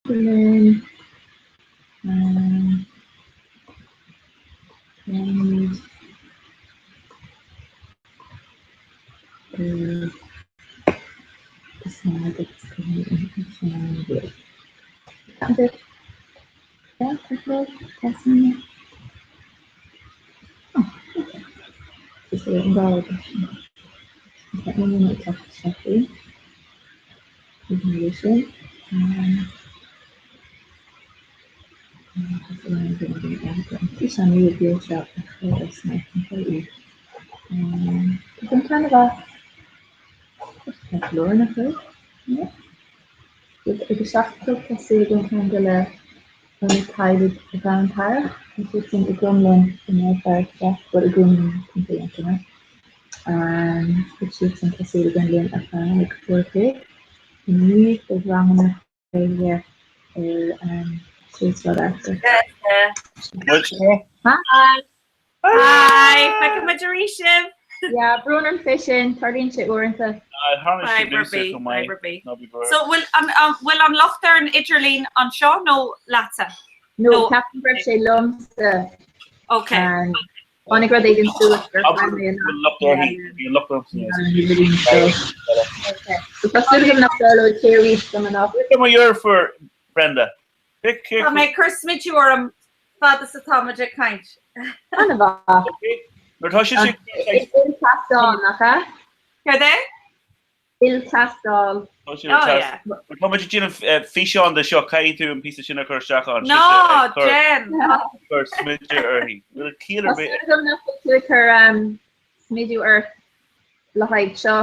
Linn. Táimid Ag 7 tá súil agam ceangal le Ionad Teaghlaigh Ghleann Tarach, tá siad sin i gCromghlinn i mBéal Feirste, bhuel i gCromghlinn Contae Aontroma. Beidh siad sin tá súil againn linn ar feadh uair a chloig. Ina ndiaidh beidh ranganna Gaeilge ar Sráid Arthur. Hi! Hi! Feicfidh muid arís sibh! Yeah, brón orm fé sin, tarlaíonn sé uaireanta. Fadhb ar bith, fadhb ar bith. So bhfuil an bhfuil an locht ar an idirlíon anseo nó leatsa? No, ceapaim go raibh sé liomsa. Ok. Tháinig rud éigin suas gur chaith mé an locht uirthi, bhí an locht ormsa. So tá súil agam nach dtarlóidh sé arís dom anocht. Cé mo dheirfiúr, Brenda? Tá mé ag cur smidiú orm fad is atá muid ag caint. An-mhaith. Nuair atá sé Is iltastáil, nach ea? Céard é? Iltastáil. Tá sé ar test. Nuair atá muid ag déanamh físeán de seo, caithfidh tú an píosa sin a chur isteach ann. Ná déan! Cur smideadh uirthi. Bhfuil ciall ar Tá bith? súil agam nach bhfuil tú ag cur smidiú ort le haghaidh seo.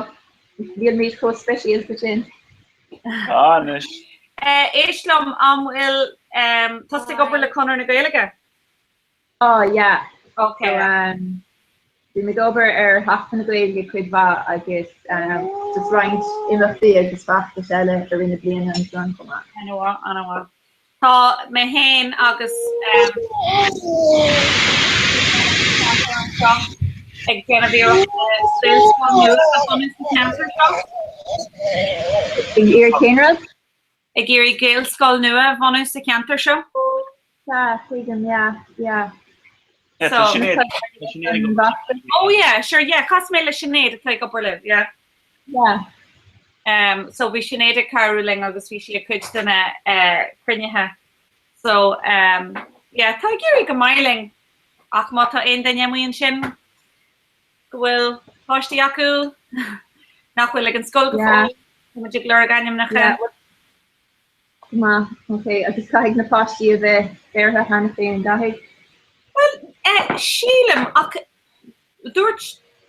Nílimid chomh speisialta sin. Ah, anois. Éist liom, an bhfuil tusa ag obair le Conradh na Gaeilge? Oh, yeah. Ok. So, um, bhí mé ag obair ar Sheachtain na Gaeilge cuid mhaith agus um, just roinnt imeachtaí agus feachtais eile i rith na bliana ansan chomh maith. An-mhaith, an-mhaith. Tá mé féin agus um, ag déanamh iarracht Gaelscoil nua a bhunú sa cheantar seo. Ag iarraidh cén rud? Ag iarraidh Gaelscoil nua a bhunú sa cheantar seo. Sea, tuigim, yeah, yeah. Yeah, tá Sinéad, tá Sinéad ag obair. Oh yeah, sure, yeah, chas mé le Sinéad atá ag obair libh, yeah. Yeah. Um, so bhí Sinéad ag cabhrú linn agus bhí sí ag cuid de na uh, cruinnithe. So, um, yeah, tá ag éirí go maith linn ach má tá aon duine amuigh ansin go bhfuil páistí acu nach bhfuil ag an scoil go fóill, tá muid ag lorg ainmneacha. Yeah. Go maith, ok. Agus caithfidh na páistí a bheith bheirthe cheana féin, an gcaithfidh? Bhuel, eh, sílim, ach dúirt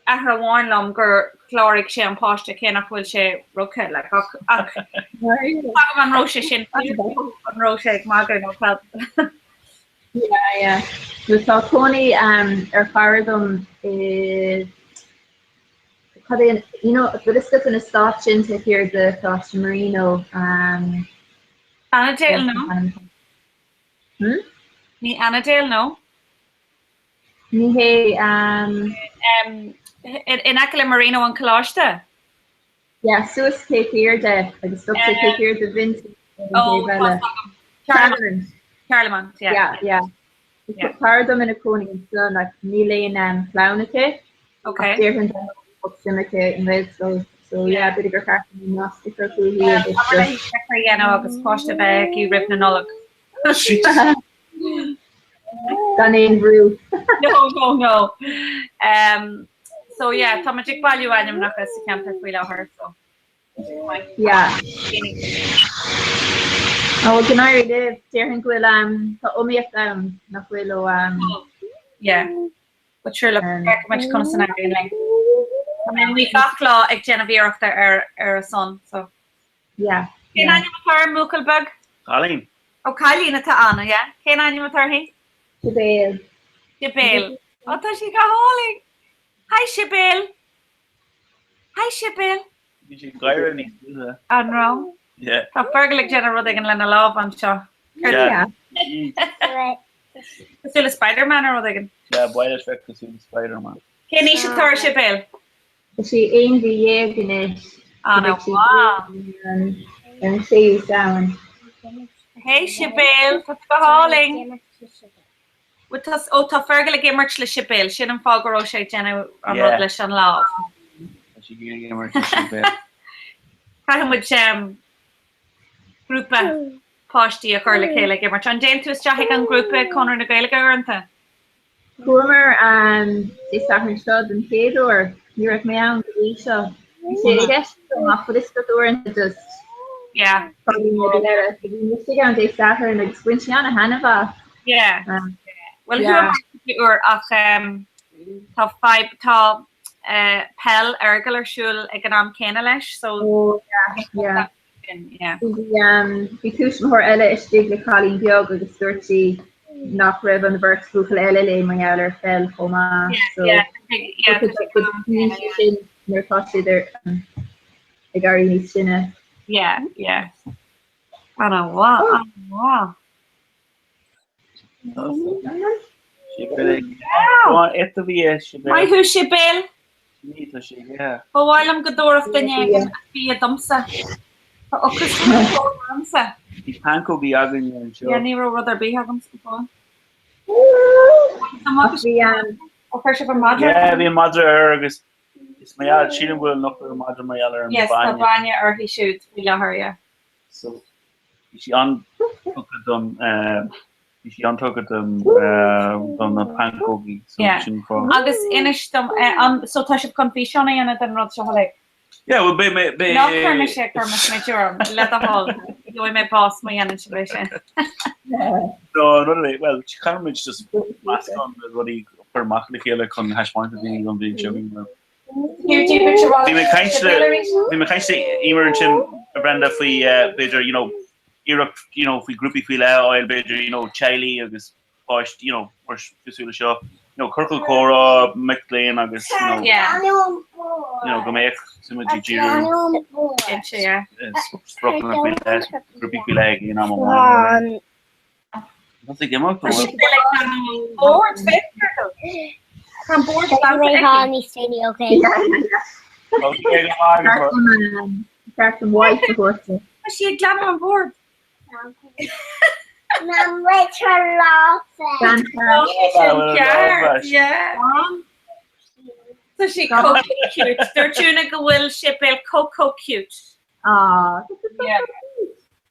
athair amháin liom gur chláraigh sé an páiste cé nach bhfuil sé rugtha, like, ach, ach tagaim an raibh sé sin, an raibh sé ag magadh nó cad. Yeah, yeah. Nó tá cónaí um, ar chara dom i cad é an, you know, bhfuil fhios agat an eastát sin taobh thiar de Choláiste Marino um, Annadale, no? Hmm? Ní Annadale, no? Ní hé um, Um, in, in aice le Marino an Coláiste? Yeah, suas taobh thiar de agus stop sé taobh thiar de Vintage Oh, Charlemont. Charlemont, yeah. Yeah, yeah. Yeah. Cara dom ina cónaí ansan ach níl aon um, clann aici. Okay. Ach déarfainn dá mbeadh suim aici i nGaelscoil. So yeah, b'fhéidir gur cheart dom an nasc a chur chuici agus Abair léi seiceáil a dhéanamh agus páiste a bheith aici roimh na Nollag. Gan aon bhrú. No, no, no. Um, so yeah, tá muid ag bailiú ainmneacha sa cheantar faoi láthair, so. Yeah. Ó, go n-éirí libh, déarfainn go bhfuil um, tá iomaíocht ann nach bhfuil ó um, Yeah. But sure, look, feicfidh muid conas a n-éiríonn linn. Tá mé amuigh gach lá ag déanamh iarrachta ar ar a son, so. Yeah. Cén ainm atá ar an mbuachaill beag? Cailín. Ó cailín atá ann, yeah. Cén ainm atá uirthi? Sibéal. Sibéal. Ó tá sí go hálainn. Hi Sibéal. Hi Sibéal. Bhí sí ag gáire níos luaithe. An raibh? Yeah. Tá Fergal ag déanamh rud éigin lena lámh anseo. Yeah. Cosúil le Spider-Man nó rud éigin. Yeah, ba mhaith leis bheith cosúil le Spider-Man. Cén aois atá ar Sibéal? Tá sí 11 mhí anois. An-mhaith. Ar an séú Samhain. Hey Sibéal, tá tú go hálainn. Bhuel tá, ó tá Fergal ag imirt le Sibéal, sin an fáth go raibh sé ag déanamh an rud leis an lámh. Tá sé ag imirt le Sibéal. Caithfidh muid grúpa páistí a chur le chéile ag imirt. An dtéann tú isteach ag an ghrúpa ag Conradh na Gaeilge uaireanta? Chuamar Dé Sathairn seo den chéad uair. Ní raibh mé ann go dtí seo. Bhí sé i gceist agam ach bhfuil fhios agat uaireanta just Yeah. fágann rud eile. So bhí muid istigh ann Dé Sathairn agus bhain sé ana-thaitneamh as. Yeah. Well Yeah. chuamar cúpla uair ach tá fadhb tá peil Fheargail ar siúl ag an am céanna leis so Oh yeah, yeah. Yeah. Bhí tuismitheoir eile istigh le cailín beag agus dúirt sí nach raibh an bheirt bhuachaill eile léi mar gheall ar pheil chomh maith. So bíonn sé sin nuair atá siad ar ag éirí níos sine. Yeah, yeah. Ana-mhaith, ana-mhaith. Maith thú Sibéal. Ba mhaith liom go dtabharfadh duine éigin bia domsa. Tá ocras mór ormsa. Bhí pancógaí againn anseo. Yeah, ní raibh rud ar bith agamsa go fóill. Ó chuir sibh an madra? Yeah, bhí an madra air agus is mar gheall, sílim go bhfuil an ocras ar an madra mar gheall ar an Yes, tá bainne. bainne uirthi siúd faoi láthair, yeah. So, Bhí sí an-tugtha don bhí sí an-tugtha don don na pancógaí so Yeah. sin fáth. Agus inis dom an so tá sibh chun físeán a dhéanamh den rud seo uilig? Yeah, well beidh mé beidh Ná cuir mise ag cur mo smideadh orm, le do thoil. Gheobhaidh mé bás má dhéanann sibh é sin. No, an rud é, well caithfidh muid just meascán de rudaí a chur amach le chéile chun thaispeáint do dhaoine don bhliain seo chugainn mar Bhí mé ag caint le bhí mé ag caint le Emer ansin a Bhrenda faoi b'fhéidir you know iarracht you know faoi grúpaí faoi leith a fháil b'fhéidir you know teaghlaigh agus páistí you know mar cosúil le seo you know ciorcal comhrá mic léinn agus you know you know go mbeadh muid ag díriú spriocanna faoi leith grúpaí faoi leith ag aon am amháin. Tá sé ag imeacht ó Bord Tá an bord Ceart an wipe a thabhairt. Tá sí ag glanadh an bord. Tá sí chomh cute. Dúirt Úna go bhfuil Sibéal chomh chomh cute. Ah,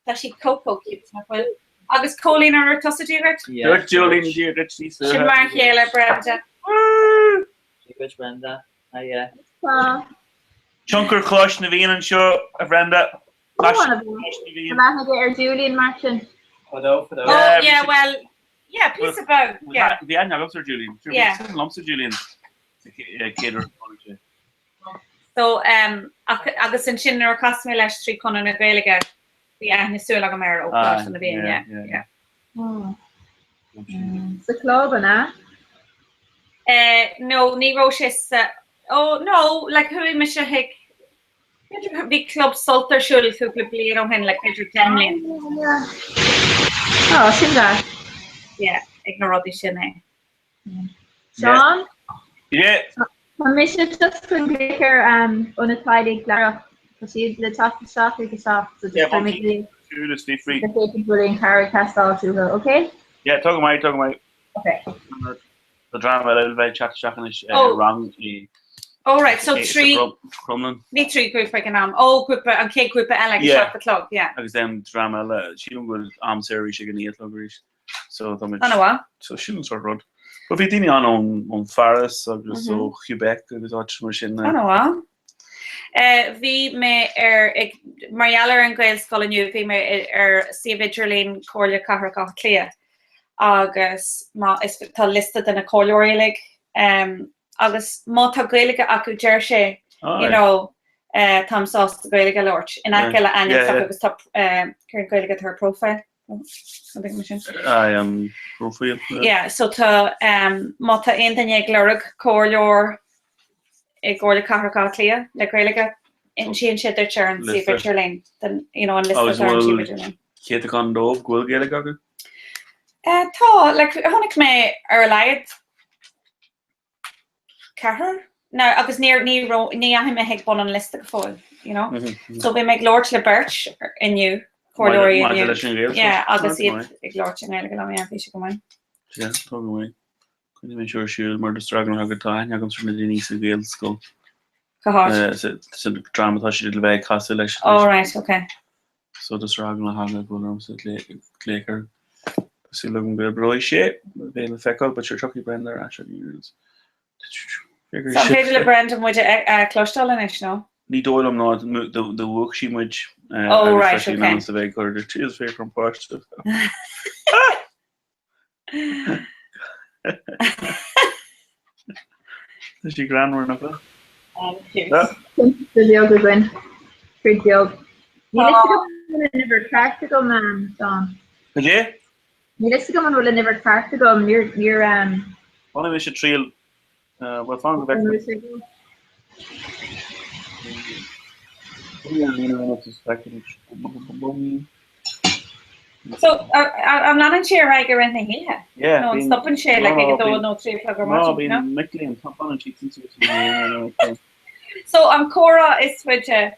Tá sí chomh chomh cute, nach bhfuil? Agus Cóilín ar tusa Dia duit? Dúirt Julian Dia duit níos Sin mar a chéile, Brenda. Dia duit, Brenda. Hiya. Tionchar Choláiste na bhFiann anseo, a Bhrenda. Coláiste na bhFiann. Tá aithne ar Julian mar sin. Fadó, fadó. Oh, yeah, well, yeah, píosa beag, yeah. Bhí aithne agamsa ar Julian. Yeah. Bhí liomsa Julian sa chéad uair a chonaic sé. So, um, ach, agus ansin nuair a chas mé leis trí Chonradh na Gaeilge, Bhí aithne súl agam air ó Choláiste na bhFiann, yeah, yeah. Sa chlub, an ea? Eh, no, ní raibh sé sa, oh, no, like chuaigh mise chuig, b'fhéidir bhí club Sult ar siúl cúpla bliain ó shin, like b'fhéidir 10 mbliana. Oh, sin deas. Yeah, ag na rudaí sin é. Seán? Yeah. Tá mise just chun glaoch ar Ionad Teaghlaigh Gleann Darach. Tá siad le teacht isteach ag a 7, so just beidh mé ag glaoch Siúd is be free. le féachaint bhfuil aon chabhair ag teastáil uathu, ok? Yeah, tá go maith, tá go maith. Ok. Tá dream eile le bheith ag teacht isteach anois Oh. rang i Oh right, so trí, Crumlin. ní trí grúpa ag an am. Ó, grúpa, an chéad grúpa eile ag a Yeah. 7 a chlog, yeah. Agus then dream eile, sílim go bhfuil am saor arís ag a 9 a chlog arís. So tá muid. Ana-mhaith. So sin an sort rud. But bhí daoine ann ón ón Pharis agus ó Quebec agus áit mar sin. Ana-mhaith. Bhí mé ar ag mar gheall ar an Ghaelscoil inniu bhí mé ar suíomh idirlín Comhairle Cathrach Átha Cliath agus má is tá liosta de na comhairleoirí uilig um, agus má tá Gaeilge acu deir sé you know uh, táim sásta Gaeilge a labhairt in aice le ainm agus tá uh, Gaeilge ar profile. I am profile. Yeah, so tá um, má tá aon duine ag lorg comhairleoir i gComhairle Cathrach Átha Cliath le Gaeilge, insíonn sé duit ar an suíomh idirlín, den, you know, an liosta Agus ar an suíomh bhfuil idirlín. céatadán dóibh go bhfuil Gaeilge acu? Uh, tá, like, chonaic mé ar a laghad ceathrar? Now, agus níor, ní raibh, ní dheachaigh mé chuig bun an liosta go fóill, you know. So bhí mé ag labhairt le beirt inniu. Comhairleoirí Maidir leis an Ghaeltacht. Yeah, agus iad ag labhairt i nGaeilge liom, yeah, bhí sé go maith. Yeah, tá go maith. Coinnigh mé seo ar siúl mar just ar eagla go tá aithne agam ar na daoine sa Ghaelscoil. Cá háit? Sa dream atá siad le bheith ag casadh leis. Oh right, okay. So just ar eagla go bhfuil ormsa glaoch air. Tá súil agam go oibreoidh sé, beidh le feiceáil, but sure tiocfaidh Brenda ar ais againn. So an féidir le Brenda muid a chloisteáil anois, nó? Ní dóigh liom ná do mhúch sí muid Oh agus tá right, sí in okay. ann a bheith ag cur de tíos féach an páiste. Tá sí greannmhar nach bhfuil? Cute. Cuntas beag againn. Cuid beag. Níl fhios agam an bhfuil an uimhir ceart agam, Seán. Cad é? Níl fhios agam an bhfuil an uimhir ceart agam. Níor, níor, Bhunaigh mise triail, bhuel fan go bhfeicfidh. So, an leanann sé ar aghaidh i rith na hoíche? Yeah. Nó an stopann sé like ag a dó nó 3 a chlog ar maidin? No, bíonn mic léinn, fanann siad cinnte. So, an comhrá is faide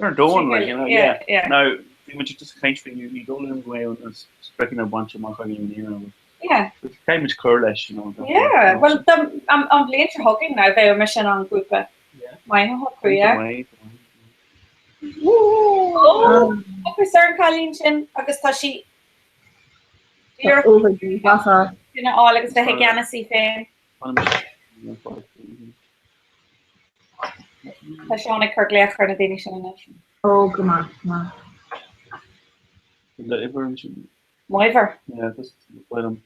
Ar domhan, like, you know, yeah. yeah. Now, bhí muid just ag caint faoi ní dóigh liom go mbeidh na spriocanna bainte amach againn i mbliana. Yeah. Caithfidh muid cur leis, you know. Yeah, well, an bhliain seo chugainn now, bheadh mise in ann grúpa maith a shocrú, yeah. Oh, ocras ar an cailín sin agus tá sí sin a fháil agus bheith i gceannas í féin. Tá Seán ag cur glaoch ar na daoine sin anois. Ó, go maith, go maith. Le uimhir ansin. M'uimhir? Yeah, just wait um.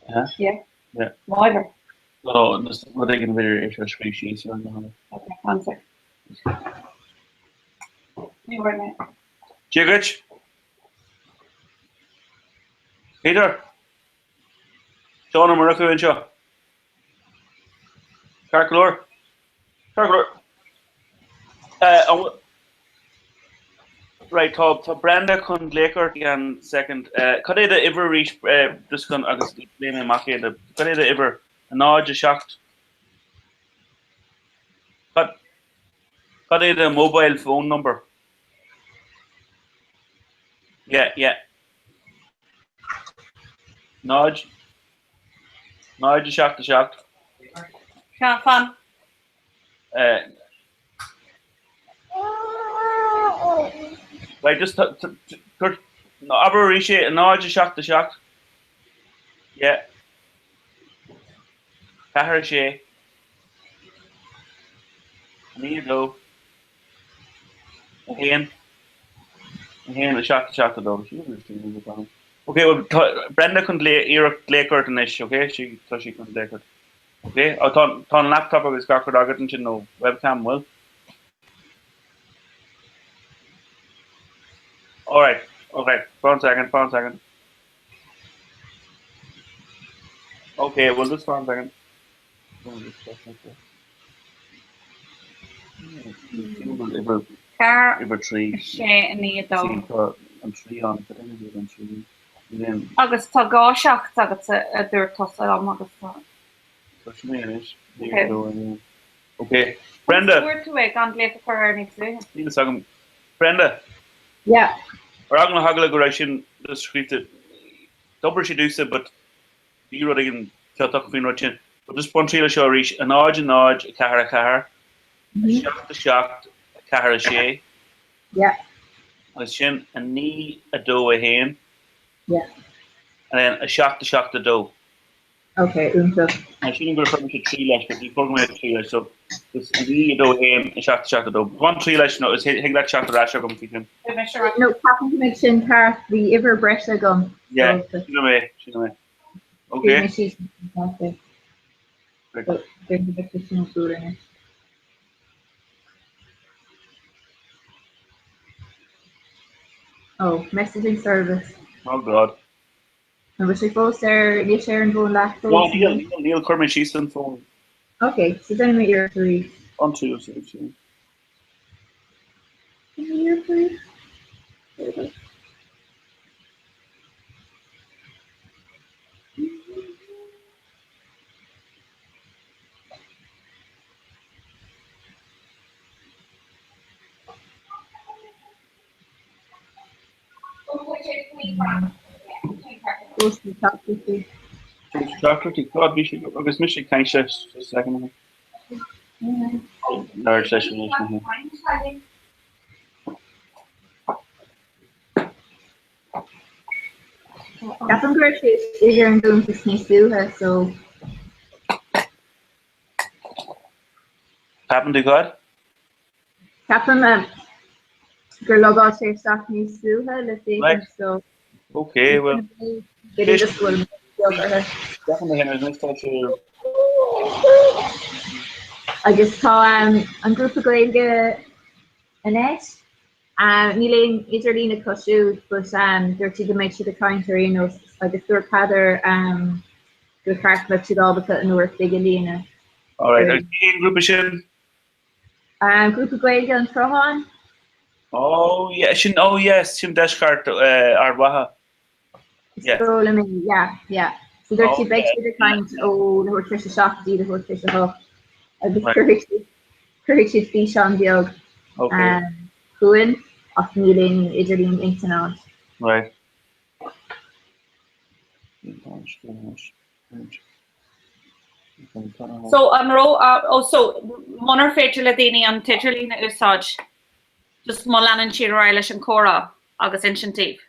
Yeah. Yeah. M'uimhir. No, just rud éigin b'fhéidir é seo a scríobh síos ar an Okay, fan sec. Ní bhfuair mé. Dia dhuit! Peter! Seán Ó Murchú anseo. Ceart go leor? Ceart go leor. Right, tá tá Brenda chun glaoch ort i gceann second. Cad é do uimhir arís just chun agus léigh mé amach é cad é do uimhir? 0, 7 Cad cad é do mobile phone number? Yeah, yeah. 0, 0, 7, 7. Seán, fan. Right, just cur, abair arís é, 0, 7, 7. Yeah. 4, 6. 9, 2. 1, 1, 7, 7, 2. Ok, well, tá Brenda chun iarracht glaoch ort anois, ok? Sí, tá sí chun glaoch ort. Ok? Ó, tá, tá an laptop agus gach rud agat ansin nó webcam, bhfuil? Alright, ok, one second, one second. Ok, well, just one second. 4, 6, 9, 2. Agus tá dhá sheacht agat a dúirt tusa liom agus tá. Ok. Brenda! Fuair tú é gan glaoch a chur air níos luaithe. Níl fhios agam. Brenda! Yeah. Ar eagla na heagla go raibh sin scríte. D'oibrigh sé domhsa but Bhí rud éigin ciotach faoin rud sin. But just bain triail as seo arís, 0, 0, 4, 4, 7, 7, 4, 6. Yeah. Agus sin 9, 2, 1. Yeah. And then 7, 7, 2. Okay, iontach. Now sílim gur chuir mise 3 leis, but ní chóir go mbeadh 3 leis, so just 9, 2, 1, 7, 7, 2. Bain triail leis nó is thig leat teacht ar ais agam faoi sin. No, ceapaim go mbeidh sin ceart, bhí uimhir breise agam. Yeah, sin é, sin é. Okay. Oh, messaging service. Oh God. An bhfuil sé fós ar, níl sé ar an bhfón leat fós? No, níl, níl, níl, chuir mé síos an fón. Ok, so déanfaidh mé iarracht arís. An tú, sí. Déanfaidh mé iarracht arís. There we go. Chocolate, God, bhí sé agus mise ag caint leis just a second. Labhairt leis an leis Ceapaim go raibh sé istigh ar an gcuntas níos luaithe so. Ceapann tú cad? Ceapaim gur logáil sé isteach níos luaithe le féachaint so. Ok, well. B'fhéidir just go bhfuil beag orthu. Ceapaim na hInner tá sé. Agus tá an grúpa Gaeilge anois. Níl aon idirlíon acu siúd but dúirt siad go mbeidh siad ag caint ar aon nós agus dúirt Peadar gur cheart go mbeadh siad ábalta an uair a chloig a líonadh. Alright, agus cén grúpa sin? Grúpa Gaeilge an tSrutháin. Oh yeah, sin, oh yes, sin deisceart Ard Mhacha. Is dóigh liom é, yeah, yeah. So dúirt siad beidh siad ag caint ó leathuair tar éis a 7 go dtí leathuair tar éis a 8 agus cuirfidh siad cuirfidh siad físeán beag chugainn ach níl aon idirlíon ins an áit. Right. So an raibh, oh so munar féidir le daoine an t-idirlíon a úsáid, just má leanann siad ar aghaidh leis an chomhrá agus insint daoibh?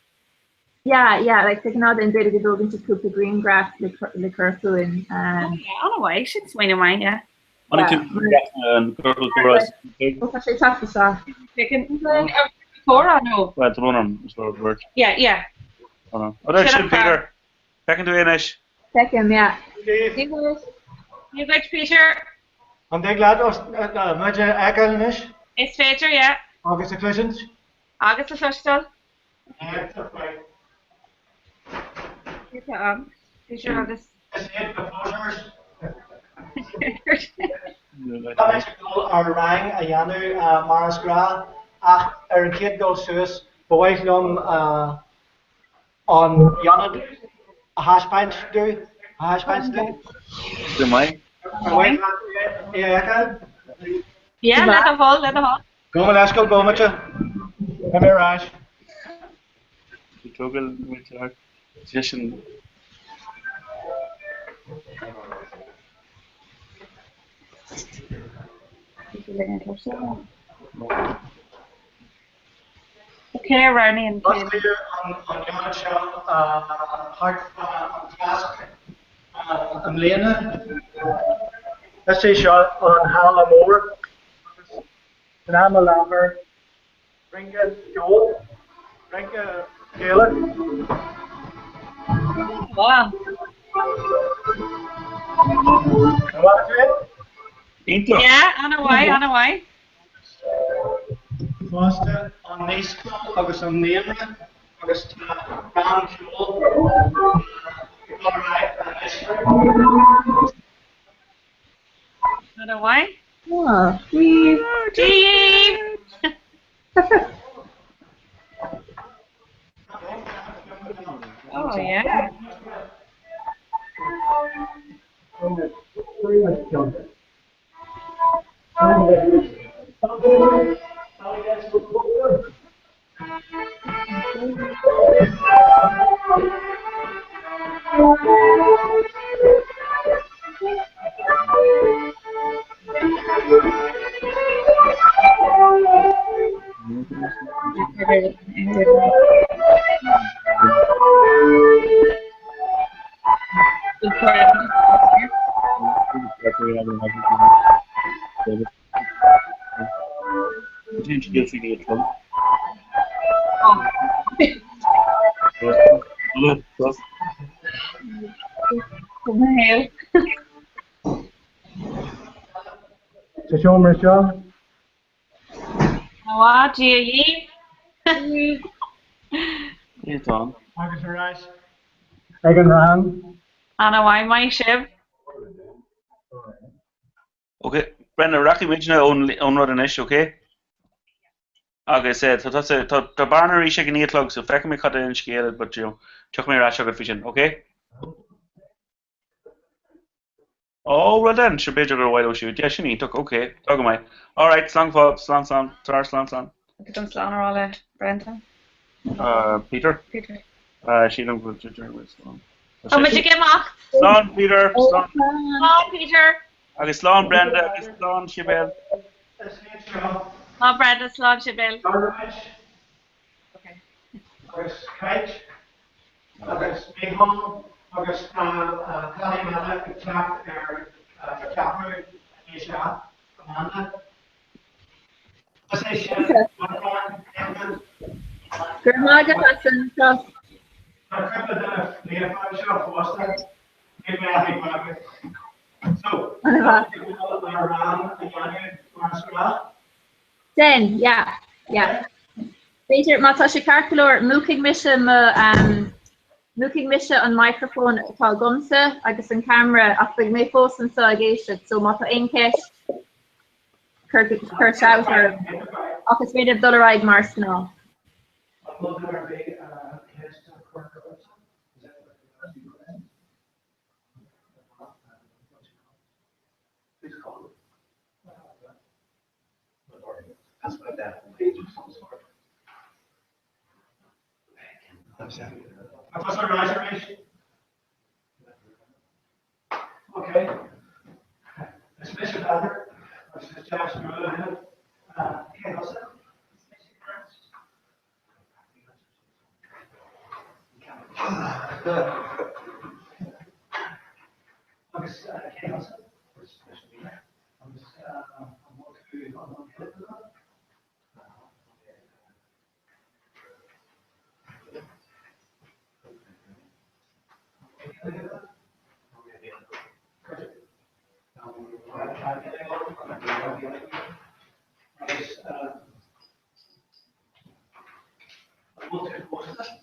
Yeah, yeah, like de ghnáth then b'fhéidir go dtógann siad cúpla grianghraf le le cur chugainn. Um, oh, yeah, an-mhaith, sin smaoineamh maith, yeah. Tháinig tú an ciorcal comhrá. Ó tá sé teacht isteach. Comhrá nó? Well, tá brón orm, is leor beirt. Yeah, yeah. Oh, there, sin Peter. Feiceann tú é anois? Feicim, yeah. Dia dhuit, Peter. An dtig leat muid a fheiceáil anois? Is féidir, yeah. Agus a chloisint? Agus a chloisteáil. Tá muid ag dul ár rang a dhéanamh mar is gnáth ach ar an chéad dul suas ba mhaith liom an ionad a thaispeáint dúinn, a thaispeáint duit. Go maith. Ar mhaith leat é a fheiceáil? Yeah, le do thoil, le do thoil. Gabh mo leithscéal, bomaite. Beidh mé ar ais. Tógáil muid thart. Sin. Cé a roghnaíonn cén. Osclaíodh an ionad seo thart fá an Chásc i mbliana. Is é seo an halla mór agus san am i láthair rince ceoil, rince Gaelach. Wow. An bhfaca tú é? Iontach. Yeah, an-mhaith, an-mhaith. Fosta an naíscoil agus an naíonra agus tá rang ceoil ag dul ar aghaidh anois. An-mhaith. Oh, Dia dhaoibh! Oh yeah. Sa seomra seo. Ó, Dia dhaoibh. Agus ar ais ag an rang. An-mhaith, maith sibh. Ok, Brenda, rachaidh muidne ón rud anois, ok? Agus eh, tá tusa, tá, tá Bearna arís ag a 9 a chlog, so feicfidh mé cad é an scéal, but you know, tiocfaidh mé ar ais agat faoi sin, ok? Oh, well then, sure b'fhéidir gur mhaith leo siúd. Yeah, sin iontach, ok, tá go maith. Alright, slán go fóill, slán, slán, tar, slán, slán. Agus an slán a rá le Brenda? Uh, Peter? Peter. Sílim go bhfuil sé slán. Tá muid ag imeacht. Slán Peter, slán. Slán Peter. Agus slán Brenda agus slán Sibéal. Slán Brenda, slán Sibéal. Agus Kate agus Micheál agus tá cailín eile ag teacht ar ceathrú i ndiaidh a seacht, Amanda. Is é sin Amanda. Go raibh maith agat as an seo. Tá cúpla duine líofa anseo fosta. Níl mé ach ag magadh. So, tá ár rang a dhéanamh mar is gnách. Den, yeah, yeah. B'fhéidir, má tá sé ceart go leor, múchfaidh mise mo, um, múchfaidh mise an microphone atá agamsa agus an camera ach beidh mé fós anseo ag éisteacht, so má tá aon cheist, cuir, cuir shout orm. Ach is féidir dul ar aghaidh mar is gnáth. An bhfuil duine ar bith ceist a chur ormsa? Is that what you're asking questions? Please call. Okay. Is mise Peadar agus is deas bualadh libh. Cé thusa? Is mise Cáit. Agus cé thusa? Is mise Mícheál. Agus an bhfuil tú an bhfuil an agat? Agus an bhfuil tú pósta anois?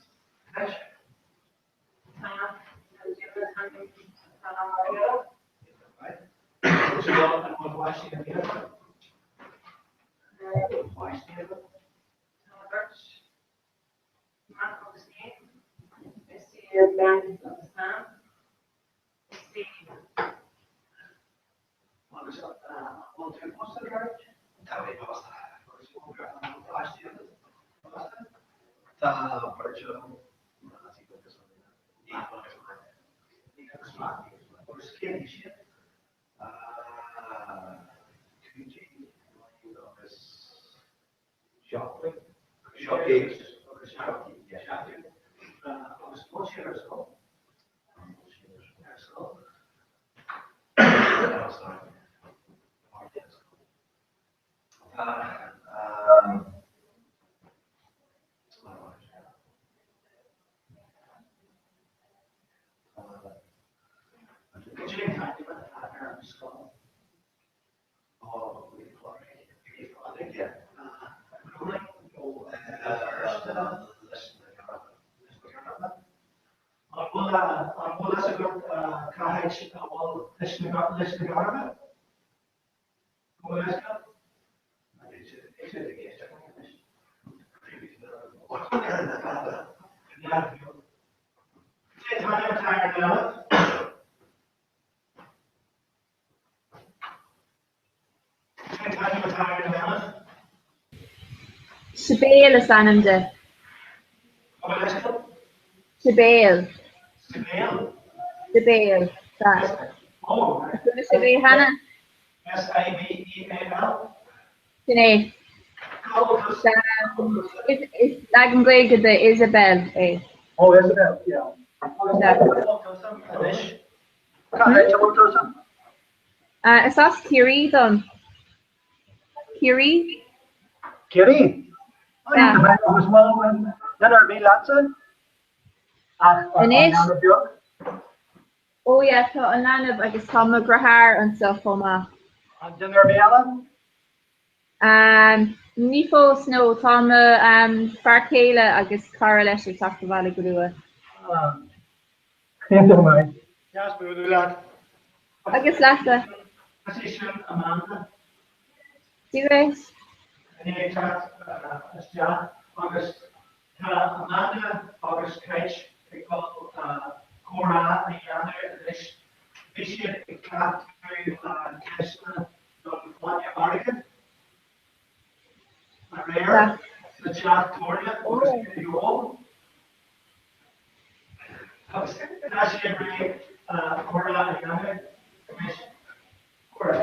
Tá beirt agam. An bhfuil an bhfuil fhios agat cá háit a bhfuil Lios na Gairbhe? Go bhfuil fhios agat? Cén t-ainm atá ar an leanbh? Cén t-ainm atá ar an leanbh? Sibéal is ainm di. Gabh mo leithscéal? Sibéal. Sibéal? Sibéal, sea. Oh. Ar chuala sibh é cheana? S-I-B-E-A-L? Sin é. Is leagan Gaeilge de Isabel é. Oh, Isabel, yeah. Agus cá bhfuil tusa anois? Cá háit a bhfuil tusa? Is as Ciarraí dom. Ciarraí? Ciarraí? Agus bhfuil duine ar bith leatsa? Ach an leanbh beag? Ó yeah, tá an leanbh agus tá mo dheartháir anseo chomh maith. An duine ar bith eile? Ní fós, no. Tá mo fear céile agus cara leis ag teacht abhaile go luath. Iontach maith. Deas bualadh leat. Agus leatsa. Is í sin Amanda. Dia duit. I ndiaidh teacht isteach agus tá Amanda agus Kate ag dul comhrá a dhéanamh anois. Bhí siad ag cleachtadh ceisteanna don fáinne airgid aréir sa teach tábhairne agus iad ag ól. Agus tá sé réidh comhrá a dhéanamh anois. Comhrá.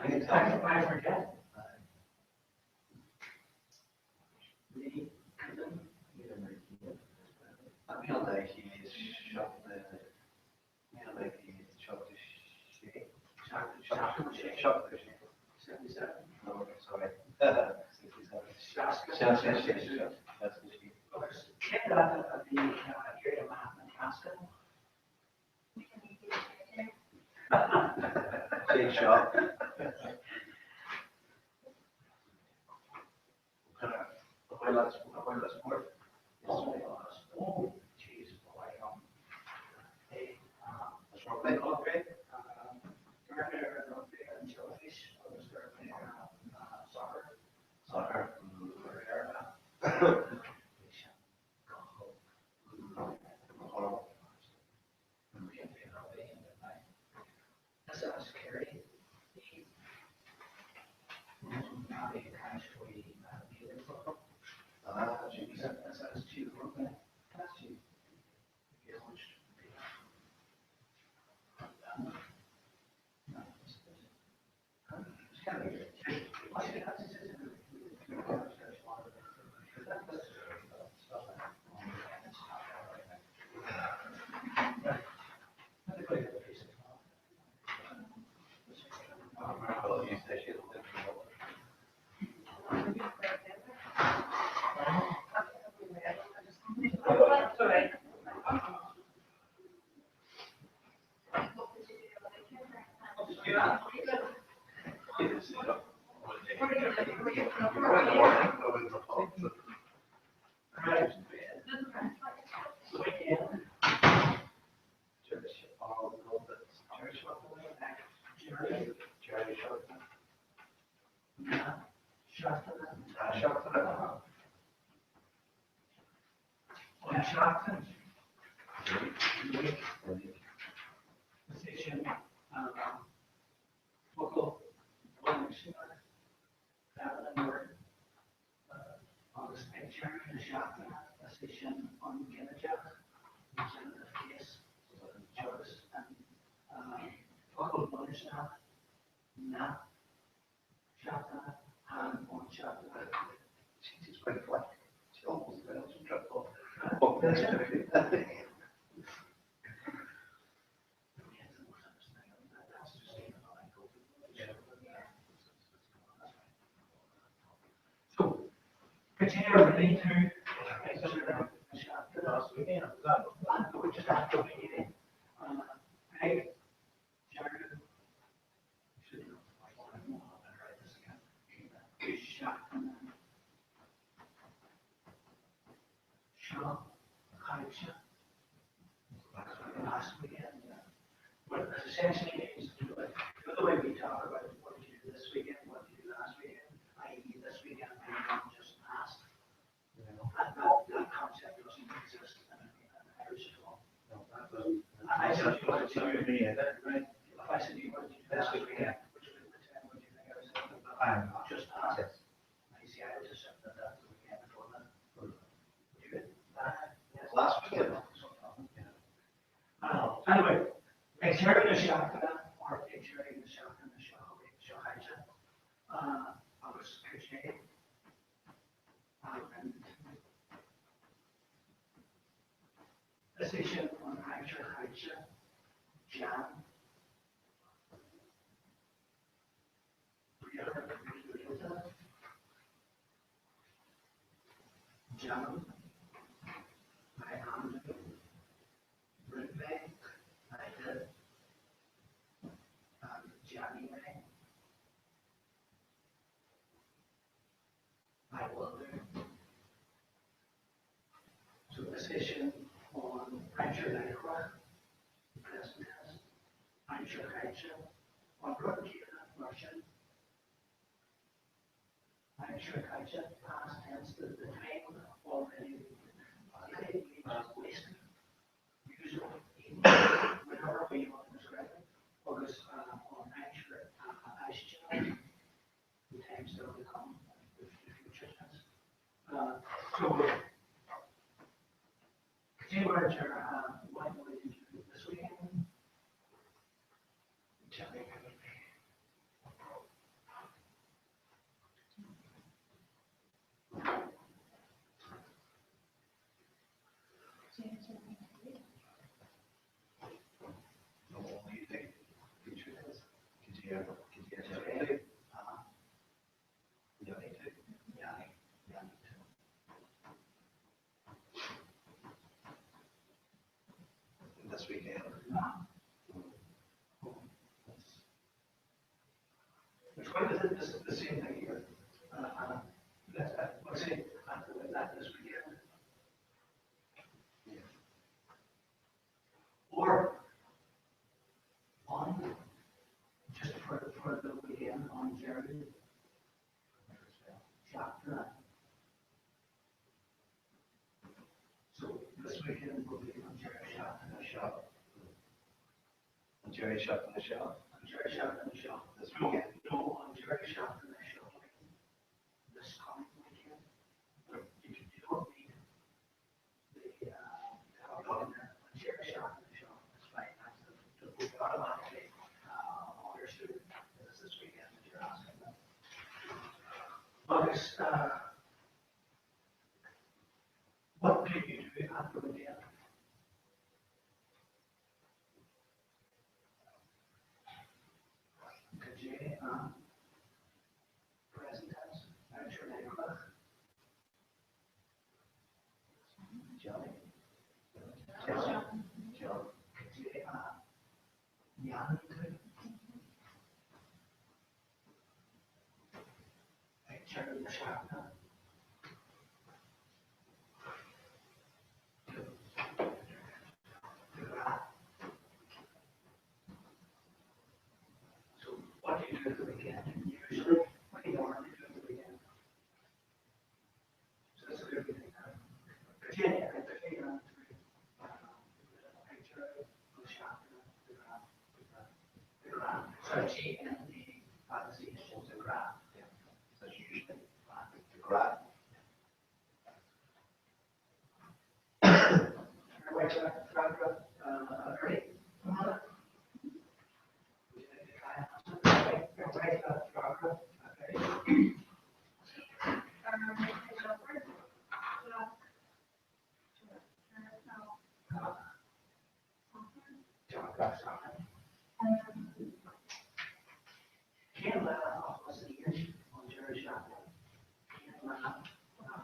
I forget. Ní cuimhin. Agus cén dáta a bhí Éirí Amach na Cásca? Is as Kerry í. An seachtain. Is é sin focal baininscneach feminine word agus ag deireadh na seachtaine, is é sin an ginideach, the genitive case, agus an focal baininscneach na seachtaine, an seachtain. So, cad é a rinne tú ag deireadh na seachtaine? Just after payday. Ag deireadh seachtaine seo caite, last weekend. But essentially means the way we talk about what did you do this weekend, what did you do last weekend, i.e. this weekend being one just past. And that concept doesn't exist in Irish at all. I said to you, what did you do? If I said to you, what did you do last weekend, which would you think I was thinking about? Just past. You see, I would assume that that's the weekend before that. Would you? Yes. Last weekend. Anyway, ag deireadh na seachtaine, or ag deireadh na seachtaine seo caite, agus cad é a rinne tú? Is é sin an aimsir chaite, déan. Briathar rialta, déanaim, I am doing, rinne mé, I did, and déanfaidh mé, I will do. So is é sin an aimsir láithreach, the present tense, aimsir chaite, an rud céanna mar sin, aimsir chaite, past tense, the, the time already wasted, use it, whatever way you want to describe it, agus an aimsir fháistineach, the time still to come, the future tense. So, cad é mar a déarfá what did you do this weekend? Tell me. This weekend. It's quite the, the, the same thing here. Uh, uh, let's, uh, let's say after that this weekend. Yeah. Or on just for, for the weekend on Jerry. Chapter. So this weekend will be on Jerry Shop in the shop. On Jerry Shop in the shop. On Jerry Shop in the shop. This weekend. No, on Jerry Shop in the shop. This coming weekend. You, you don't need the uh, in there. On Jerry Shop in the shop. That's fine. That's the, the automatically uh, understood. This this weekend that you're asking them. Agus, uh, what do you do at the weekend? Cad é an present tense aimsir leithreach? Johnny. John. John. Cad é a dhéanann tú? Ag deireadh na seachtaine. De ghnáth. So what do you do at the weekend? Usually, what do you normally do at the weekend? So that's a good thing. Cad é a dhéanann tú ag deireadh na seachtaine de ghnáth? De ghnáth. Sorry, G N A fada C de ghnáth. Yeah. That's usually de ghnáth. Freagra Ernie. Freagra Ernie. Cén lá a thosaíonn an deireadh seachtaine? Cén lá a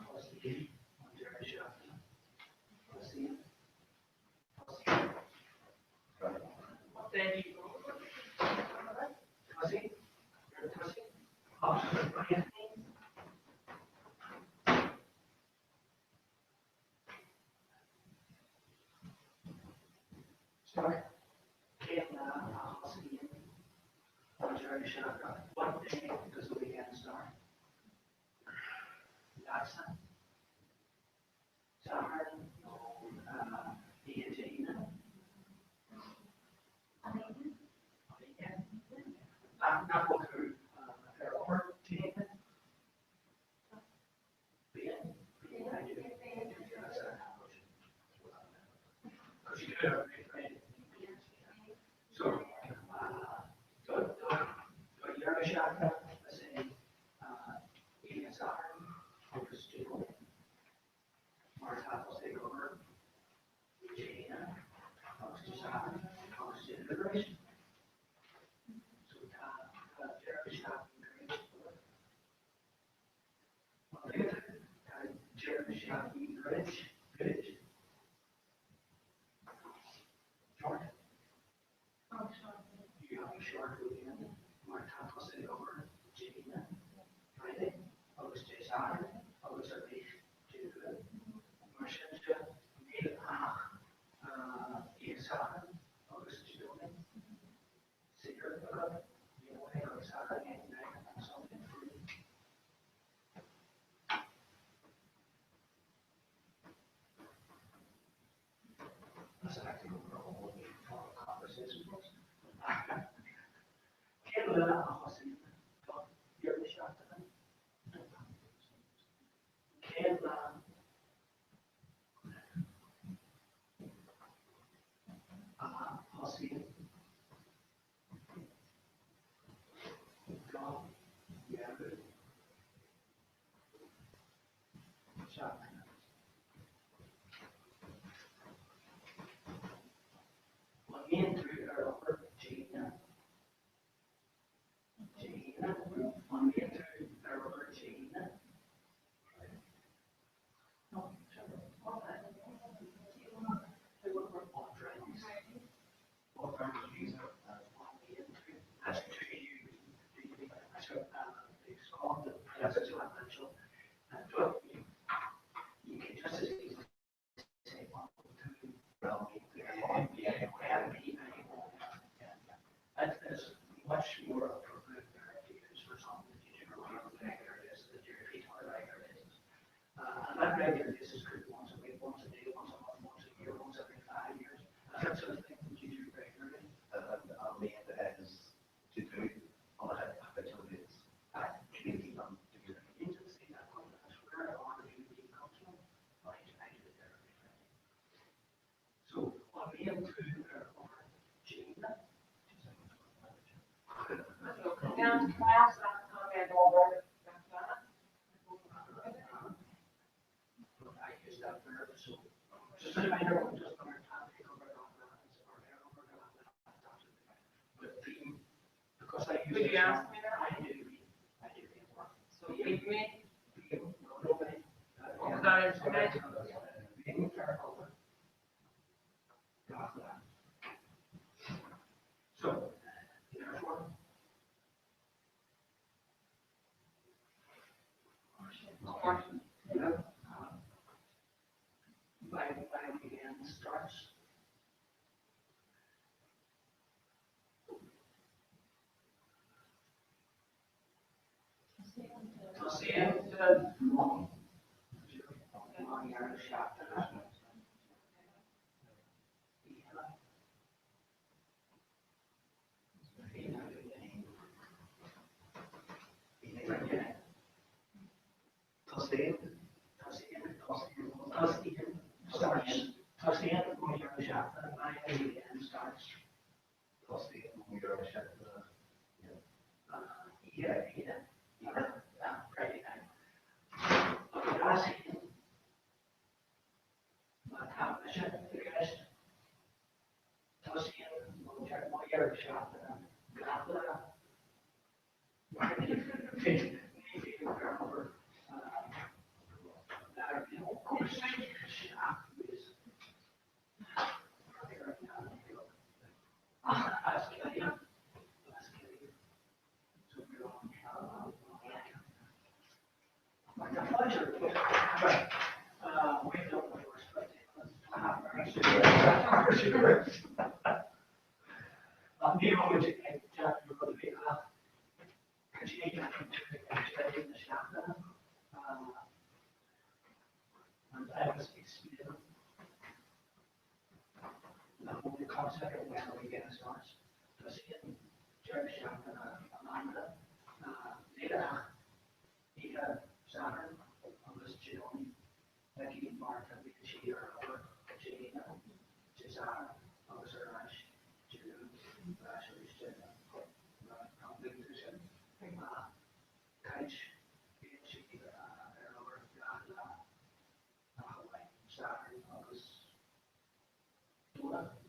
thosaíonn an deireadh seachtaine? Tosaíonn. Tosaíonn. Tosaigh. Tosaigh. Críochnaíonn. Start. Cén lá a thosaíonn an deireadh seachtaine? What day does the weekend start? Leatsa. Satharn nó oíche Dé hAoine? An Aoine? Nach bhfuil tú ar obair Dé hAoine? Bíonn. Because you do it every Friday. So, do deireadh seachtaine is é Oíche Sathairn agus Dé Domhnaigh mar tá tusa ag obair Dé hAoine agus Dé Sathairn agus Dé Luain. So tá deireadh seachtaine gairid agat. Tá deireadh seachtaine gairid, gairid. Short. You have a short weekend mar tá tusa ag obair Dé hAoine, Friday, agus Dé Sathairn agus arís Dé Luain. Mar sin de, níl ach Oíche Sathairn agus Dé Domhnaigh saor agat. You only got Saturday night and Sunday free. That's actually over a whole new form of conversation for us. Cén lá a thosaíonn do dheireadh seachtaine? Cén lá a thosaíonn do dheireadh seachtaine? An mbíonn tú ar obair Dé hAoine? much more appropriate verb to use for something that you do on a regular basis, that you repeat on a regular basis. Uh, and that regular basis could be once a week, once a day, once a month, once a year, once every five years. That's sort of thing that you do regularly. And, and the end is to do on a habitual basis. Community um, Agency, that that's where our community comes from. I, I do it every Friday. So on me and two are Gina. I use that verb, so just a reminder, just on our topic over but the, because I use Would you it, ask me that? I do, I do. So leave me. Nobody. That is right. Being fair over. Got that. So, therefore. Yeah. My, my weekend starts. Tosaíonn mo dheireadh seachtaine. Tosaíonn Tosaíonn starts. Tosaíonn mo dheireadh seachtaine. My weekend starts. Tosaíonn mo dheireadh seachtaine. Yeah, yeah, yeah. Friday night. Agus má tá mise i gceist, tosaíonn mo dheireadh seachtaine gach lá. Mar ní féidir ar obair And I was explaining the whole concept of when the weekend starts. Tosaíonn deireadh seachtaine Amanda Dé Oíche Sathairn agus Dé Domhnaigh aici mar tá bíonn sí ar obair Dé hAoine, Dé Sathairn agus ar ais Dé Luain ar ais arís Dé Domhnaigh sin. Caint bíonn sí ar obair gach lá ach amháin Satharn agus Domhnach.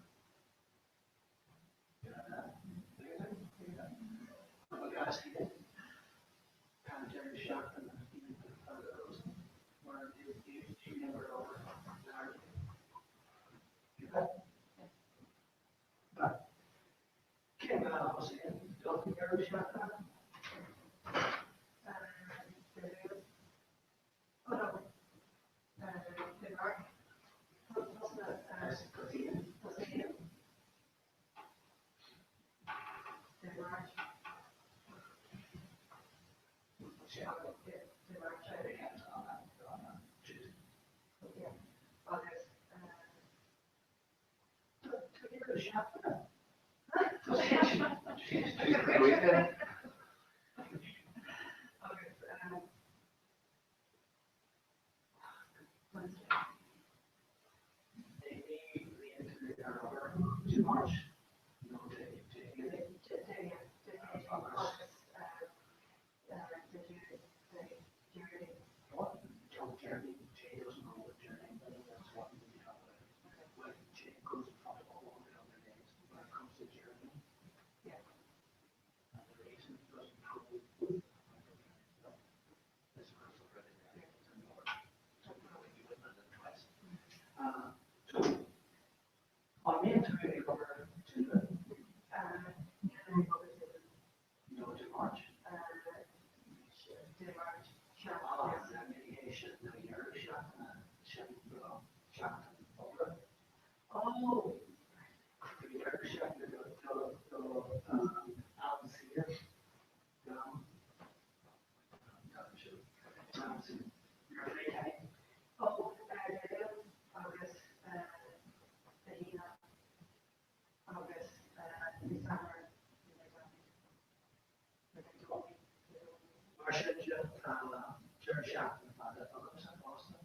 sin de, tá deireadh seachtaine fada agamsa fosta,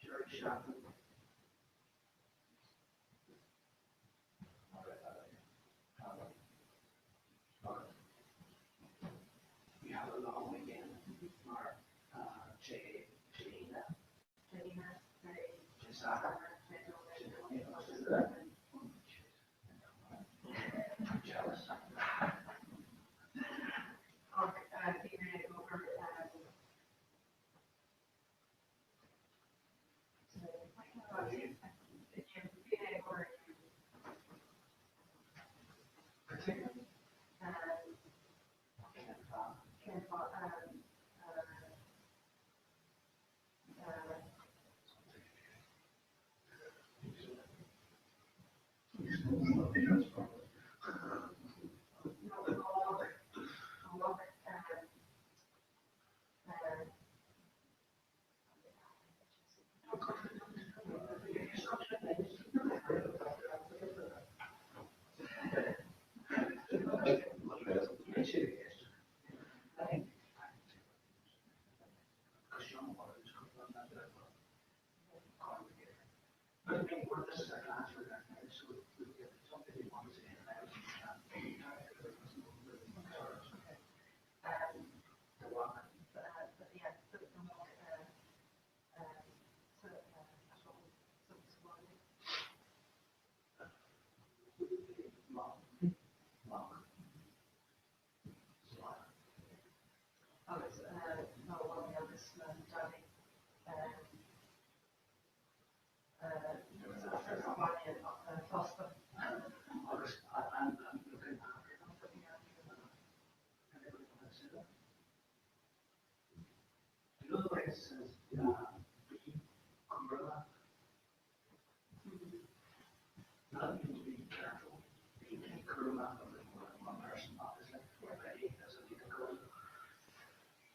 deireadh seachtaine. You have a long weekend mar Dé hAoine, Dé Sathairn, Dé Domhnaigh agus Dé Luain. I'm jealous. Ach bhí mé ag obair Agus mo mhamaí agus mo dhaidí sa bhaile fosta. Agus an looking after them. You know the way it says, bí cúramach? That means be careful, be cúramach of more than one person, obviously, already as a legal code.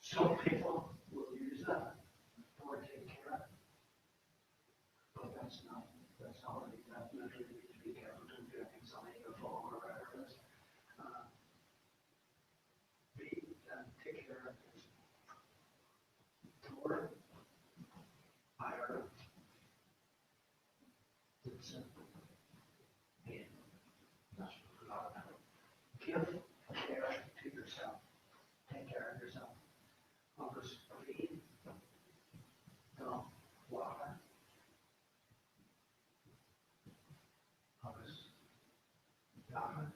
Some people will use that for take care of. But that's not, that's not really, that literally means be careful, don't do anything silly, you'll fall or whatever it is. Be, take care of this. Tabhair aire duitse féin. That's a lot of people. Give care to yourself. Take care of yourself. Agus bí do mháthair agus d'athair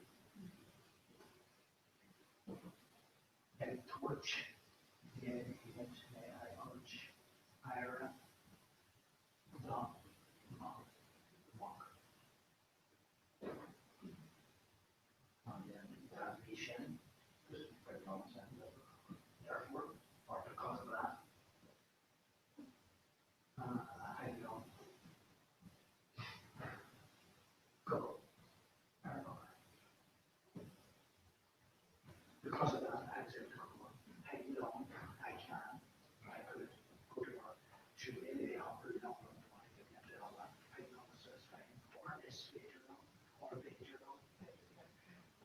ag tabhairt A-H-A-I-R aire do mo mhac. And then dá bhrí sin, just very long sentence, therefore, or because of that, I know go ar an obair. Because of that, I was able to go to work. I know I can, I could go to work. Should maybe offer you know, want to get into all that. I know it's fine. Or is féidir liom, or b'fhéidir liom.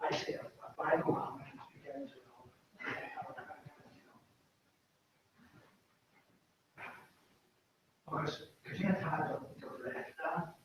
I say, if I go home, I can speak Irish at all. Agus cad é atá do do bhreithlá?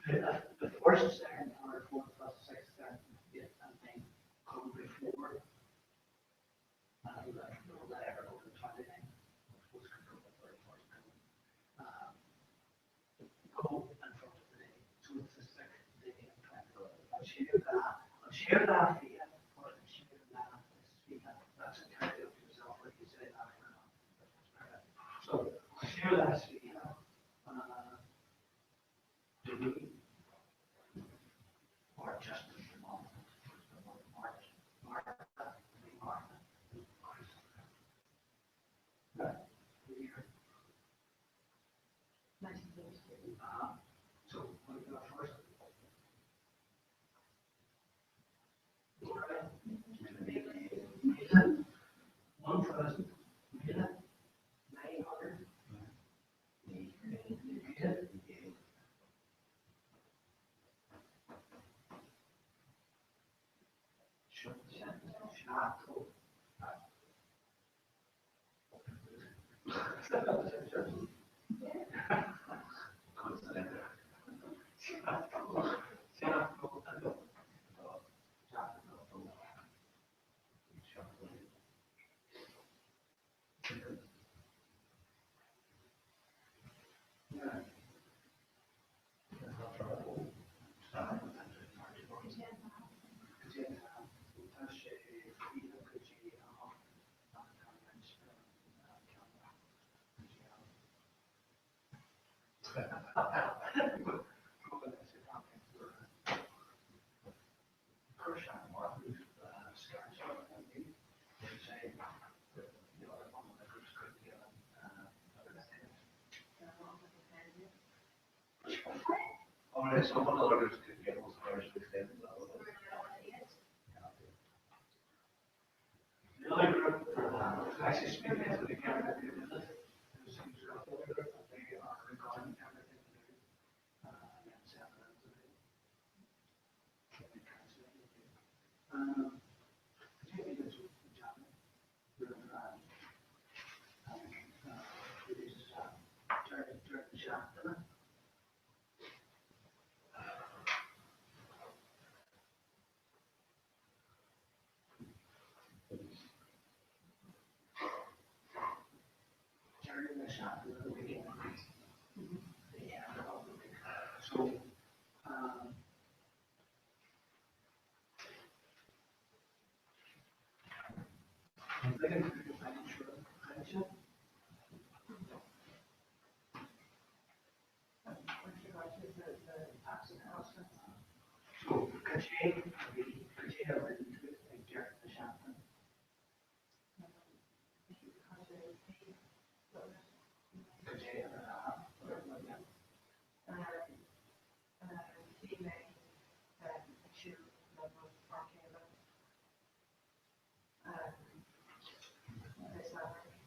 The first, second, third, fourth, fifth, sixth, seventh, eighth, and ninth come before and will that ever go to the 29th? Suppose could go to the 31st. Um, go in front of the day. So it's the sixth day of 20. An séú lá, an séú lá fiche, or an séú lá is fiche. That's entirely up to yourself whether you say that or not. So, an séú lá is fiche, uh, do we, or just the month, the month March, Martha, Martha, Year. 1972. Uh, so, what have we got first? 1900. Alright, so one other groups could get those hours extended. The other group was actually speaking to the camera who did it, who seems to have the other group, and they are recording everything they do, and then sending it to the the council. Particularly this German, during the Seachtaine. During the Seachtaine, the weekend, the end of the week. So, I'm thinking to financial, financial. So, cad é a bhí, cad é a rinne tú ag deireadh na seachtaine? Cad é a Bhí mé ag siúl le mo fhear céile Dé Sathairn.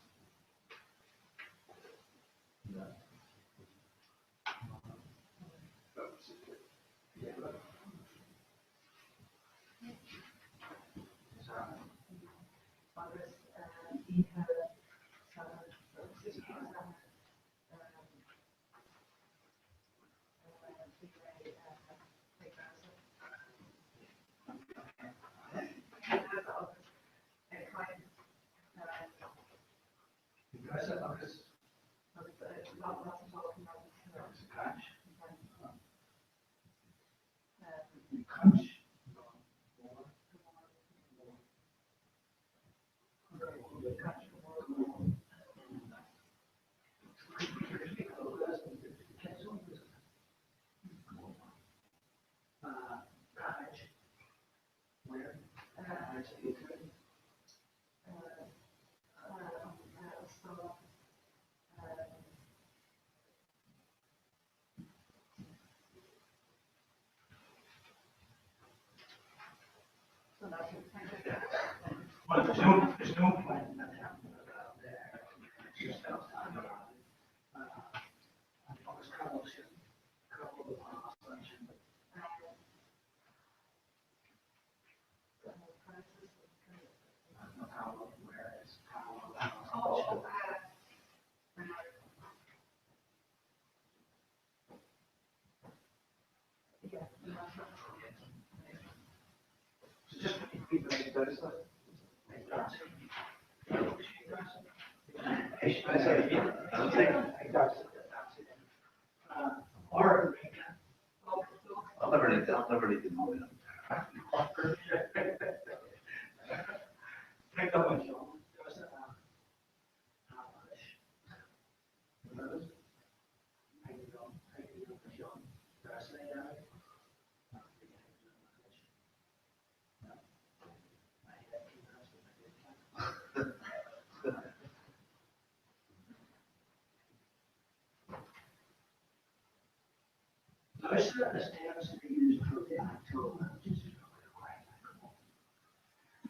Damhsa is tends to be used for the actual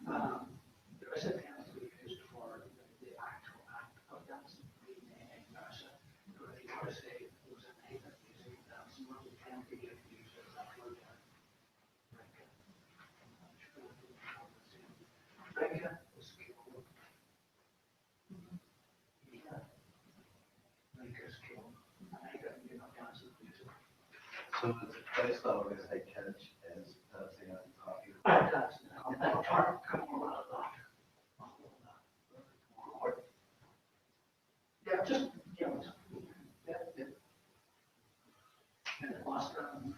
um, Damhsa tends to be used for the actual act of dancing, renaming damhsa. But if you want to say it was a night of music and dancing, what you tend to get used as that word there. Rince. Rince is ceol. So the place that always I catch is dancing at the coffee. Yeah, just yeah, yeah, yeah. And Boston,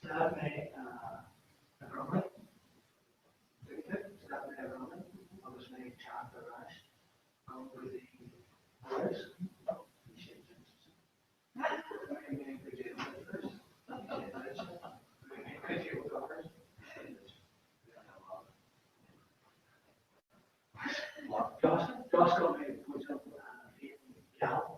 Stad mé i gCromghlinn, stad mé i gCromghlinn agus mé ag teacht ar ais go dtí Páras. Bhí sé D'oscail mé buidéal fíon geal.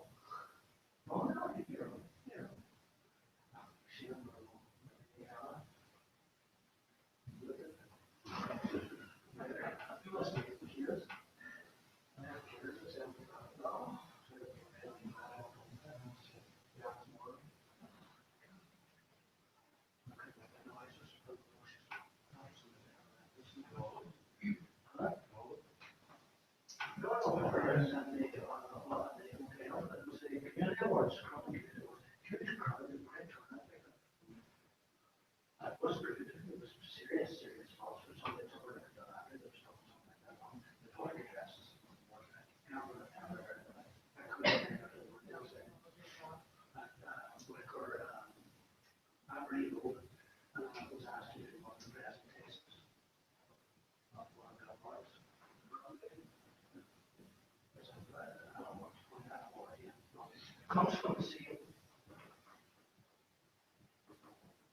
Comes from the same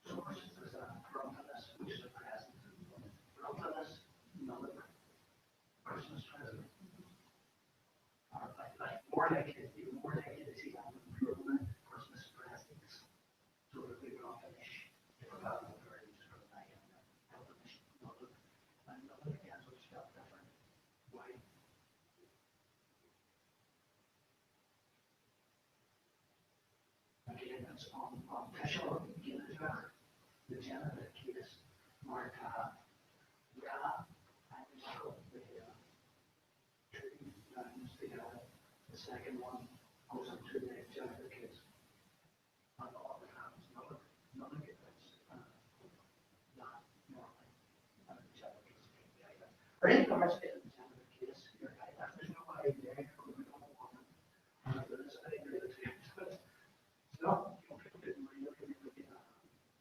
sources as a bronntanas, which is a present. Bronntanas, Nollaig, Christmas present. Or like, like more like it, more like it is Christmas presents. So it would be bronntanais, if we're not very just for the night, bronntanais, Nollaig. And Nollaig again is spelled different. Why? Again, it's an an tuiseal ginideach, the genitive case, mar tá dhá ainmfhocal le chéile, two nouns together, the second one goes into the genitive case. And all the times, Nollaig, Nollaig is that normally, and the genitive case can be either. Or in regards to the genitive case, you're right, if there's no idea, you're going to want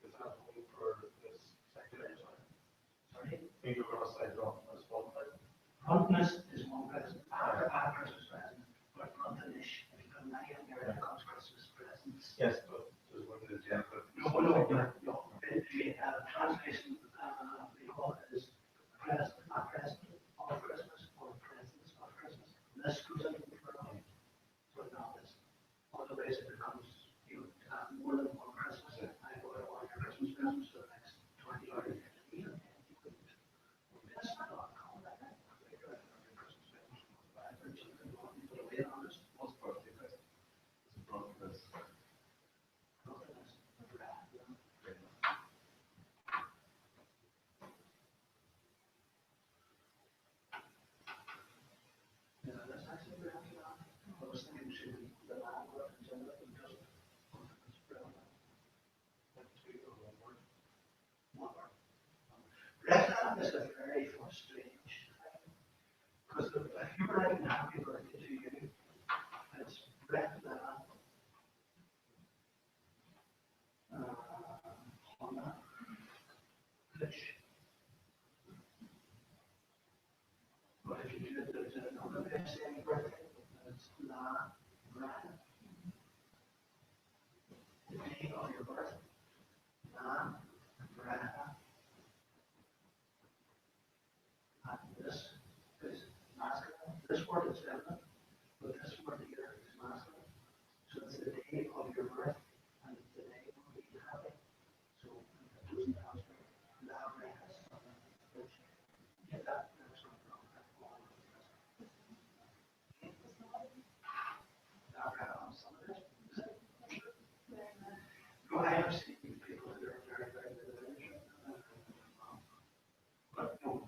Is that only for this second episode? Sorry? Think you're gonna say bronntanas one present? Bronntanas is one present, a, a Christmas present, but bronntanais, if you put an I in there, it becomes Christmas presents. Yes, but there's one in the genitive. No, no, no, no. The, the uh, translation uh, is present, a present of Christmas or presents of Christmas. This goes into the plural. So now this, otherwise it becomes you know, uh, more than one Christmas. I go to order Christmas presents for the next 20 or even 10 you couldn't. That's not uncommon. I think Christmas presents. saying birthday, but it's lá breithe. The day of your birth, lá breithe. And this is masculine. This word is feminine, but this word here is masculine. So it's the day of your birth, and it's the day of being happy. So it doesn't translate. Lá breithe sona duit. Get that? That's not wrong at all. Lá breithe an-sona duit. Is it? No, I have seen people who are very, very good at Irish. But no.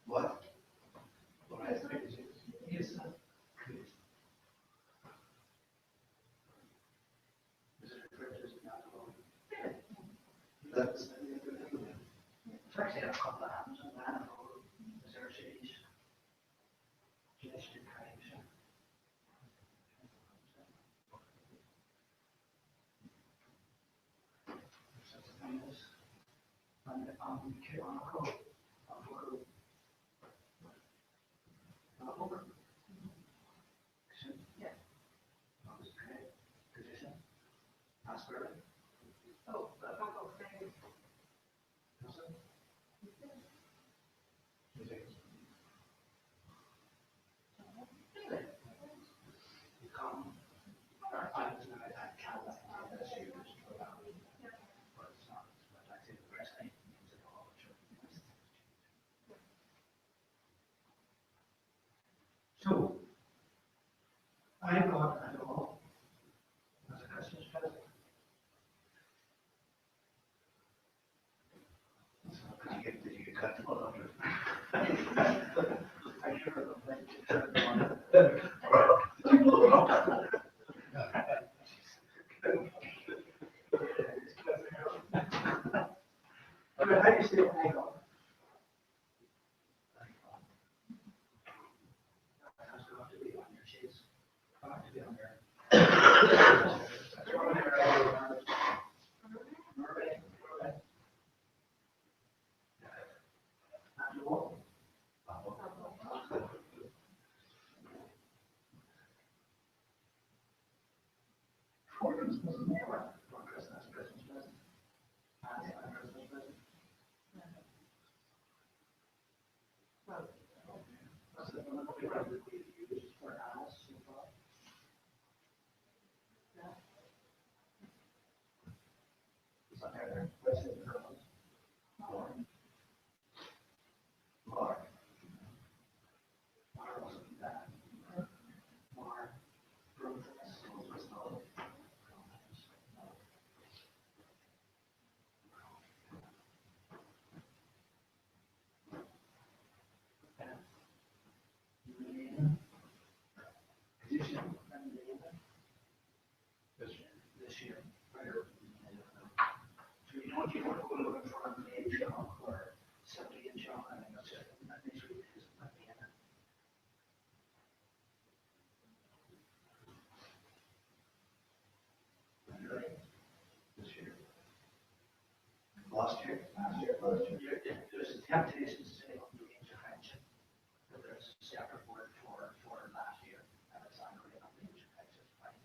What? That's It's actually a couple of hands on that. So, I got a dog as a Christmas present. Did you get, did you get cut on I should have went to turn on. But how do you say I got? That has got to be on your sheets. Got to be on your. For Christmas, never. For Christmas, Christmas present. And a Christmas present. That's the one that we've used for animals so far. Is that there? What's it called? Mark. Mar wasn't that. Mar. Bromthus. Position and Lena. This year. This year. So you don't you don't go looking for a main shock or somebody in shock and that's it. And this week is a Lena. Right. This year. Last year. Last year, Last year. There, there's a temptation to say on the age of friendship, but there's a separate word for, for last year, and it's actually on the age of friendship, right?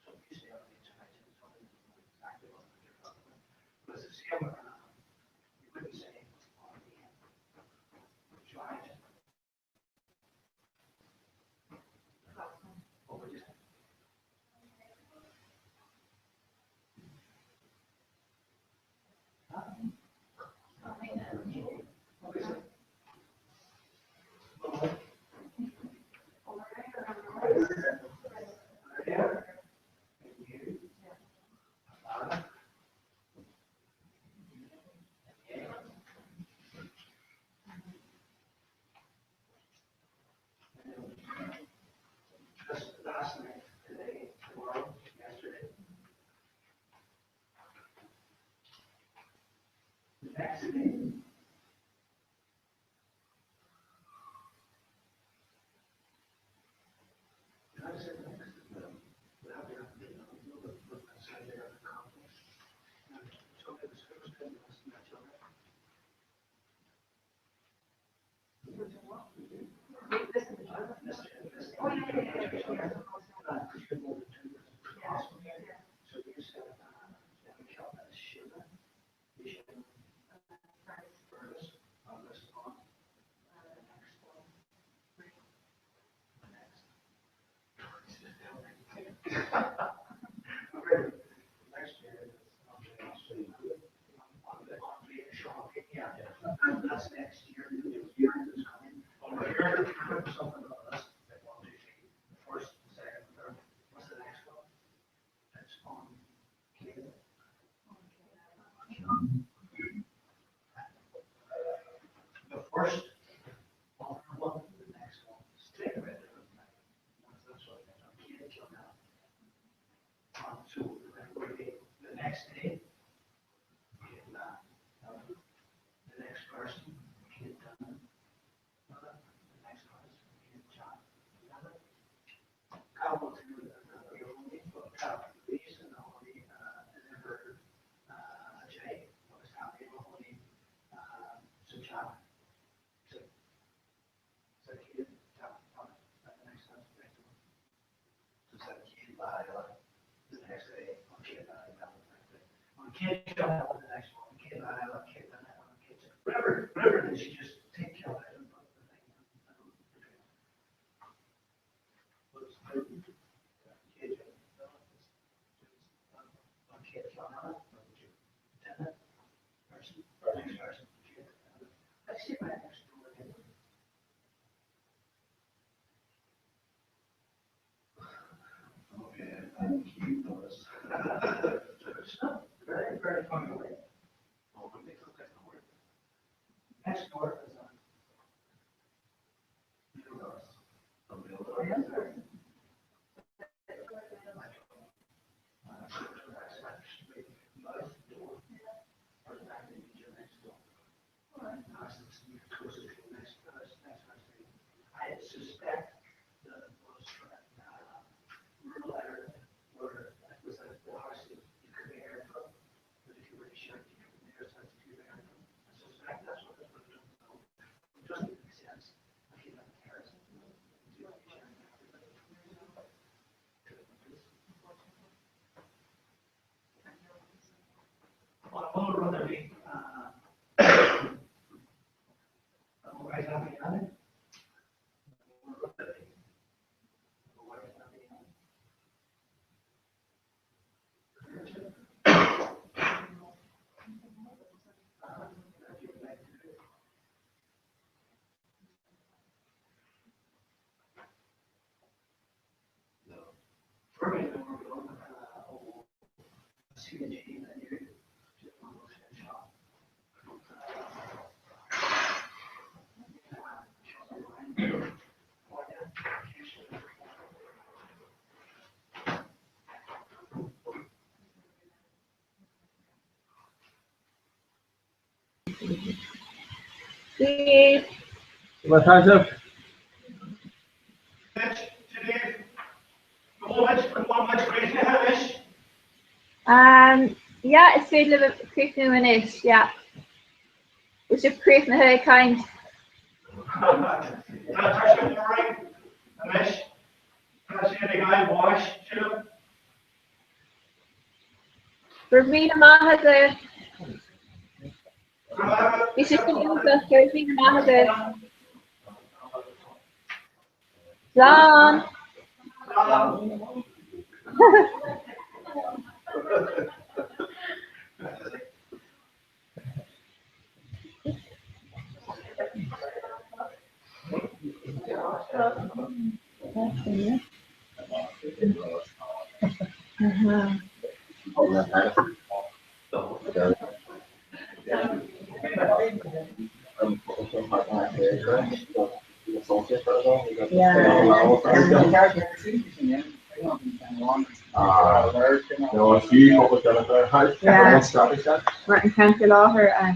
So if you say on the age of friendship, it's something you know exactly what you're talking about. But it's the same, you wouldn't say on the giant. What would you say? Huh? What is it? Dave. What has it? Um, yeah, is féidir libh críochnú anois, yeah. Bhfuil sibh críochnaithe ag caint? Tá tuirse orainn anois. Tá siad ag fháil bháis, sílim. Go raibh míle maith agaibh. Bhí sé sin iontach, go raibh míle maith agaibh. Slán! Mar an ceann faoi láthair an.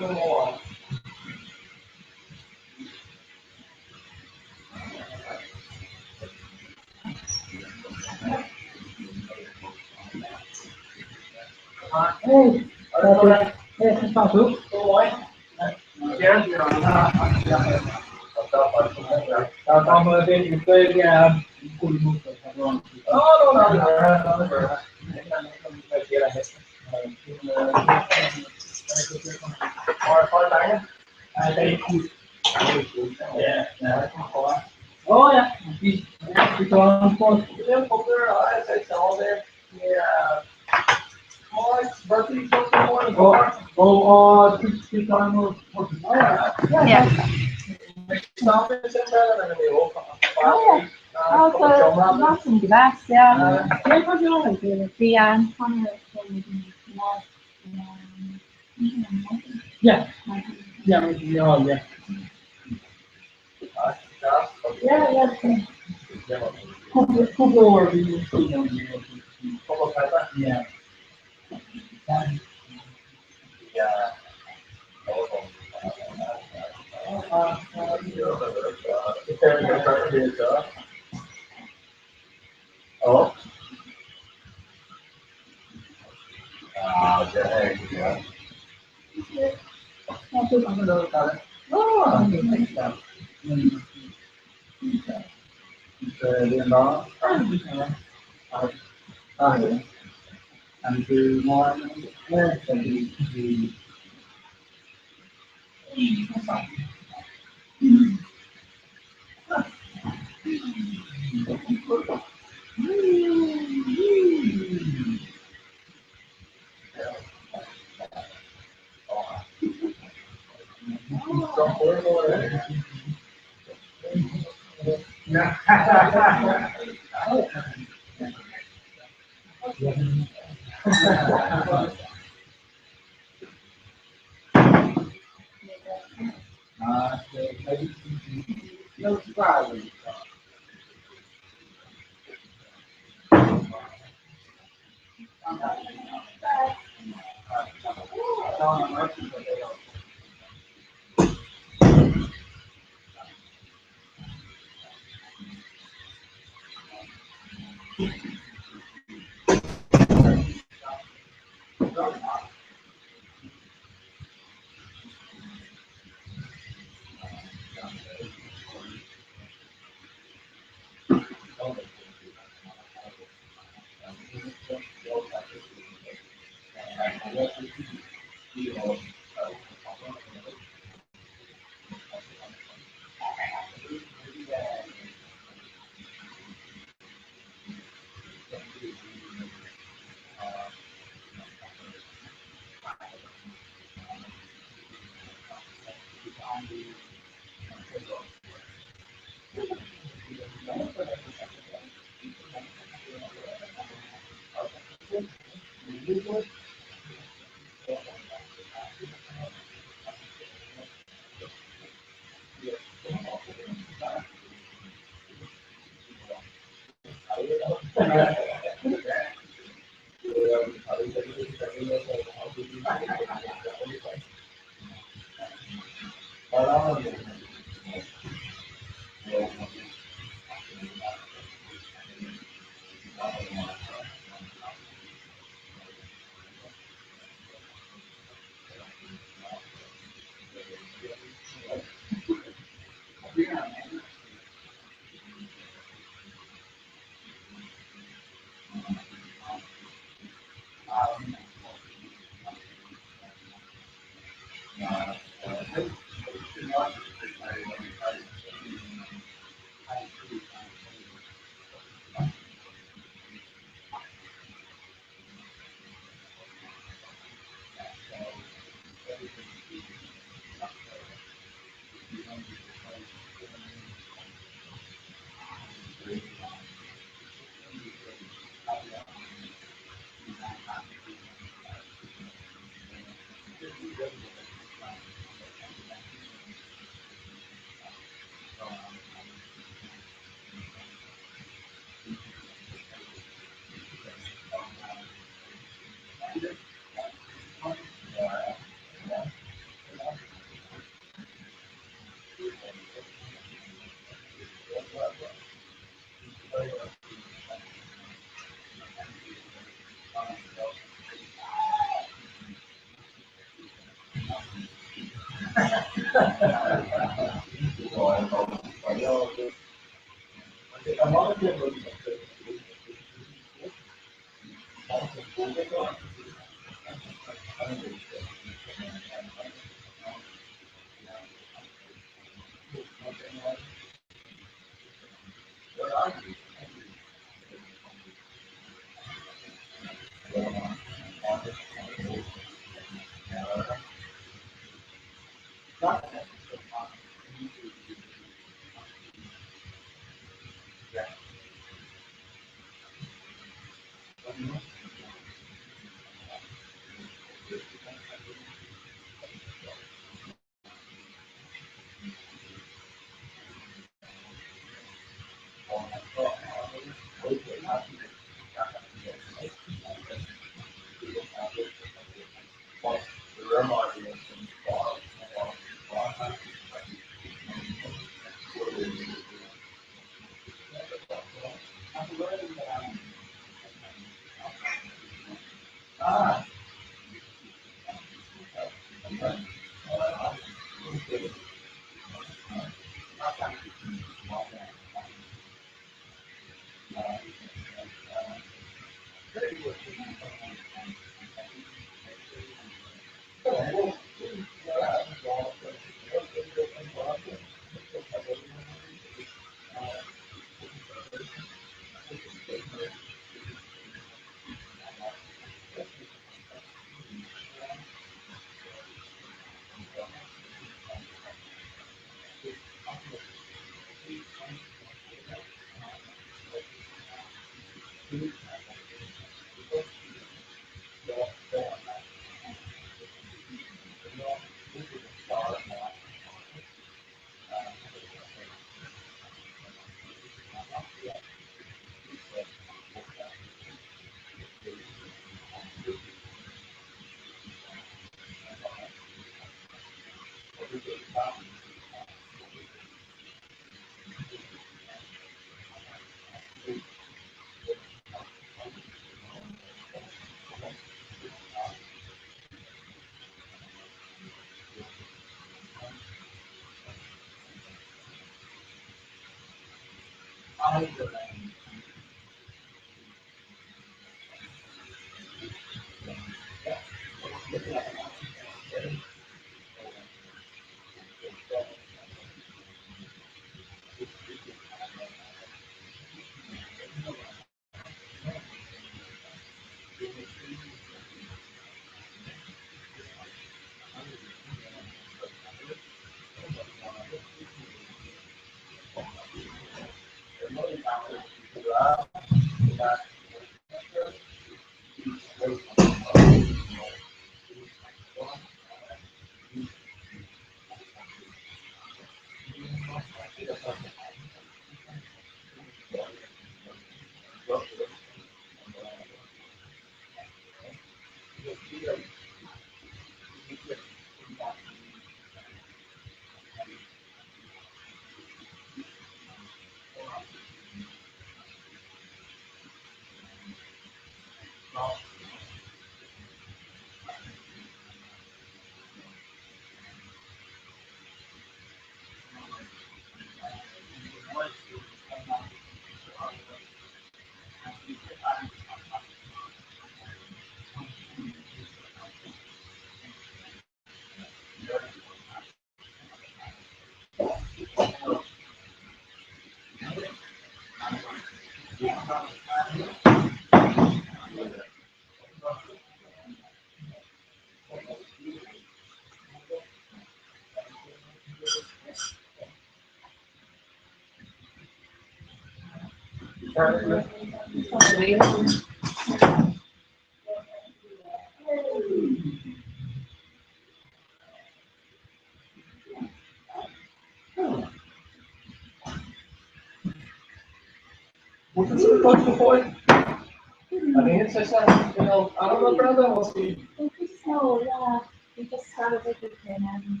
So, yeah, we just started with the and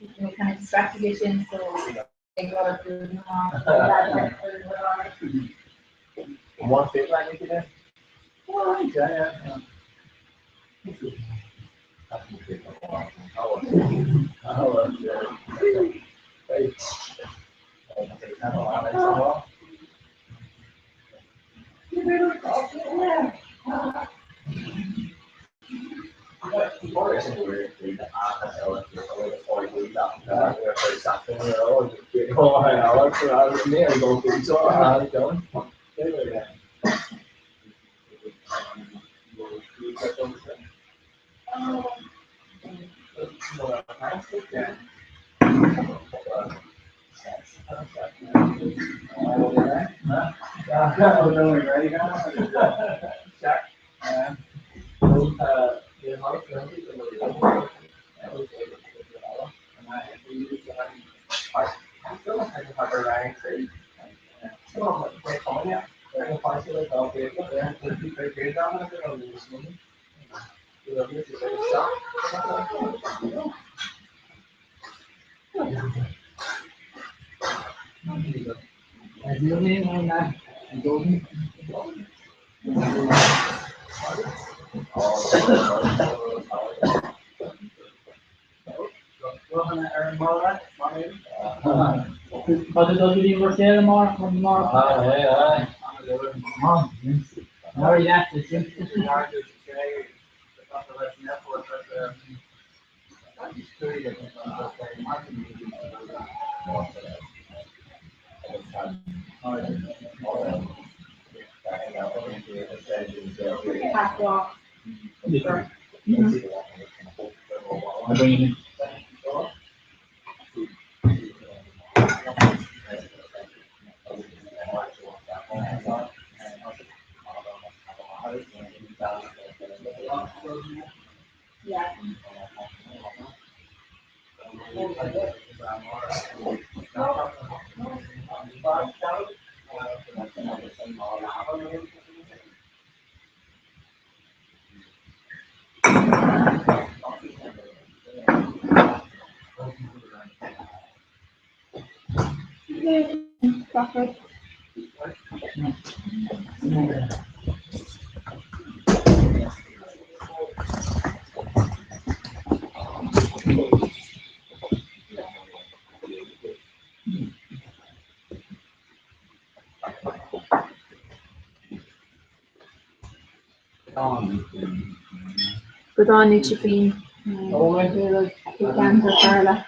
you know, kind of distracted vision, so they got up doing One fit like you did? Oh, yeah, yeah. Gach rud. Bradán nó cipín. Ceann gur fearr leat.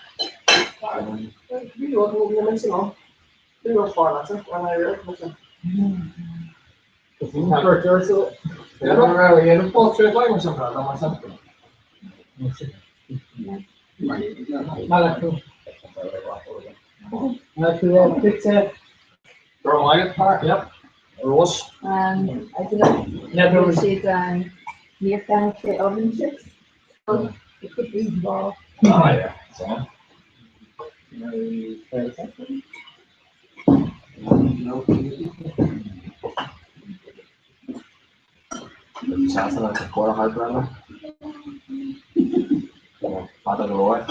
I don't know. Siad níochán sé oven chips. So it could be raw. Oh yeah. So. Fada go leor.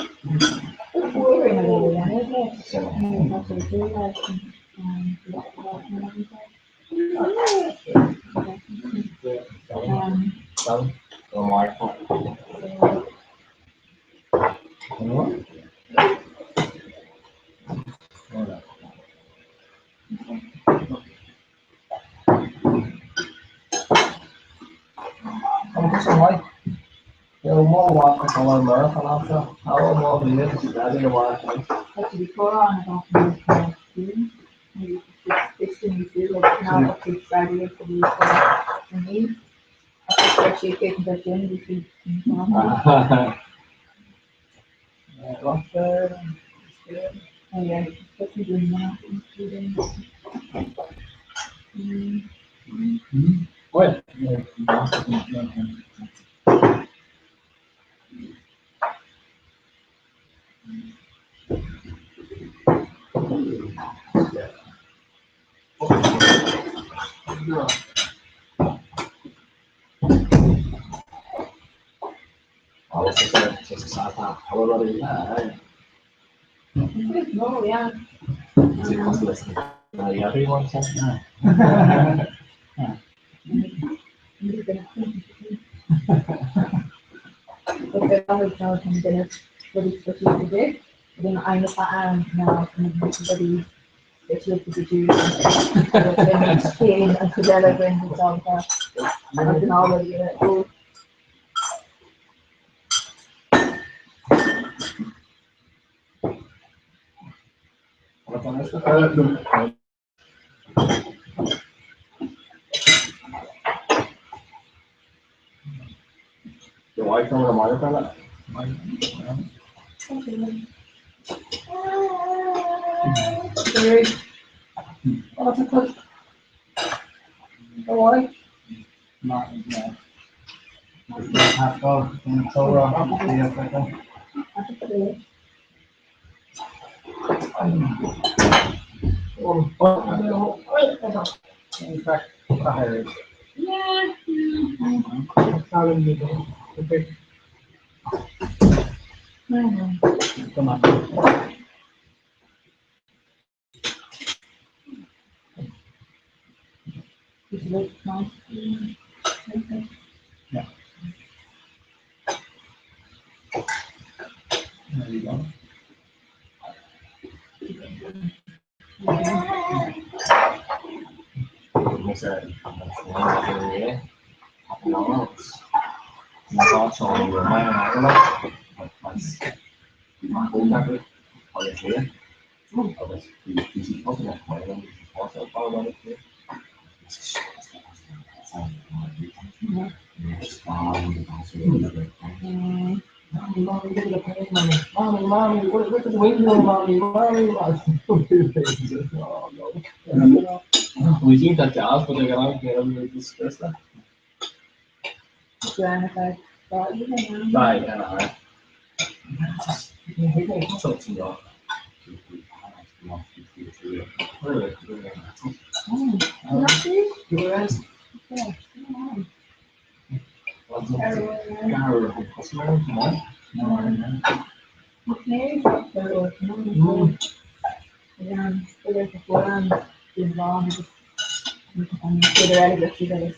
Fóran bhí an lán agus an chéad eile go siad agus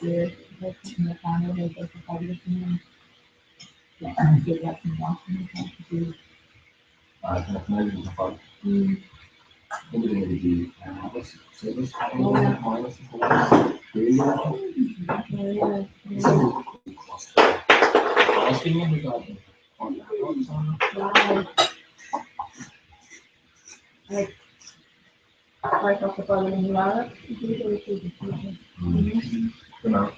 Genau.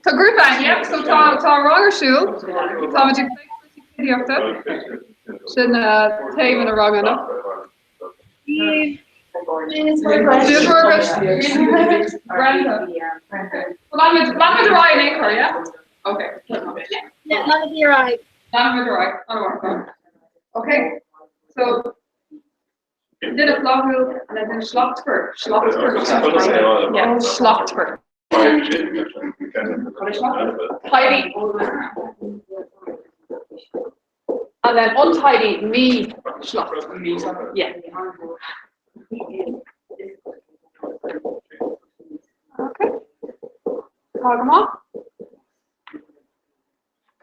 Tá grúpa ann, yeah, so tá tá rang ar siúl. Táimid ag plé cúrsaí tithíochta. Sin téama na ranga anocht. Brenda. Leanfaimid ar aghaidh in aon chor, yeah? Okay. Yeah, leanfaimid ar aghaidh. Leanfaimid ar aghaidh. An-mhaith. Okay. So Duine flaithiúil le duine slachtmhar, slachtmhar, yeah, slachtmhar. Tidy. And then untidy, míshlachtmhar. Yeah. Okay. Tá go maith.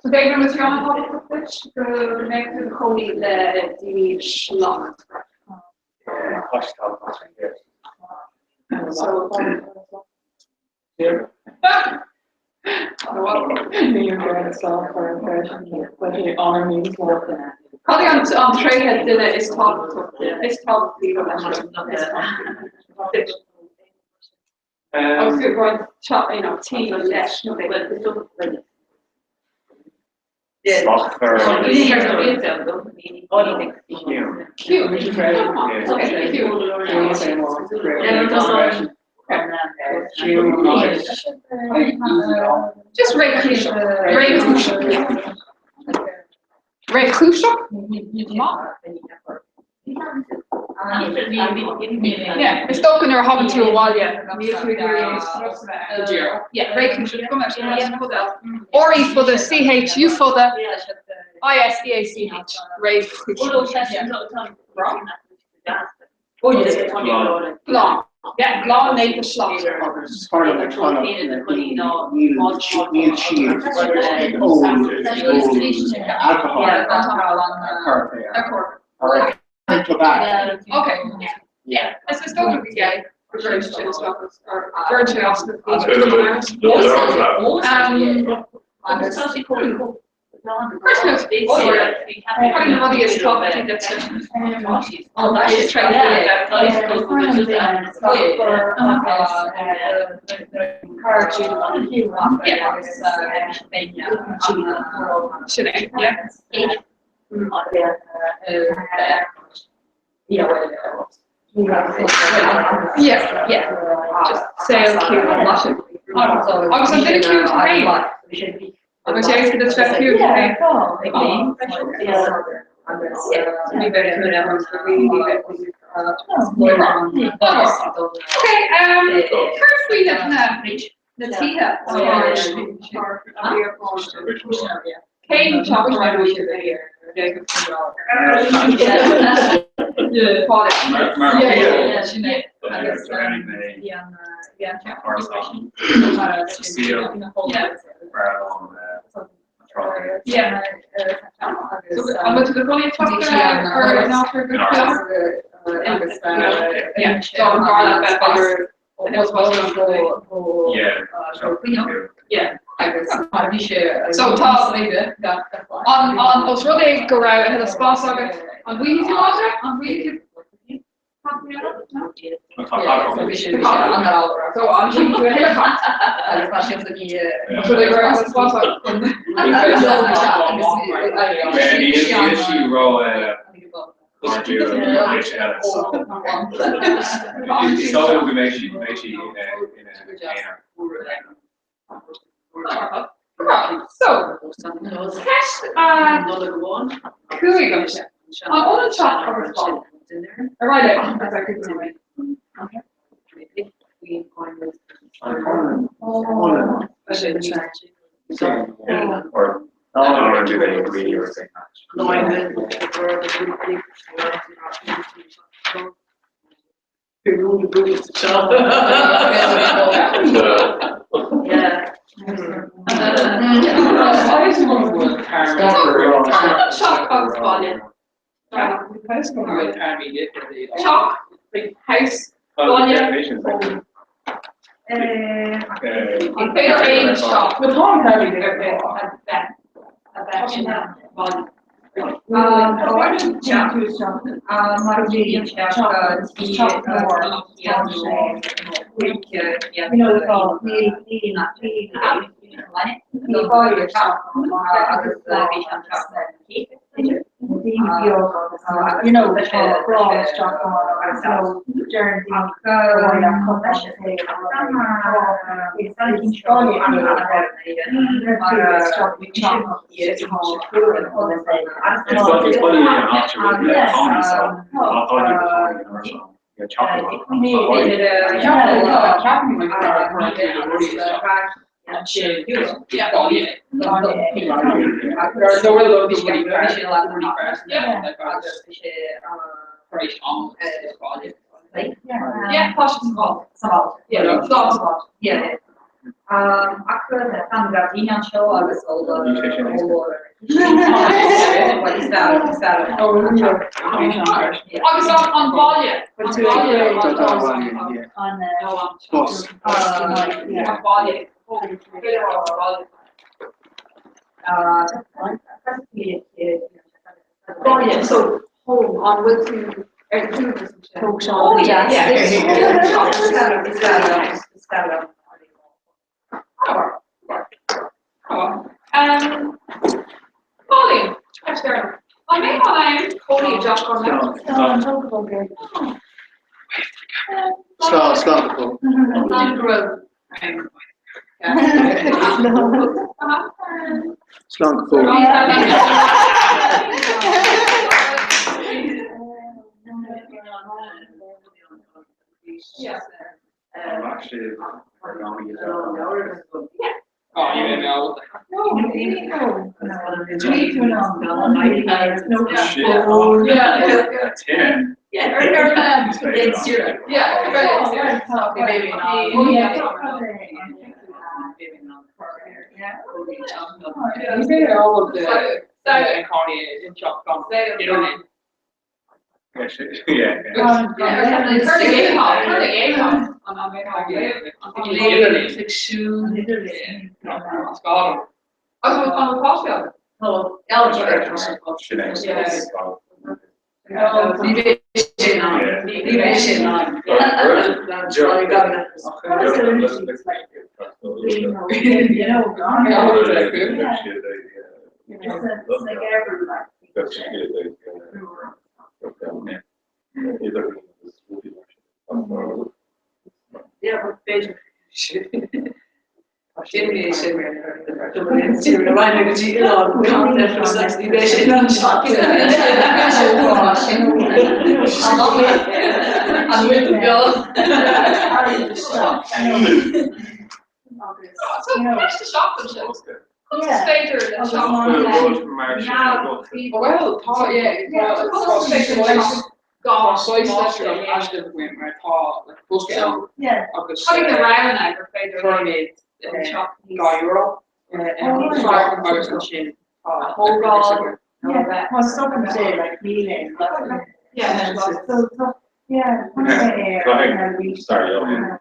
So b'fhéidir an rud tábhachtach duit go mbeidh tú i do chónaí le daoine slachtmhara. Cad é an tréithe duine is tábhachtach is tábhachtaí duit? Agus tú ag roinnt tí leis na daoine. Just réchúiseach. Réchúiseach. Réchúiseach? Yeah, is dócha nuair a thagann tú abhaile níl tú ag iarraidh aon strus a bheith ann. Yeah, réchúiseach. Go mbeidh sé R E fada C H U fada I S E A C H. Réchúiseach. Glan. Yeah, glan néata slachtmhar. Níl siad ag ól alcohol ar chor. Okay. Yeah. Is is dócha go yeah, go gcuireann sé sin isteach or gcuireann sé as do Agus Cad na rudaí is tábhachtaí duit? Sin é, yeah. Yeah, yeah. Just saol ciúin mar sin. Agus an duine ciúin tú féin? Agus é go bheith ciúin tú féin? Okay, céard faoi na na tithe Cén So tá an an os rud é go raibh a thuilleadh spás agat, an bhfaighidh tú madra? An bhfaighidh tú So an bhfaighidh tú a thuilleadh cat? Os rud é go raibh a thuilleadh spás agat. Níl sí ró So, ceist a 5 ansin. An ionann teach agus baile? Ar aghaidh leat. Teach agus baile. Teach, house, baile, home. An féidir aon teach ar bith a bheith a bheith ina bhaile? Agus an baile, an baile, an baile, Baile, so home, an bhfuil tú ar tú Oh yeah, yeah. Pauline, an mbeidh an cónaí i dteach an Slán, slán go fóill. Slán go fóill.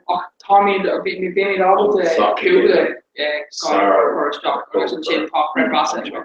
Ach táimid, bímid ábalta cúpla gáire a chur isteach agus ansin tá creidmheas anseo.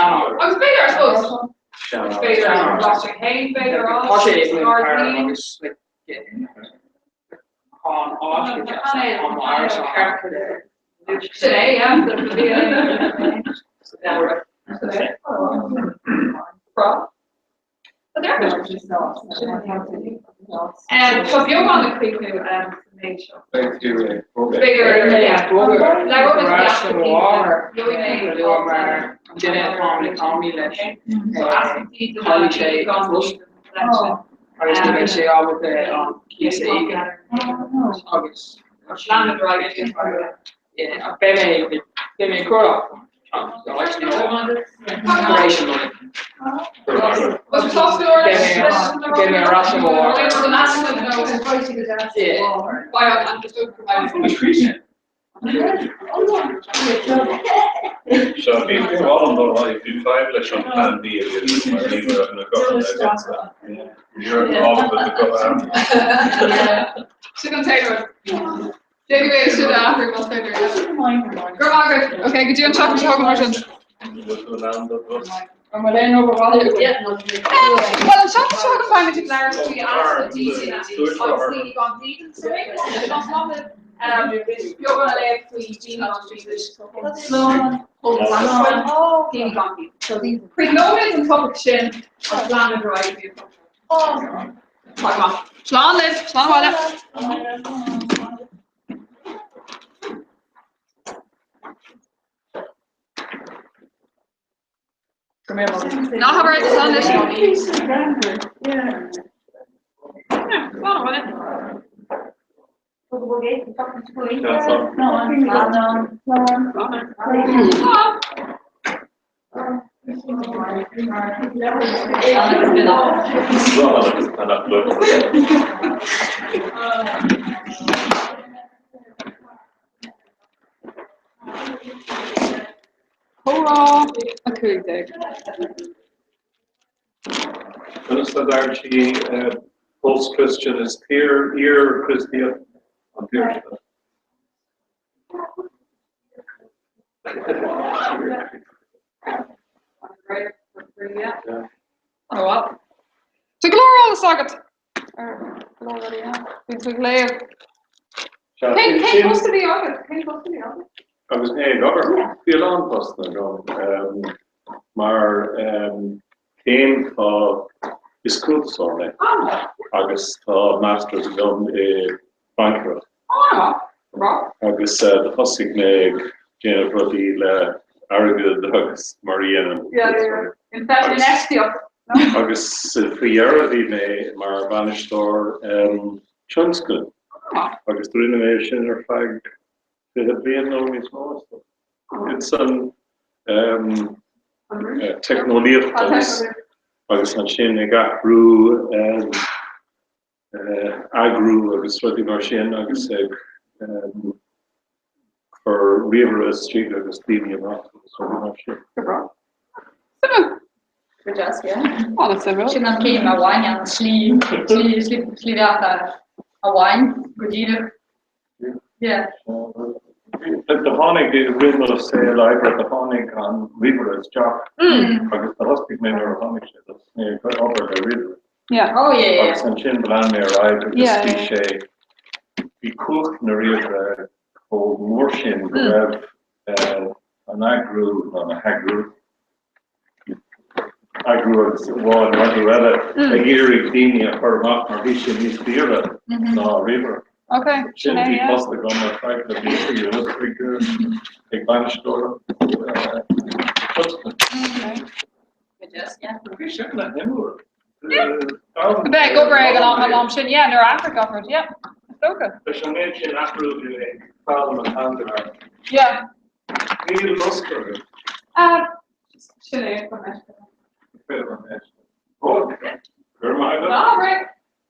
Agus b'fhéidir, I suppose, b'fhéidir an bhlastar féin, b'fhéidir Sin é, yeah. Tá beagán le críochnú sa méid seo. B'fhéidir Agus ní bheidh sé ábalta an cíos a íoc agus beidh mé beidh mé ag cur Beidh mé ar ais amárach. Sea, bhí mhaith liom dul ar aghaidh, bhí fadhb leis an Plean B a bhí agam mar ní raibh na guthanna agamsa. Ní raibh mé ábalta do ghuth a ainmniú. Sin an t-aon rud. Déanfaidh mé sin a athrú más féidir. Go raibh maith agat. Ok, go dtí an tseachtain seo chugainn mar sin. An bhfuil tú in ann do bhus? An bhfuil aon obair bhaile agat? Bhuel, an tseachtain seo chugainn beimid ag labhairt faoi easpa dídine agus daoine gan dídean sa Ríocht. Beagán a léamh faoi daoine gan dídean. Daoine gan dídean. Críochnóimid an topaic sin agus leanfaimid ar aghaidh go dtí an Tá go maith. Slán libh, slán abhaile. Ná habair slán leis. Slán abhaile. Comhrá 15. Conas a deir sí post-Christian is iar-Chríostaíocht an tír seo? Oh well. Tá go leor eolas agat. Ar go leor rudaí, yeah. Bíonn tú ag léamh. Cén cén post a bhí agat? Cén post a bhí agat? Agus mé ag obair, bhí a lán postanna agam mar céim tá is cuntasóir mé agus tá masters agam i baincéireacht. Agus do thosaigh mé ag déanamh rudaí le airgead agus mar a dhéanann. Infheistíocht. Agus faoi dheireadh bhí mé mar bhainisteoir tionscnaimh agus do rinne mé sin ar feadh 20 bliain nó níos mó is dócha. Ins an teicneolaíocht agus agus ansin ag athrú eagrú agus rudaí mar sin agus ag cur ríomhaire istigh agus daoine amach agus rudaí mar sin. Go breá. Suimiúil. Go deas, yeah. An-suimiúil. Sin an chéim a bhain an slí, slí, slí, slí bheatha a bhain go díreach. Yeah. Do tháinig i rith mo saol oibre, do tháinig an ríomhaire isteach agus do thosaigh mé nuair a tháinig sé, thosaigh mé ag obair le ríomhaire. Yeah. Oh yeah, yeah. Agus ansin do lean mé ar aghaidh agus bhí sé, bhí cumhacht na ríomhaire chomh mór sin go raibh. An eagrú nó na heagrú, eagrú agus amháin nó eagrú eile ag iarraidh daoine a chur amach mar bhí sé níos daoire ná ríomhaire. Ok, Sin sin é, bhí yeah. post agam ar feadh na blianta you know, ag ag bainisteoireacht tionscnaimh. Bhí sin le himúr. Bheith ag obair ag an am sin, yeah, nuair a athraigh gach rud, yeah, is dócha. Leis an méid sin athrú bhí mé ag foghlaim an teanga. Yeah. Níl rosc orthu. Sin é, go mbeidh. Go raibh maith agat. Ná, right.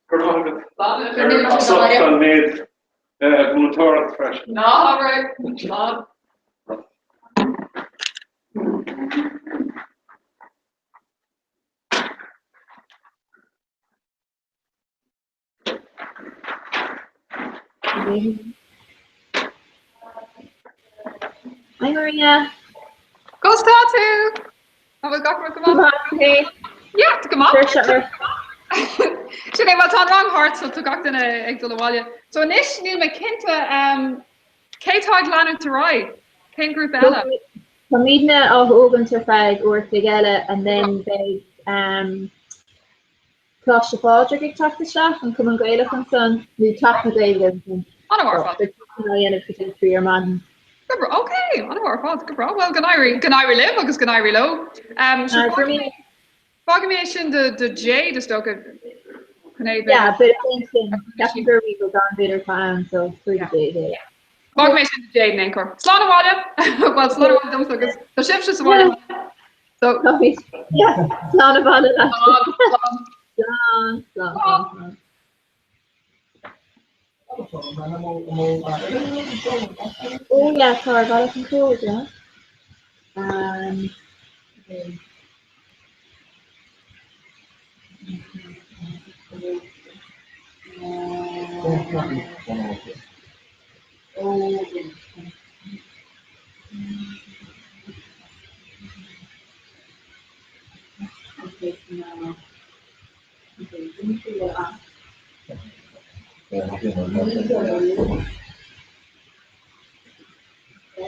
Go raibh maith agat. Slán. As ucht an méid múinteoireacht freisin. Ná, right. Slán. Hi Maria. Conas tá tú? An bhfuil gach rud go maith? Yeah, go maith. Sin é bhuel tá an rang thart so tá gach duine ag dul abhaile. So anois níl mé cinnte um, cé tá ag leanúint ar aghaidh? Cén grúpa eile? Táimidne á thógaint ar feadh uair an chloig eile and then beidh um, Coláiste Phádraig ag teacht isteach, an Cumann Gaelach ansan, nó Teach na Gaeilge ansan. An-mhaith ar fad. Beidh sin á dhéanamh go dtí 3 ar maidin. Go breá, ok, an-mhaith ar fad, go breá. Bhuel, go n-éirí, go n-éirí libh agus go n-éirí leo. Um, so Uh, for me, Fágfaidh mé sin do, do Jade is dócha. Chun é yeah, but sin, ceapaim gur rí go gan b'fhéidir atá ann, so through the Jade, yeah. Fágfaidh mé sin do Jade in aon chor. Slán abhaile! Bhuel, slán abhaile domsa agus tá sibhse sa bhaile. So, Yeah, slán abhaile leat. slán, slán. Slán, slán, slán, slán. Oh yeah, tá ar bhealach an cód, yeah. Um, okay. Oh, yeah. Okay, now. Okay,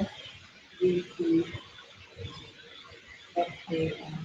S V T S A N.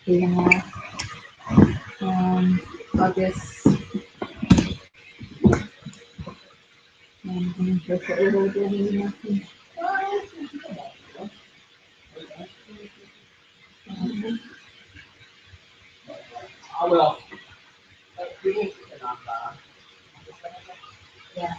Yeah. Um, agus um, Yeah.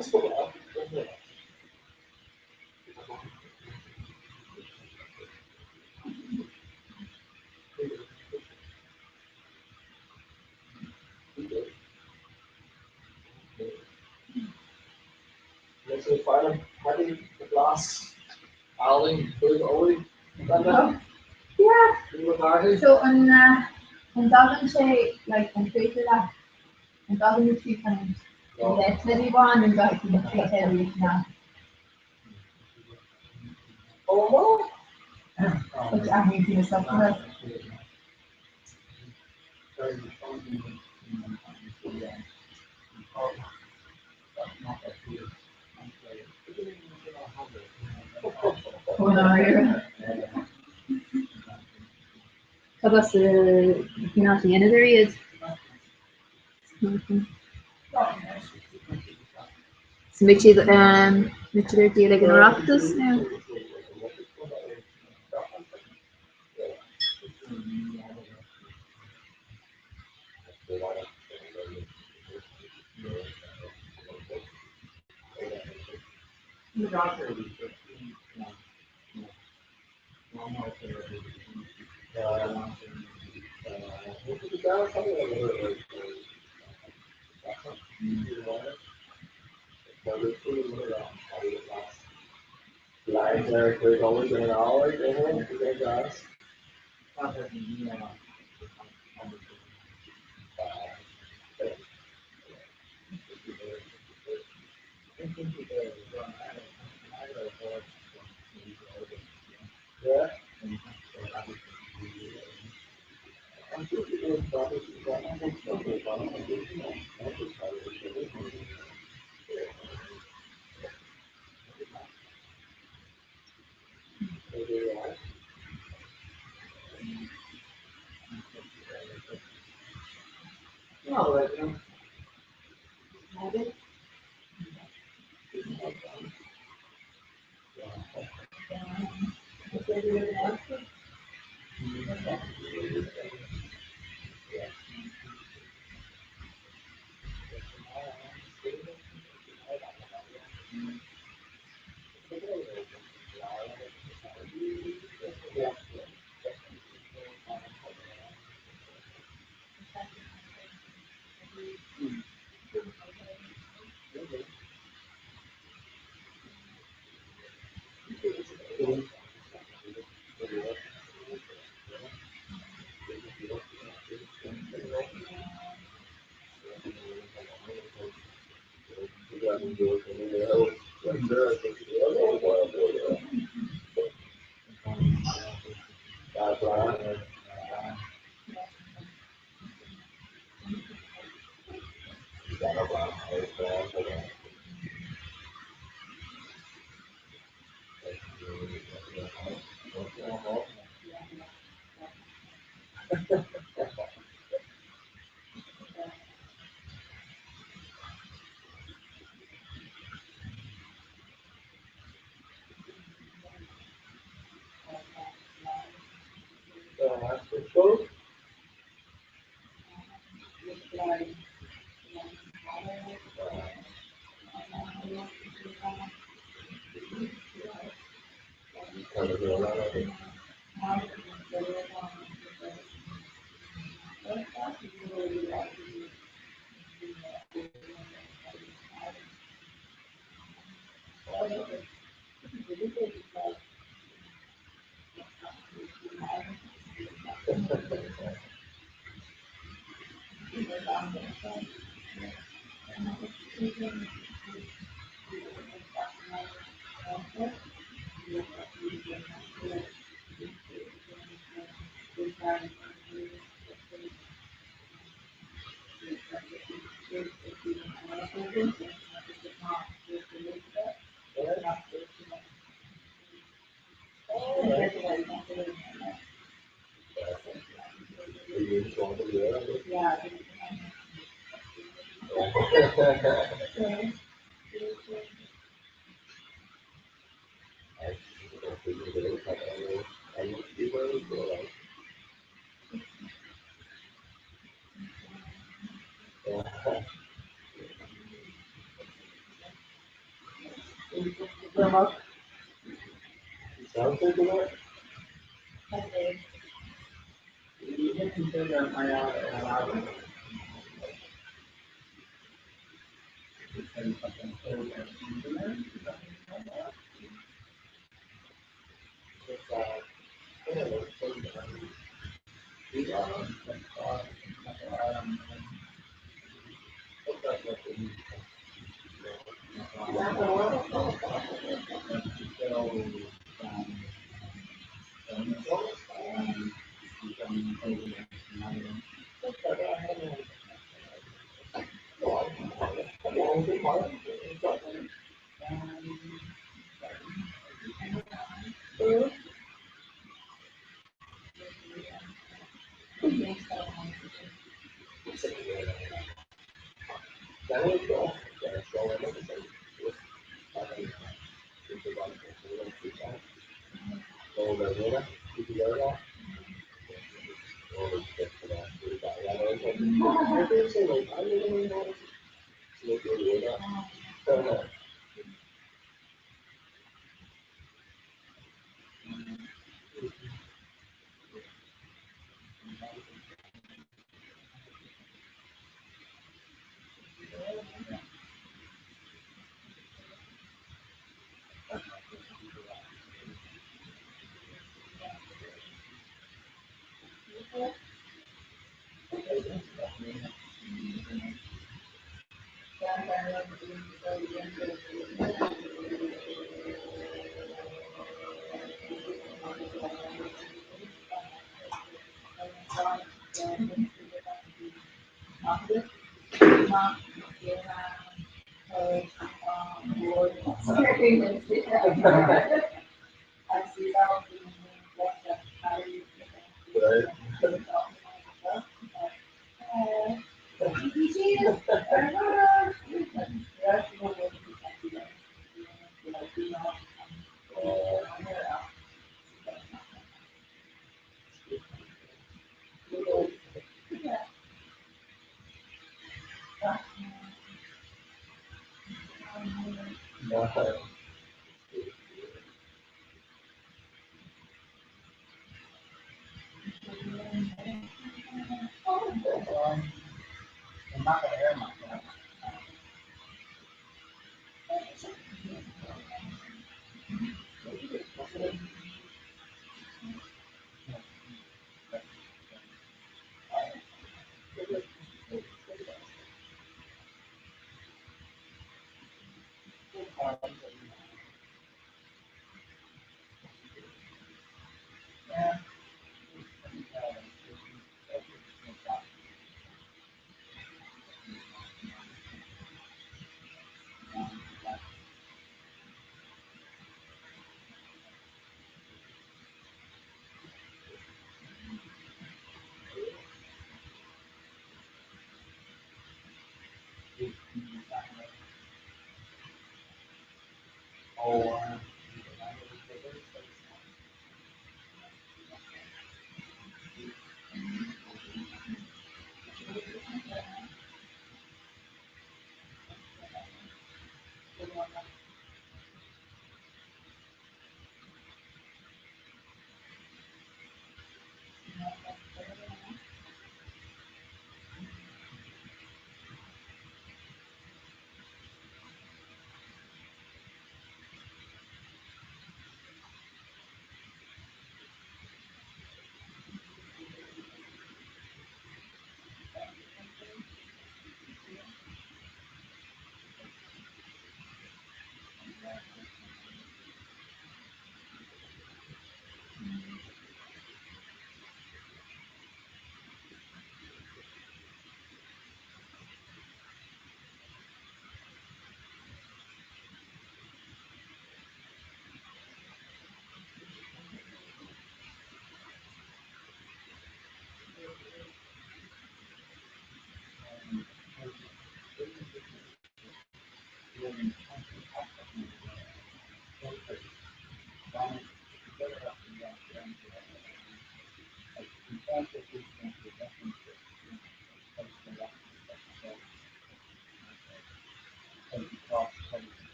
So an an dtagann sé like an féidir leat an dtagann na trí chanúint le teidí amháin an gcaithfidh tú na trí teidí na Which athraíonn tú na socruithe. Cad as cén áit a dheineadar iad? So mbeidh siad mbeidh siad ar díol ag an Oireachtas nó? Amach.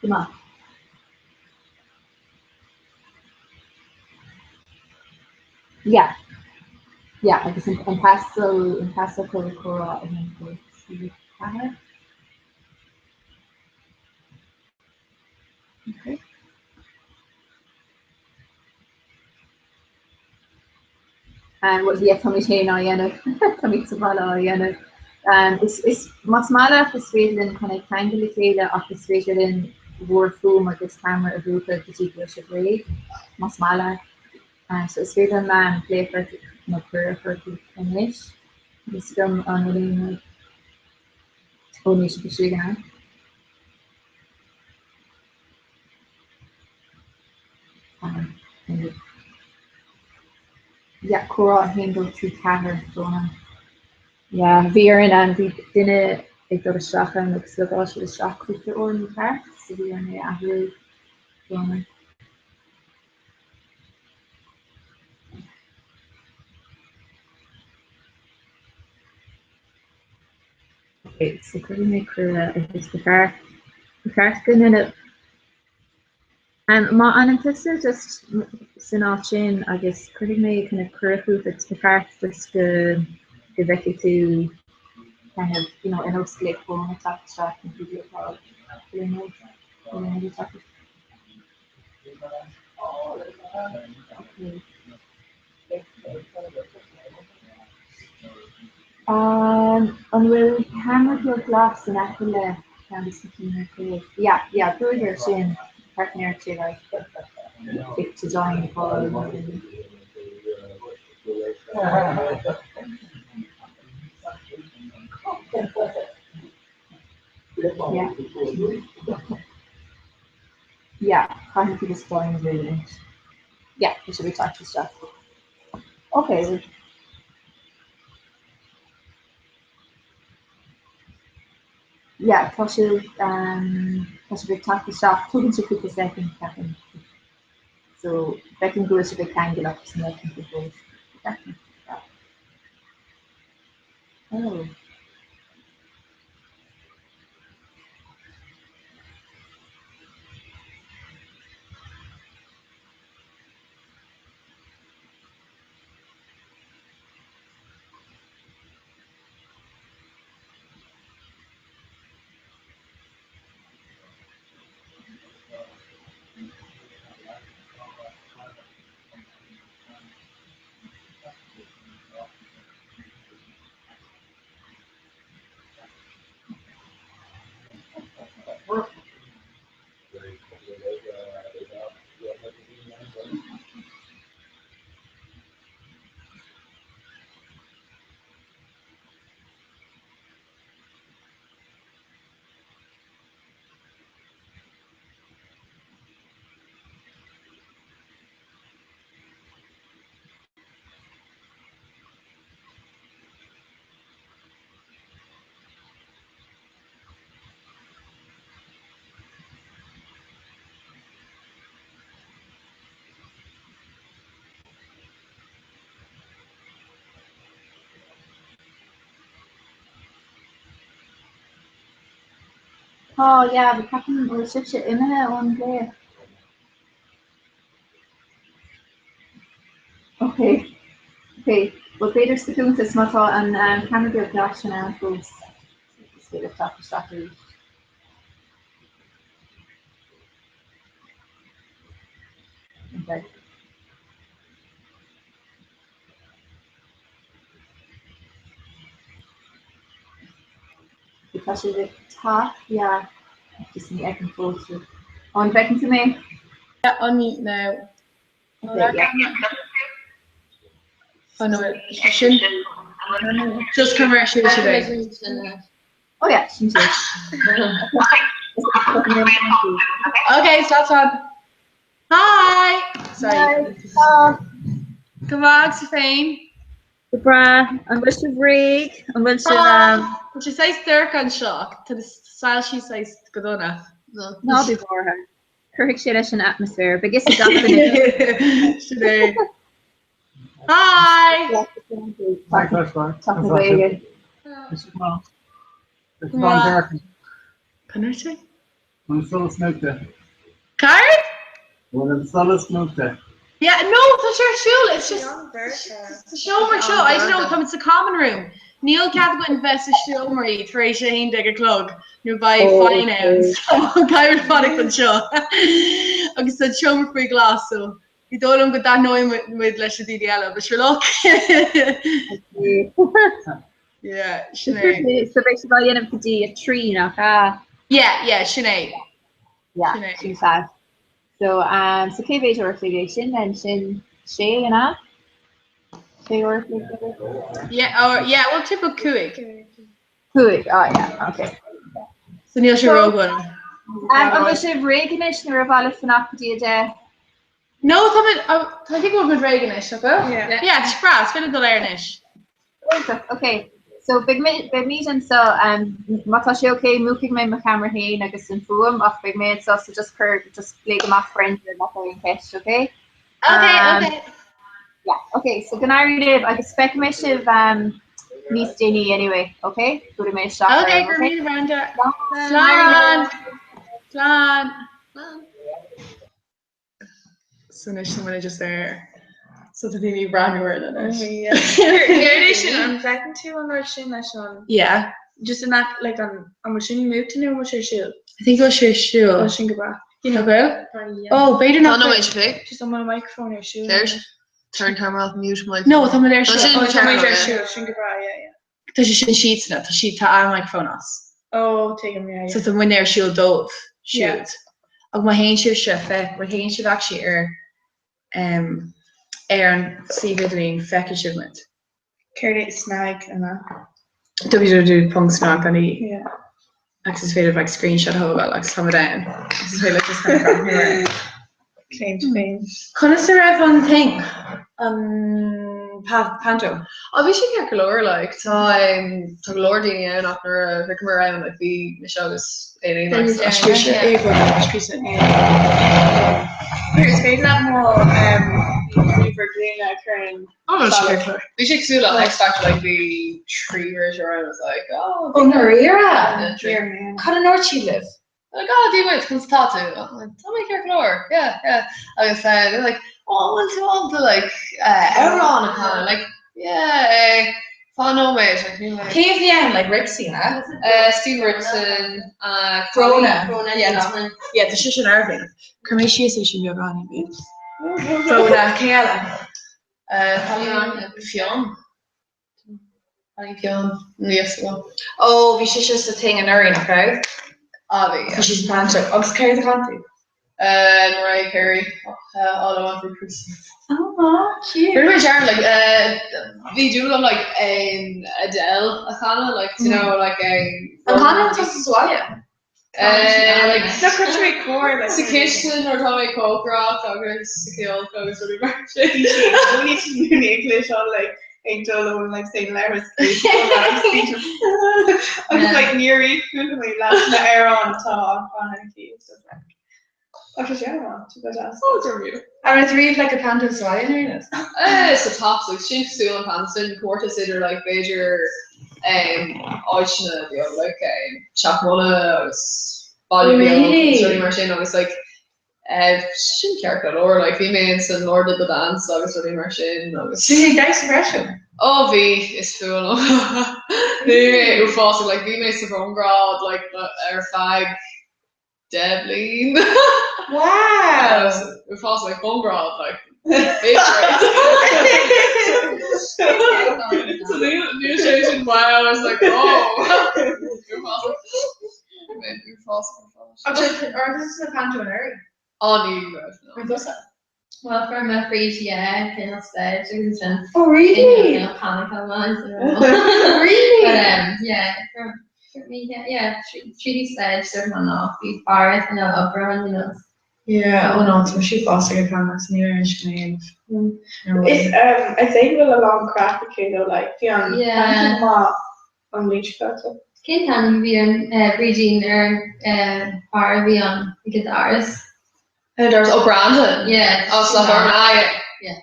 Go maith. Yeah. Yeah, agus an pascód an pascód comhrá 1 2 3 4. Okay. Um, well, yeah, tá mé féin á dhéanamh tá mé sa bhaile á dhéanamh. Um, is, is, más maith leat is féidir linn chun ag ceangal le chéile ach is féidir linn bhur fuaim agus ceamara a mhúchadh go dtí go bhfuil sibh réidh, más maith leat. Um, so is féidir liom glaoch ort nó cuireadh a chur ort anois. Is dom an bhfuil aon rud ó níl sibh istigh ann. Yeah, comhrá 1 2 3 4 Dónal. Yeah, bhí orainn an bhí duine ag dul isteach ann agus logáil siad isteach cúpla uair mícheart, so bhí orainn é a athrú Dónal. Ok, so cuirfidh mé cuireadh agus ba cheart, ba cheart go ndéanfadh, um, má fhanann tusa just san áit sin agus cuirfidh mé kind of cuireadh chugat agus ba cheart just go, go bhfeicfidh tú kind of, you know, ar nós glaoch fóin ag teacht isteach nó video call, you know, Okay. An bhfuil ceamara beag glas in aice le ceann de na cinn ar taobh? Yeah, yeah, brúigh air sin, partner to like click to join the call. Yeah. Yeah, caithfidh tú just join a bhualadh. Yeah, tá sibh ag teacht isteach. Ok, Yeah, tá sibh um, tá sibh ag teacht isteach, tugann sé cúpla soicind ceapaim. So feicim go bhfuil sibh ag ceangal ach ní fheicim go fóill. Feicim. Yeah. Oh. Tá, yeah, but ceapaim an bhfuil sibhse imithe ón gclár? Ok. Ok, bhuel b'fhéidir sa chuntas má tá an ceamara beag glas sin ann fós, is féidir teacht isteach arís. Ok. Tá sé ag teacht, yeah, just ní fheicim fós. An bhfeiceann tú mé? Yeah, unmute now. Sin just come ar siúl sé. Oh yeah, sin sé. Okay, stop stop. Hi! Sorry. Go maith tú féin? Go breá. An bhfuil sibh réidh? An bhfuil sibh Tá sé saghas dorcha anseo ach tá na soilsí saghas go dona. Ná bí buartha. Cuirfidh sé leis an atmaisféar. Beidh fhios ag gach duine. Sin é. Hi! Tá na Gaeilge. Conas sé? An solas múchta. Céard? Bhfuil an solas múchta. Yeah, no, tá sé ar siúl, it's just sa seomra seo, I don't know, táimid sa common room. Níl cead againn bheith sa seomraí tar éis a 11 a chlog nó beidh fine ann, so caithfimid fanacht anseo. Agus tá an seomra faoi ghlas, so ní dóigh liom go dtaitneoidh muid leis na daoine eile, but sure look. Yeah, sin é. So beidh sibh á dhéanamh go dtí a 3 nach ea? Yeah, yeah, sin é. Yeah, sin é. Sin fad. So, um, so cé mhéad uair a chloig é sin then sin sé an ea? Sé uair a chloig b'fhéidir? Yeah, or, yeah, well timpeall 5. 5, ah yeah, okay. So níl sé ródhona. Um, an bhfuil sibh réidh anois nó ar mhaith libh fanacht go dtí a 10? No, tá muid, tá I think go bhfuil muid réidh anois, nach bhfuil? Yeah. Yeah, tá sé breá, is féidir dul air anois. Iontach, ok. So beidh mé, beimid anseo, um, má tá sé ok, múchfaidh mé mo cheamara féin agus an fuaim ach beidh mé anseo so just cuir, just glaoigh amach Brenda má tá aon cheist, ok? Ok, Um, ok. Yeah, ok, so go n-éirí libh agus feicfidh mé sibh um, níos déanaí anyway, ok? Buailfidh mé isteach Ok, oraibh, go raibh ok? míle Brenda. Slán! Slán! Slán! Slán! So anois tá muid just ar so tá daoine ag breathnú orainn anois. Céard é sin an bhfeiceann tú an rud sin leis an Yeah. just an act like an an bhfuil sin múchta nó an bhfuil sé ar siúl? I think go bhfuil sé ar siúl. Oh sin go breá. Nach bhfuil? Oh b'fhéidir nach Tá bhfuil. nóiméad fé. Just an bhfuil an microphone ar siúl? Céard? Turn camera off, mute mic. No, tá muid ar Tá siúl. sin Oh tá muid ar yeah. siúl, sin go breá, yeah, yeah. Tá sé sin siadsan, tá siad tá an microphone as. Oh tuigim, yeah, So yeah. tá muidne ar siúl dóibh Yeah. siúd. Agus má théann sibhse, fe, má théann sibh actually ar um, ar an suíomh idirlín feicfidh sibh muid. Céard é SnaG an ea? www.snag.ie Yeah. agus is féidir like screenshot a thógáil agus tá muid ann. Agus is féidir just kind of breathnú air. Claim to fame. Conas a raibh an thing? An panto? Á bhí sé ceart go leor like tá tá go leor daoine ann ach nuair a shroicheamar ann like bhí mise agus Aileen agus Is féidir leat mo ríomhaire glúine a chur in Bhí sé cosúil le X Factor like bhí triúr ann was like oh Ó ndáiríre? Cad a ndúirt siad libh? Like, oh, Dia duit, conas tá tú? I'm like, tá mé ceart go leor, yeah, yeah. Agus uh, they're like, oh, bhfuil tú ábalta like, uh, amhrán a chanadh? Like, yeah, eh, fan nóiméad. Like, níl mé- Cé a bhí ann, like Ripsy, ha? Uh, Steve Ritson, uh, Brona. Brona, Yeah, yeah. Yeah, tá sé sin ar Chuir mé síos é sin beagán bhí. Brona, cé eile? Uh, Colleen Fionn. Colleen Fionn, níos mó. Ó, bhí sise sa thing anuraidh, nach raibh? Ah, bhí, yeah. Bhí sí sa panto. Agus céard a chan tú? Uh, Mariah Carey, uh, All I Want for Christmas. Oh, cute. Rinne mé dearmad, like, uh, bhí dúil agam, like, um, Adele a chanadh, like, you know, like, um, An canann tú sa bhaile? Uh, like, No, chuir tú ag cóir like sa chistin nuair atá mé ag cócaireacht agus sa cheol agus rudaí mar sin. Ní ní chlis like ag dul ón like St. Letters agus like níor chuala mé leis na amhráin atá á chanadh aici so like Ach tá sé an-mhaith, tá go deas. Oh, dear me. An raibh tú riamh like ag panto sa bhaile in Éirinn? Eh, sa teach, like, sin cosúil an panto sin, comórtas idir like b'fhéidir um, áiteanna beag like um, Teach Munna agus Baile Beag Really? agus rudaí mar sin agus like Sin ceart go leor, like bhí mé in san Lord of the Dance agus rudaí mar sin agus. Bhí tú ag damhsa freisin? Ó bhí, is fuath liom. Bhí mé uafásach, like bhí mé sa bhunghrád like ar feadh 10 bliain. Wow! Uafásach, like bunghrád like fifth grade. So níl sé sin wow, I was like oh. Uafásach. Bhí mé uafásach ar fad. Agus agus sa panto anuraidh? Á ní raibh, no. Ar thusa? Well, fuair mé fríd, yeah, cineál stage agus sin. Oh really? Cineál panic on mine. Really? But um, yeah, for, for me, yeah, yeah, tríd stage sort of an off, bhí fear cineál obair on, you know. Yeah, oh no, tá sí fásta ag pan agus ní raibh sin aon. Is um, I say go bhfuil a lán craic acu though, like, bhí an Yeah. maith an bhliain seo caite. Cén t-ainm a bhí ar an Brídín ar an fear a bhí ann ag an doras? An doras, oh Brandon? Yeah. Oh Slaughtneil, ah yeah. Yeah.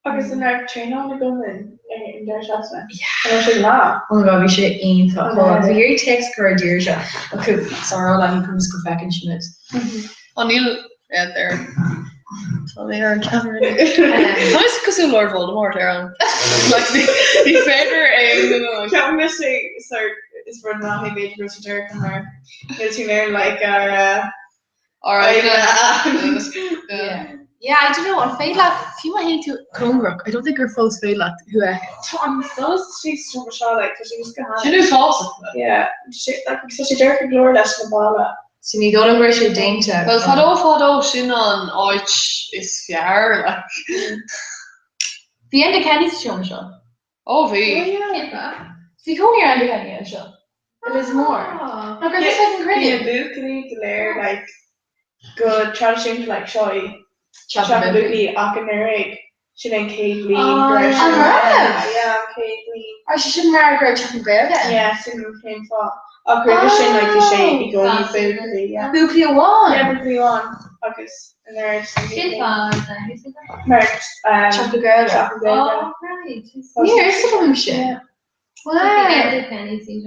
Agus an raibh traenáil agam in an deireadh seachtaine? Yeah. An raibh sé go maith? Oh my god, bhí sé iontach. Bhí iarraidh téacs a chur ar Deirdre ach sorry le conas go bhfeiceann sí muid. Oh níl yeah there. Tá mé ar an ceamara. Tá mé cosúil Lord Voldemort ar an like ní féidir aon duine like. Ceapaim go sé is rud maith é b'fhéidir go raibh sé mar níl tú ar like ar Alright Yeah. Yeah, I don't know, an féidir leat, fiú má théann tú cóngarach, I don't think gur fós féidir leat thú a fheiceáil. Tá an solas síos seo seo like tá sé just go Sin uafásach. Yeah, like tá sé dearca go leor leis na balla. So ní dóigh liom go raibh sé déanta. Well fadó fadó sin an áit is fearr like. Bhí Enda Kenny sa seomra seo. Ó bhí. Bhí cónaí ar Enda Kenny anseo. I Lios Mór. Nach raibh fhios ag an Bhí gcruinniú? na buachaillí go léir like go traidisiúnta like seo í Teach na Buachaillí ach anuraidh sin an chéad bhliain go raibh An raibh? Yeah, an chéad bhliain. Ar sé sin mar go raibh Teach na Gaeilge ann? Yeah, sin an chéad fáth. Ach roimhe sin like bhí sé i gcónaí buachaillí, yeah. Buachaillí amháin? Yeah, buachaillí amháin agus anuraidh sin Cén fáth? Mar Teach na Gaeilge. Teach na Gaeilge. Oh, right. Ní raibh fhios agam sin. Wow.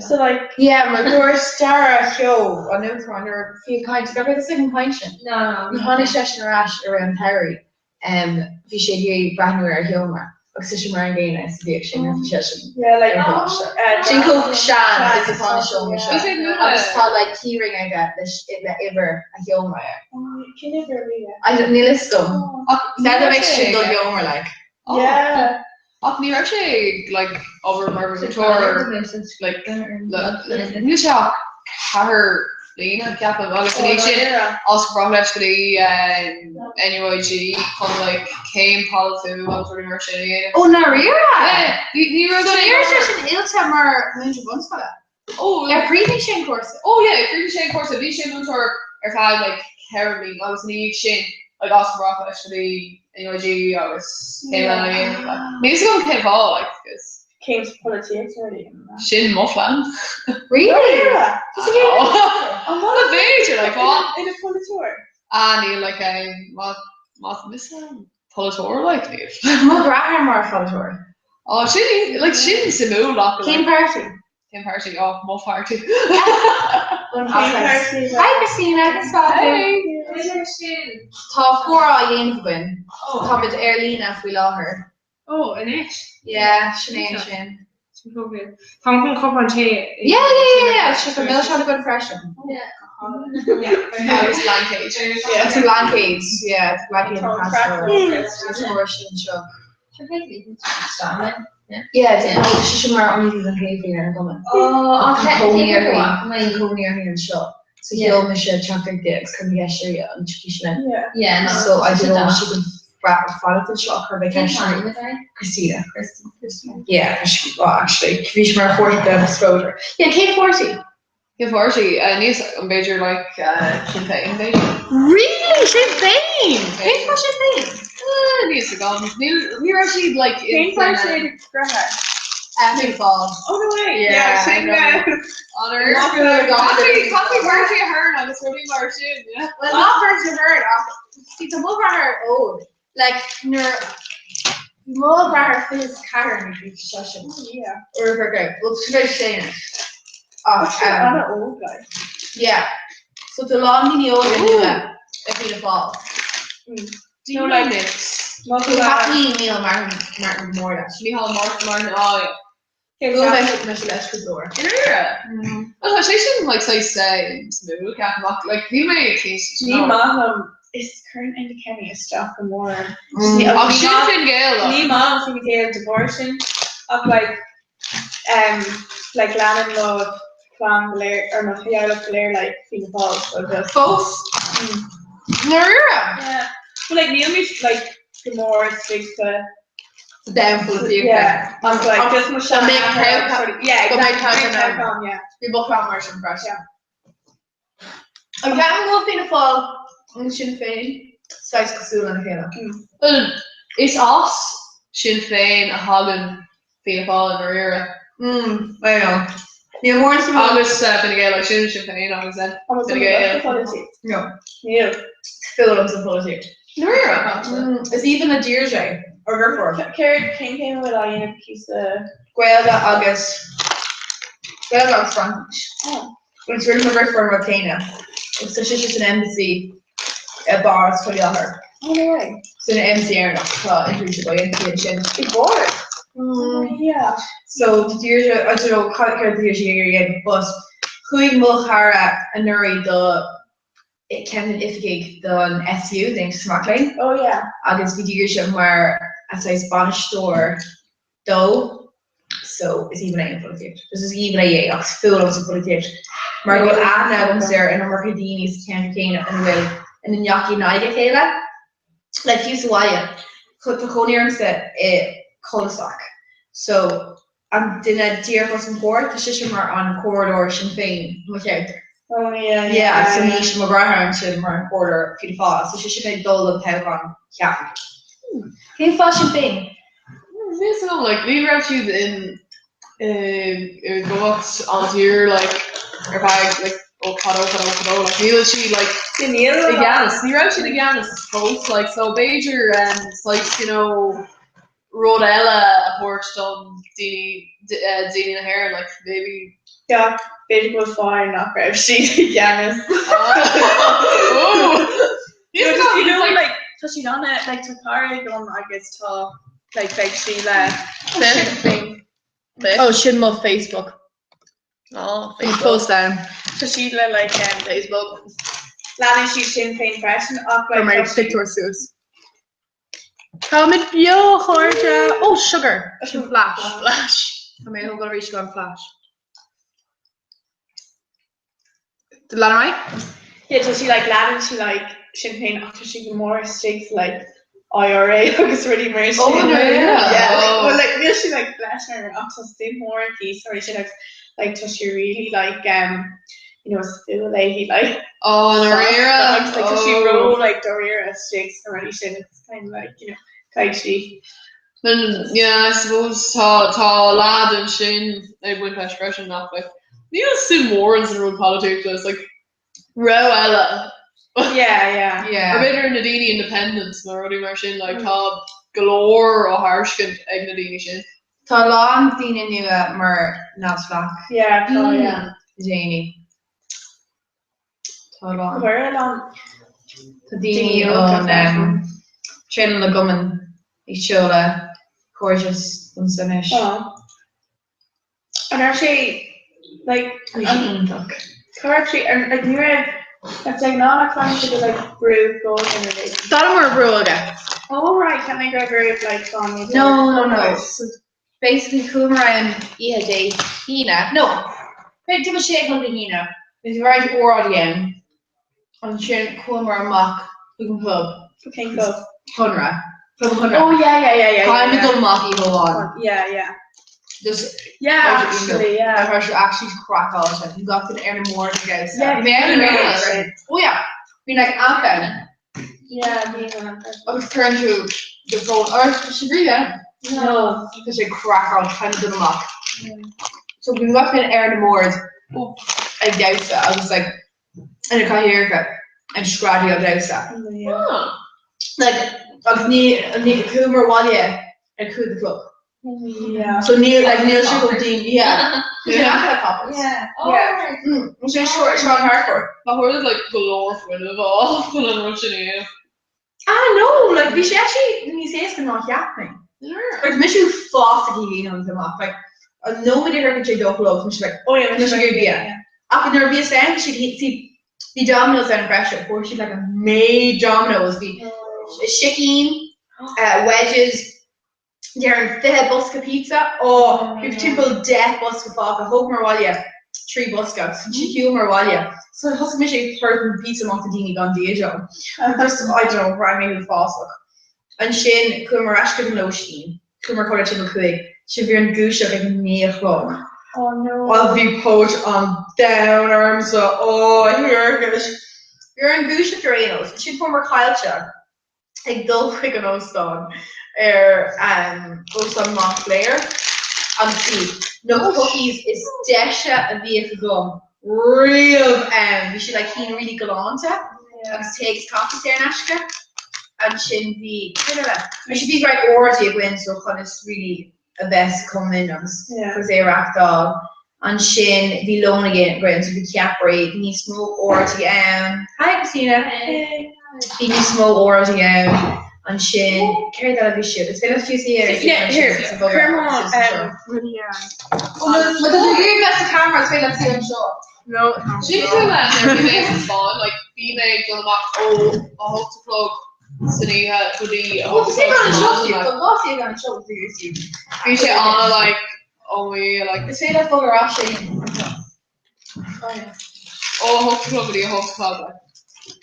So like Yeah, mar dúirt Dara Keogh an uachtarán nuair a bhí an caint, nach raibh fhios ag an caint sin? No, no. Nuair tháinig seisean ar ais i rith an tsamhraidh, bhí sé ag iarraidh breathnú ar a sheomra agus tá sé mar an gcéanna is a bhíodh sé nuair a bhí seisean Yeah, like ar an gcoláiste. Sin chomh sean is atá na seomra seo. Bhí sé ag múineadh. Agus tá like keyring aige le le uimhir a sheomra air. Cén uimhir a bhí air? I don't, níl fhios agam. Ach Said that makes sin do sheomra like. Yeah. Ach ní raibh sé ag like obair mar mhúinteoir like níl sé ach ceathair bliana ceapaim agus ina dhiaidh sin as go brách leis go dtí NUIG chun like céim polaitiúil agus rudaí mar sin a dhéanamh. Ó ndáiríre? Yeah, ní ní raibh So sé ní raibh sé sin oilte mar mhúinteoir bunscoile? Oh, Ar chríochnaigh sé an cúrsa? Oh yeah, chríochnaigh sé an cúrsa. Bhí sé múinteoir ar feadh like 4 bliana agus ina dhiaidh sin like as go brách leis go dtí NUIG agus céim eile a dhéanamh. Like, níl fhios agam cén fáth like 'cause Céim sa pholaitíocht nó rudaí mar that. sin mo phlean. Really? Oh, b'fhéidir like what? Ina pholaiteoir. Ah níl like má má mise polaiteoir like níl. Mo dheartháir mar pholaiteoir. Oh sin like sin suimiúil ach Cén páirtí? Cén páirtí? Oh mo pháirtí. Hi Christina, agus fáilte. Tá comhrá á dhéanamh againn. Táimid ar líne faoi láthair. Ó, anois? Yeah, sin é ansin. Táim chun cupán tae. Yeah, yeah, yeah, yeah, tá milseáin againn freisin. Agus blaincéid. It's a blaincéid, yeah, it's a blaincéid an pastor. Sin seo. Yeah, tá sé sin mar an an chéad bhliain ar an gcumann. Oh, Tá cónaí uirthi, tá cónaí uirthi anseo. So sheol mise teachtaireacht di agus chuir mé ceist uirthi an dtiocfaidh sí linn. Yeah, no. So I don't know she can fanacht anseo chuir mé ceist uirthi. Christina. Christina. Yeah, she, well, actually, bhí sí mar pháirtí de Schroeder. Yeah, cén pháirtí? Cén pháirtí? Níl fhios agam b'fhéidir like Sinn Féin b'fhéidir. Really? Sinn Féin? Cén fáth Sinn Féin? Níl fhios agam. Níl, ní raibh siad like Cén pháirtí é do dheartháir? Fianna Fáil. Oh no way! Yeah, Yeah, sin Honor. Caithfidh Bertie Ahern agus rudaí mar sin, yeah. Well, not Bertie Ahern ach see tá mo dheartháir óg. Like nuair mo dheartháir 24 nuair a bhí seisean. Yeah. Or for go. Well, tá sé sin. Ach Ana óg like. Yeah. So tá a lán daoine óga nua. Ag Fianna Fáil. Do you know this? Thacaigh Micheál Martin Martin mór leis. Micheál Martin Martin oh yeah. Bhuail mé mise leis go leor. I ndáiríre? Well tá sé sin like saghas suimiúil ceapaim ach like níl mé cinnte. Ní maith liom is cuireann Enda Kenny isteach go mór orm. Ach sin Fine Gael though. Ní maith liom Fine Gael de bharr sin ach like um like leanann mo chlann go léir or mo theaghlach go léir like Fianna Fáil so just. Fós? Ndáiríre? Yeah. But like níl mé like go mór istigh sa Sa domhan polaitíochta. Yeah. Ach like just mo Go mbeidh seanathair yeah Go mbeidh exactly toghchán toghchán yeah. Bhí mo chlann mar sin freisin. Yeah. An ceapann go bhfuil Fianna Fáil agus Sinn Féin saghas cosúil lena chéile? Bhuel, is as Sinn Féin a thagann Fianna Fáil i ndáiríre. Mm, I know. Níl mórán suim Agus Fine Gael, like sin Sinn Féin agus then Fine Gael. No. Níl. Fuath liom sa pholaitíocht. I ndáiríre? Mm, is aoibhinn le Deirdre, ár ndeirfiúr. Céard cén chéim a bhfuil á dhéanamh aici sa. Gaeilge agus Gaeilge agus Fraincis. Oh. Agus rinne mo dheirfiúr an rud céanna. Agus tá sise san embassy i bPáras faoi láthair. Oh no way. San embassy Éireannach tá internship á dhéanamh aici ansin. I bPáras? Oh yeah. So tá Deirdre, I don't know cad céard tá Deirdre ag iarraidh a dhéanamh but chuaigh mo chara anuraidh do ceann de na oifigigh don SU, d'Aontas na Mac Léinn. Oh yeah. Agus bhí Deirdre mar a saghas bainisteoir dó so is aoibhinn léi an pholaitíocht. Is is aoibhinn léi é ach is fuath liomsa an pholaitíocht mar go bhfuil aithne agamsa ar an iomarca daoine sa cheantar céanna ina bhfuil ina ndeachaigh in aghaidh a chéile. Like fiú sa bhaile, tá cónaí ormsa i cul-de-sac so an duine díreach os mo chomhair, tá sise mar an comhairleoir Sinn Féin i mo cheantar. Oh yeah, yeah. Yeah, so níl mo dheartháir ansin mar an comhairleoir Fianna Fáil so sise ag dul don toghchán ceapaim. Cén fáth Sinn Féin? Níl fhios agam, like, ní raibh siad in i gcumhacht an tír like ar feadh like ó fadó fadó fadó like níl siad like i gceannas ní raibh siad i gceannas fós like so b'fhéidir um saghas you know rud eile a thabhairt don daoine daoine na hÉireann like maybe Yeah, b'fhéidir go bhfuil fáth nach raibh siad i gceannas. Oh! You know, like, tá siad an like tá cara agam agus tá like beidh sí le Sinn Féin. Oh, sin mo Facebook. Oh, Facebook. Post down. Tá siad le like um, Facebook. Leanann siad Sinn Féin freisin ach like Mar pictiúr suas. Táimid beo, a chairde! Oh, sugar! Sin flash. Flash. Tá mé ag thógáil arís gan flash. Lean ar aghaidh? Yeah, tá sí like leanann sí like Sinn Féin ach tá sí go mór istigh sa like IRA agus rudaí mar sin. Oh, no, yeah. Yeah, like, Oh. well, like níl sí like leis ar ach tá suim mhór aici sorry sin agus like tá sí really like um you know is fuath léi like Oh, ndáiríre? agus like tá sí Oh. ró like dáiríre istigh sna rudaí sin it's kind of like you know caithfidh sí Then, yeah, I suppose tá tá leath ansin ag baint leis freisin nach like níl suim mhór ins an rud polaitíochta it's like rogha eile. Yeah, yeah. Yeah. Or b'fhéidir na daoine independents nó rudaí mar sin like tá go leor á thairiscint ag na daoine sin. Tá a lán daoine nua mar neamhspleách. Yeah, tá, yeah. Le déanaí. Tá a lán. Chuir a lán Tá daoine ón Traenáil na gCumann ag seoladh cairdeas domsa anois. An raibh sé like Bhí sé iontach. Cá raibh sé ar like ní raibh like de ghnáth nach bhfaigheann siad like brú ceoil in a ré. D'fhanamar brú aige. Oh right, cheap mé go raibh brú like gan No, no, no. So basically chuamar ann oíche Dé hAoine, no, b'fhéidir timpeall sé a chlog Dé hAoine, bhí roinnt óráidí ann, ansin chuamar amach chuig an chlub. Cén club? Conradh. Club an Chonradh. Oh yeah, yeah, yeah, yeah. Caithfidh mé dul amach oíche amháin. Yeah, yeah. Just Yeah, actually, yeah. Tá sé actually craiceáilte. Bhí gach duine ar na boird ag damhsa. Yeah, Bhí mé ann anuraidh. Oh yeah. Bhí like anthem. Yeah, bhí an anthem. Agus cuireann tú do phone or sé bhrí ann. No. Tá sé craiceáilte caithfidh mé dul amach. So bhí gach duine ar na boird ag damhsa agus like ina cathaoireacha ag screadaíl ag damhsa. Yeah. Like agus ní ní chuamar abhaile ar 5 a chlog. Yeah. So níl like níl sé chomh dian yeah. Yeah. Yeah. Coppers. Yeah. Yeah. Mm. Sé seo Sean Harcourt. Ba chuir like go leor fuinnimh off chun an rud sin a dhéanamh. Ah no, like bhí sé actually níos éasca ná cheap mé. Like mise fásta cí dhéanamh amach like an nóiméad a shroicheann sé dó a chlog mise like Oh yeah, mise ag bia. Ach nuair a bhíos ann siad see bhí Domino's ann freisin, fuair siad like an méid Domino's bhí sicín, uh, wedges, déarfainn 20 bosca pizza, ó, bhí timpeall 10 bosca fágtha, thógamar abhaile 3 bosca agus shiúlamar abhaile. So thosaigh mise ag tabhairt an pizza amach do daoine gan Dia dom. Just, I don't know, bhraith mé uafásach. Ansin chuamar ar ais chuig an lóistín, chuamar a chodladh timpeall 5, sin bhí orainn dúiseacht ag 9 a chlog. Oh no. Bhuel bhí póit an domhain ormsa, ó a thiarcais. Bhí orainn dúiseacht ar aon nós. Ansin fuaireamar caillte. ag dul chuig an óstán ar Óstán Montclair agus bhí na cookies is deise a bhíodh agam riamh ann. Bhí siad like cinn really galánta agus tae agus caife saor in aisce. Ansin bhí, céard eile? Bhí siad bhí roinnt óráidí againn so chun is really a bheith sa cumann agus agus é a reachtáil. Ansin bhí lón againn so bhí ceapairí, bhí níos mó óráidí ann. Hi Christina! Bhí níos mó óráidí ann. Ansin, céard eile bhí siad? Is féidir leat fios a dhéanamh Yeah, here, cuir mo rudaí ar Má tá tú ag iarraidh bheith sa camera, is féidir leat suí anseo. No. Sin tú nuair a bhí mé sa Spáinn, like, bhí mé ag dul amach ó a hocht a chlog san oíche go dtí a hocht a chlog sa maidin, like. Bhí sé ana like oh my Dhia like. Is féidir leat bogadh ar ais é. Ó a hocht a chlog go dtí a hocht a chlog like.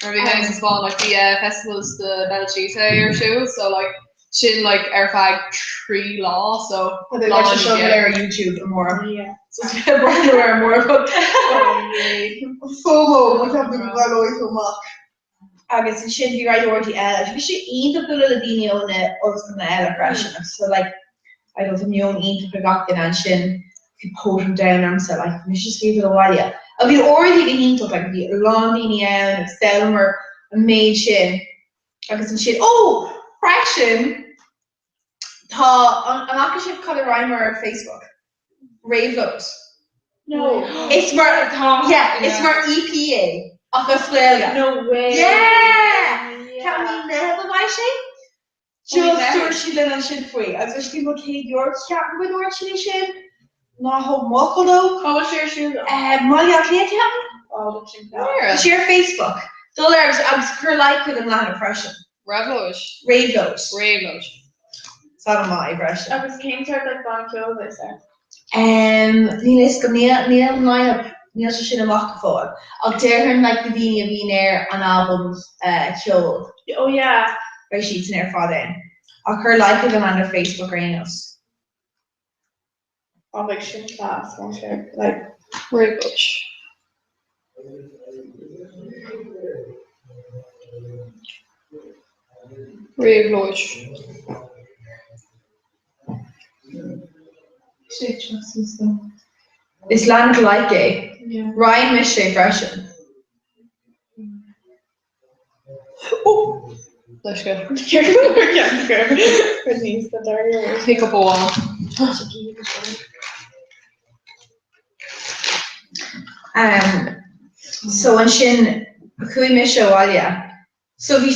Nuair a bhí mé sa Spáinn like bhí eh festivals de Bellachite ar siúl so like sin like ar feadh 3 lá so Tá lá seo go léir ar YouTube amárach. So is féidir breathnú air amárach. FOMO, má cheapann tú go gcailleoidh tú amach. Agus ansin bhí roinnt óráidí eile. Bhí sé iontach bualadh le daoine ó na ollscoileanna eile freisin agus so like I don't know meon iontach ag gach duine ansin bhí póit an domhain ormsa like bhí mise just ag dul abhaile. Ach bhí óráidí go hiontach like bhí a lán daoine ann agus d'fhoghlaimear an méid sin agus ansin ó freisin Tá, an bhfaca sibh cad a roinneamar ar Facebook? Réabhlóid. No. Is mar, yeah, is mar EP é, ach as Gaeilge. No way. Yeah! Ceapaim mí Meitheamh a bheidh sé? Just dúirt siad linn ansin faoi, agus bhí sé timpeall €100 ceapaim go ndúirt siad é sin. Ná thóg m'fhocal dó. Cá bhfuil sé ar siúl? Mbaile Átha Cliath ceapaim. Oh, that's sin Tá sé ar Facebook. Dul air agus agus cuir like chuig an leathanach freisin. Réabhlóid. Réabhlóid. Réabhlóid. Is an-mhaith freisin. Agus cén sórt like banna ceoil a bheas air? Níl a fhios agam, níl níl an line-up, níl sé sin amach go fóill. Ach déarfainn like na daoine a bhíonn ar an albam ceoil. Oh yeah. Beidh siadsan ar fad ann. Ach cuir like chuig an leathanach Facebook ar aon nós. Oh beidh sin class, won't sé? Like. Réabhlóid. Réabhlóid. Is leathanach like é. Roinn mise é freisin. Pick up amháin. So ansin chuaigh mise abhaile. So bhí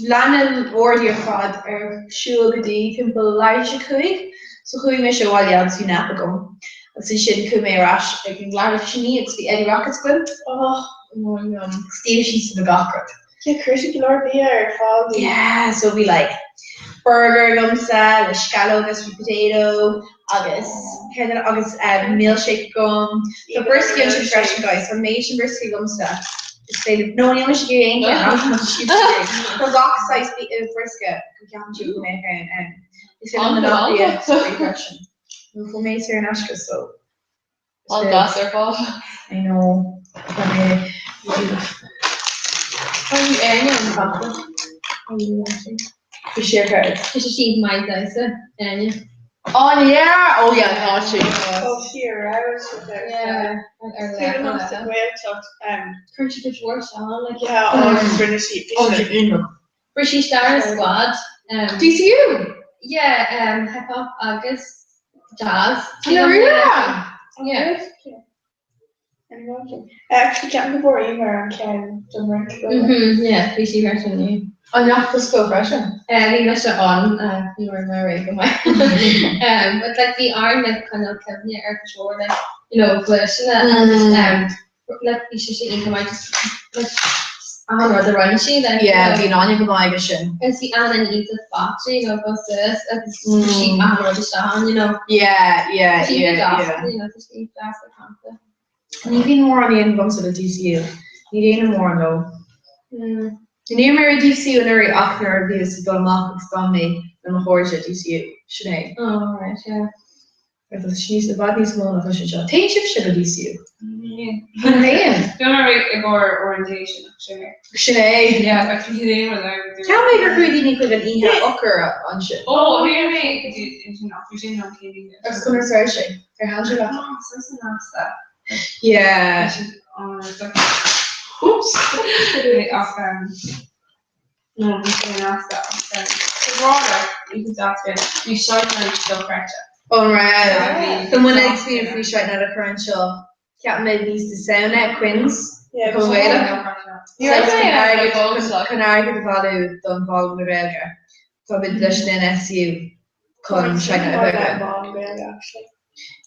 lean na hóráidí ar fad ar siúl go dtí timpeall leathuair tar éis a cúig. So chuaigh mise abhaile agus bhí nap agam. Agus ansin chuaigh mé ar ais ag an leathuair tar éis a naoi agus bhí Eddie Rockets againn. Oh. D'íoc siadsan do gach rud. Yeah, chuir siad go leor bia ar fáil. Yeah, so bhí like burger agamsa le sceallóg agus sweet potato agus céard eile agus um, milkshake agam. Tá brioscaí ansin freisin guys, tá méid sin brioscaí agamsa. Is féidir no níl mise ag iarraidh aon cheann ach tá siad ag iarraidh. Tá gach saghas briosca go gceapann siad go mbeadh ann ann. Is féidir na An-ghalánta. freisin. Nó fuair mé saor in aisce so. An-deas ar fad. I know. Tá mé Tá sí Áine an papa. Bhí sé ar ceart. Tá sí maith damhsa, Áine. Oh yeah! Oh yeah, tá sí. Tá sí ar fheabhas sa damhsa. Yeah. Cuimhin sa Ghaeltacht. Chuir sí cuid mhór sean like. Yeah, oh, agus rinne sí. Oh, sí iontach. Fuair sí star squad. DCU? Yeah, um, hip hop agus Jazz. Dáiríre? Yeah. Actually, ceapaim go bhfuair Eimear an ceann don rince. Mhm, yeah, bhí sí freisin, yeah. An fheachtas go freisin? Bhí mise ann, ní raibh mé réidh go maith. But like bhí orainn like coinneáil cuimhne ar go leor like, you know, gluaiseanna agus um, like bhí sí iontach maith just like achan rud a rinne sí like, you Yeah, know. bhí Áine go maith aige sin. Agus bhí Anna iontach faighte, you know, go suas agus chuir sí achan rud isteach ann, you know. Yeah, yeah, Tá sí yeah, deas, yeah. you know, tá sí deas ag caint. Ní bhíonn mórán a dhéanamh agamsa le DCU. Ní dhéanaim mórán leo. Ní raibh mé ar DCU anuraidh ach nuair a bhíos ag dul amach agus d'fhan mé le mo chairde DCU. Sin é. Oh, right, yeah. Mar tá sé níos, i bhfad níos mó ná tá sé anseo. Téann sibhse go DCU? Ní théann. Bhí mé i gcomhair orientation ach sin é. Sin é. Yeah, ach ní théann rud ar bith. Cheap mé gur chuaigh daoine chuig an oíche eochair ansin. Ó, bhí mé go dtí ansin ach bhí sin an chéad oíche. Agus conas a raibh sé? Ar thaitin sé leat? Ah, saghas an-nasta. Yeah. Bhí siad an-deacair. Oops. Ach um, no, bhí sé nasta ach um, sa bhrála, bhí sé deas, bhí Shite Night dochreidte. An raibh? Tá muid ag smaoineamh faoi Shite Night a chur anseo. Cheap mé níos Dé Samhna, Quinns, chomh Gaelach. Chun airgead a bhailiú don Mhol na Gaeilge. Táimid leis an NSU chun Shite Night a bheith againn.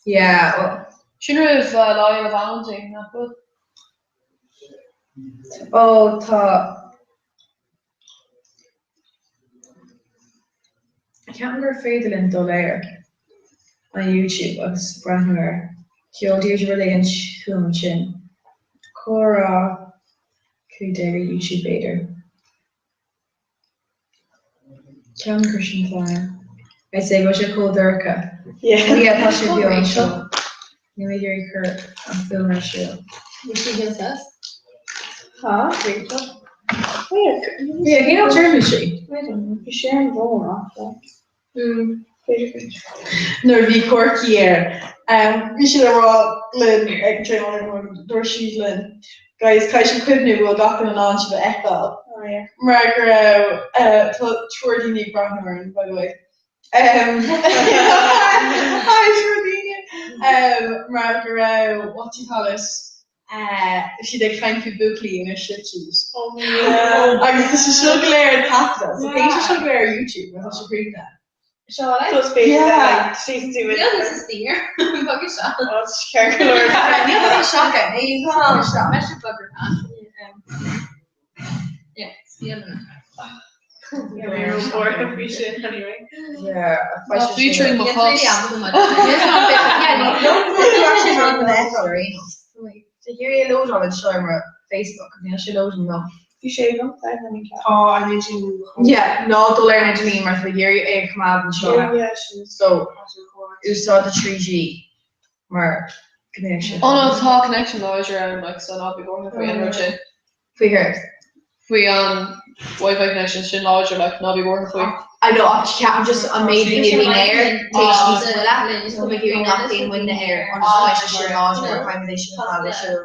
Yeah, well. Sin roimh Lá Fhéile Vailintín, nach bhfuil? Ó, tá. Ceapaim gur féidir linn dul ar an YouTube agus breathnú air. Sheol Deirdre rud éigin chugam ansin. Comhrá 15 ar YouTube b'fhéidir. Ceapaim gur sin atá ann. I'd say go bhfuil sé chomh dorcha. Yeah, tá sé beo anseo. Níl mé ag iarraidh cur an fuaim ar siúl. Bhí sí thíos as. Tá, Rachel. Yeah, cén áit ar sí? I don't know. Bhí sé ar an bhfón ach like. Nuair a bhí Corcaigh air, bhí siad ag rá linn ag an traenáil, dúirt siad linn, guys, caithfidh sibh cuimhniú go bhfuil gach duine in ann sibh a fheiceáil. Mar go raibh, tá triúr daoine ag breathnú orainn, by the way. Hi, triúr daoine! Mar go raibh, what do you call it, siad ag caint faoi buachaillí ina slipsheet. Agus tá sé seo go léir taifeadta, so téann sé seo go léir ar YouTube mar tá sé críochnaithe. Seo like? So is féidir Yeah. like she's doing Níl this is fear. Bog isteach. Oh, it's ceart go leor. Níl mé isteach ann, níl mé isteach. Meis an bog ar fad. Yeah, see you in a minute. Featuring mo chos. Facebook níl sé loading no. Bhí sé agam Tá an idirlíon. Yeah, ná dul ar an idirlíon mar tá ag iarraidh é a choimeád anseo. So úsáid do 3G mar go mbeadh sé. Oh no, tá connection láidir ann, like, so ná bí buartha faoi an rud sin. Faoi céard? Faoi an Wi-Fi connection sin láidir, like, ná bí buartha faoi. I know, ach ceapaim just an méid daoine a bhíonn air, téis níos moille, tá mé ag iarraidh nach dtéann muidne air, ionas go mbeidh sé sin láidir mar caithfimid é sin a choimeád ar siúl.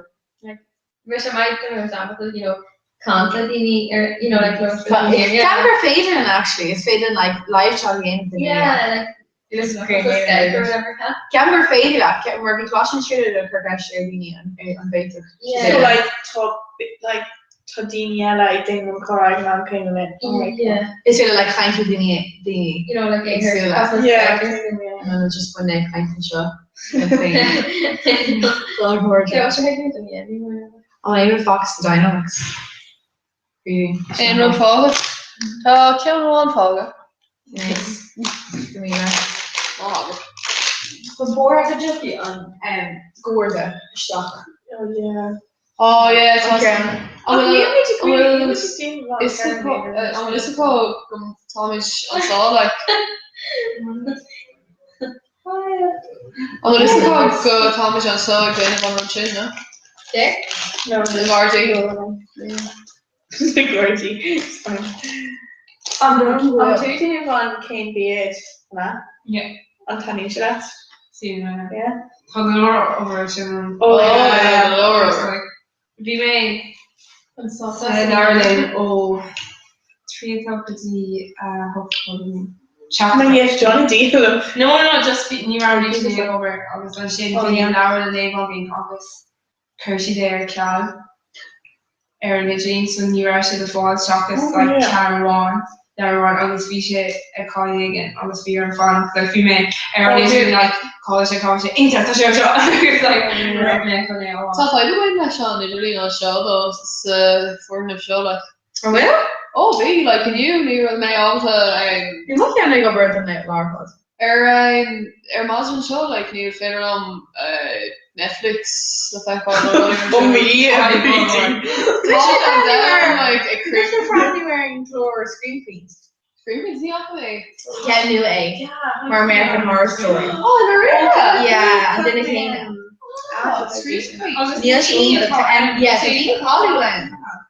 Bhí sé maith go raibh example, you know, caint le daoine ar, you know, like, Ceapaim gur féidir linn actually, is féidir linn like live chat a dhéanamh duine. Yeah, like, Skype or whatever. Ceapaim gur féidir leat, mar bhí Cloiseann Trinidad ag cur ceist ar dhaoine an bhféadfadh So like tá like tá daoine eile ag déanamh an comhrá ag an am céanna linn. Yeah. Is féidir like caint le daoine daoine. You know, like éagsúla. Yeah. And just muidne ag caint anseo. An aon rud fágtha sa Dynamics? Really? Aon rud fágtha? Tá ceann amháin fágtha. Nice. Go míle. Maith agat. Ba mhór go dtiocfaidh an Garda isteach. Oh yeah. Oh yeah, tá Okay. An bhfuil Níl muid ag an bhfuil níl muid ag déanamh is acu an bhfuil fhios acu go táimid anseo like An bhfuil fhios acu go táimid anseo ag déanamh an rud sin, no? Cé? No. Na Gardaí. Na Gardaí. It's fine. An an tú déanamh an cén bia na? Yeah. An taitníonn sé leat? Sí, Yeah. Tá go leor obair sin. Oh, yeah. go leor. Bhí mé sa leabharlann ó 3 o'clock go dtí 8 o'clock. Seachtain. Yes, John deal. No, no, just bhí ní raibh arís ag obair agus ansin Oh, bhí yeah. leabhar le léamh againn agus chuir siad é ar ceal ar an idirlíon so ní raibh sé le fáil seachas Oh, like yeah. ceann amháin, leabhar amháin agus bhí sé ag cáil éigin agus bhí orm fanacht like bhí mé ar an Oh, idirlíon yeah. like cá bhfuil sé cá bhfuil sé iontach tá sé anseo agus like raibh mé chun é a fháil. Tá fadhb againn leis an idirlíon anseo though sa foirgneamh seo like. An bhfuil? Ó bhí, like inniu ní raibh mé ábalta um, Bhí mo cheann ag obair don lá ar fad. Ar um, ar maidin seo like ní féidir liom uh, Netflix a feiceáil nó rud Oh, me, Tá an domhan like ag Bhí sé crith. breathnú ar an gclár Scream Queens. Scream Queens ní fhaca mé. Ceann nua é. Mar American Horror Story. Oh, Maria! Yeah, an duine céanna. Oh, Scream Queens. Níl sé iontach. Tá Em- yeah, tá daoine cáiliúil ann.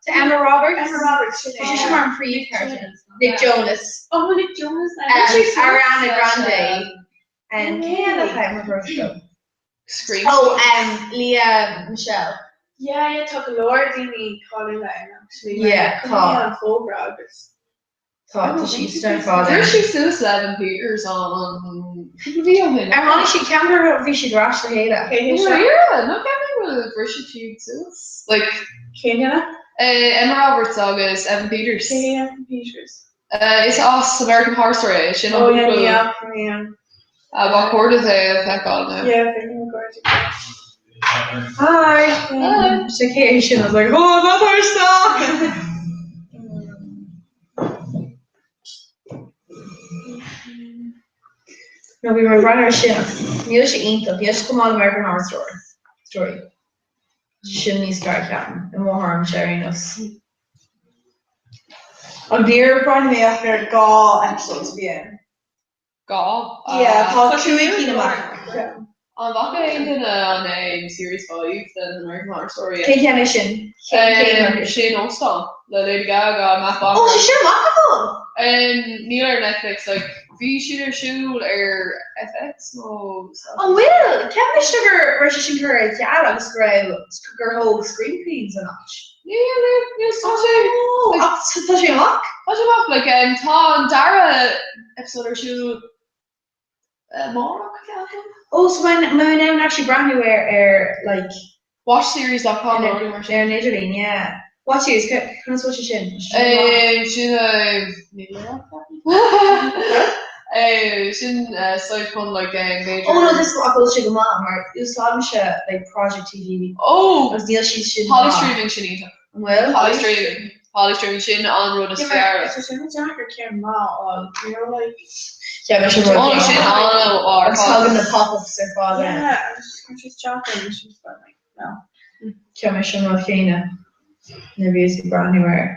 Tá Emma Roberts. Emma Roberts, sin Tá sí mar an príomhcharachter. Nick Jonas. Oh, Nick Jonas. Um, Ariana Grande. And cé eile atá Emma Roberts? Scream. Oh, um, Lea Michele. Yeah, yeah, tá go leor daoine cáiliúla ann actually. Yeah, tá. an fógra agus. Tá tá sí ar fad. Chuir sí suas le Evan Peters an cúpla mí ó shin. Ar tháinig sí ceann gur bhí siad ar ais le chéile. Maria, no ceapaim go bhfuil siad suas. Like Cén duine? eh, Emma Roberts agus Evan Peters. Cé Evan Peters? Eh, is as American Horror Story é sin Oh, yeah, cúpla- yeah, yeah. Ah, ba chóir duit é a feiceáil now. Yeah, bhí mé gorgeous. Hi. Hi. Sé cé sin I was like, oh, not our stock. No, bhí mar bhreathnú ar sin níl sé iontach, níl sé chomh maith le American Horror Story. Story. Sin níos fearr ceapaim, i mo thuairimse ar aon nós. An níor bhreathnaigh mé ach ar dhá episodes a bhí ann. Dhá? Yeah, tá cúig cinn amach. An bhfaca aon duine an um, Series 5 den American Horror Story? Cé ceann é sin? Cén céim Um, sin óstán le Lady Gaga, Matt Bomer. Oh, sé sin amach go fóill? Um, níl ar Netflix, like, bhí siad ar siúl ar FX nó An bhfuil? Ceapaim gur raibh sé sin curtha ar ceal agus go raibh gur thóg Scream Queens an áit. Níl, níl, níl, tá sé. Oh, ach tá sé amach? Tá sé amach, like, um, tá an dara episode ar siúl uh, amárach, ceapaim. Oh, so mbeidh mé in ann actually breathnú ar ar like Watchseries.com nó rudaí mar sin. Ar an idirlíon, yeah. Watch series, conas bhfuil sé sin? Sé sin amach? Um, sin níl amach, ceapaim. Eh, sin uh, site chun like um, b'fhéidir. Oh no, this ach bhfuil sé go maith mar úsáidimse like Project TV. Oh! Agus níl siad sin Poly maith. streaming sin iontach. An bhfuil? Poly streaming. Poly streaming sin an rud is fearr. Is sin deacair ceann maith a fháil, you know, like. Yeah, bhí sin Oh, sin an-ard. Agus tagann na pop-ups ar fad ann. Yeah, I'm just deacair, it's just like, no. Ceap mé sin rud chéanna nuair a bhíos ag breathnú air.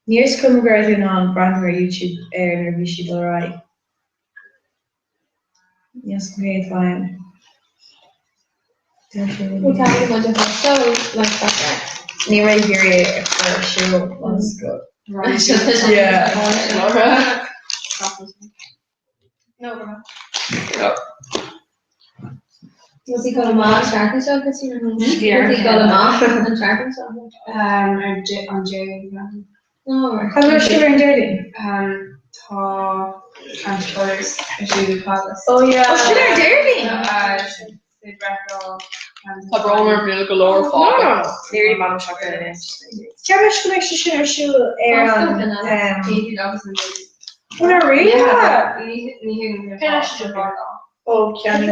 Níor is cuma go raibh tú in ann breathnú ar YouTube air nuair a bhí siad dul ar aghaidh. Níl 's agam cé atá ann. Ní raibh ag iarraidh é a chur ar siúl ionas go. Yeah. Was he gone amach an tseachtain seo Christina? Was he gone amach an tseachtain seo? Um, ar an Déardaoin. No, right. Cad raibh sibh ar an Déardaoin? Um, tá Transformers ar siúl i Palace. Oh yeah. Oh, sin ar Déardaoin? Uh, sin breithlá. Tá brón orm níl go leor fágtha. Nearly man seachtain anois. Ceapaim go mbeidh sé sin ar siúl ar an um, agus an Déardaoin. Ó, ná rí? Ní ní thuigim Oh, ceann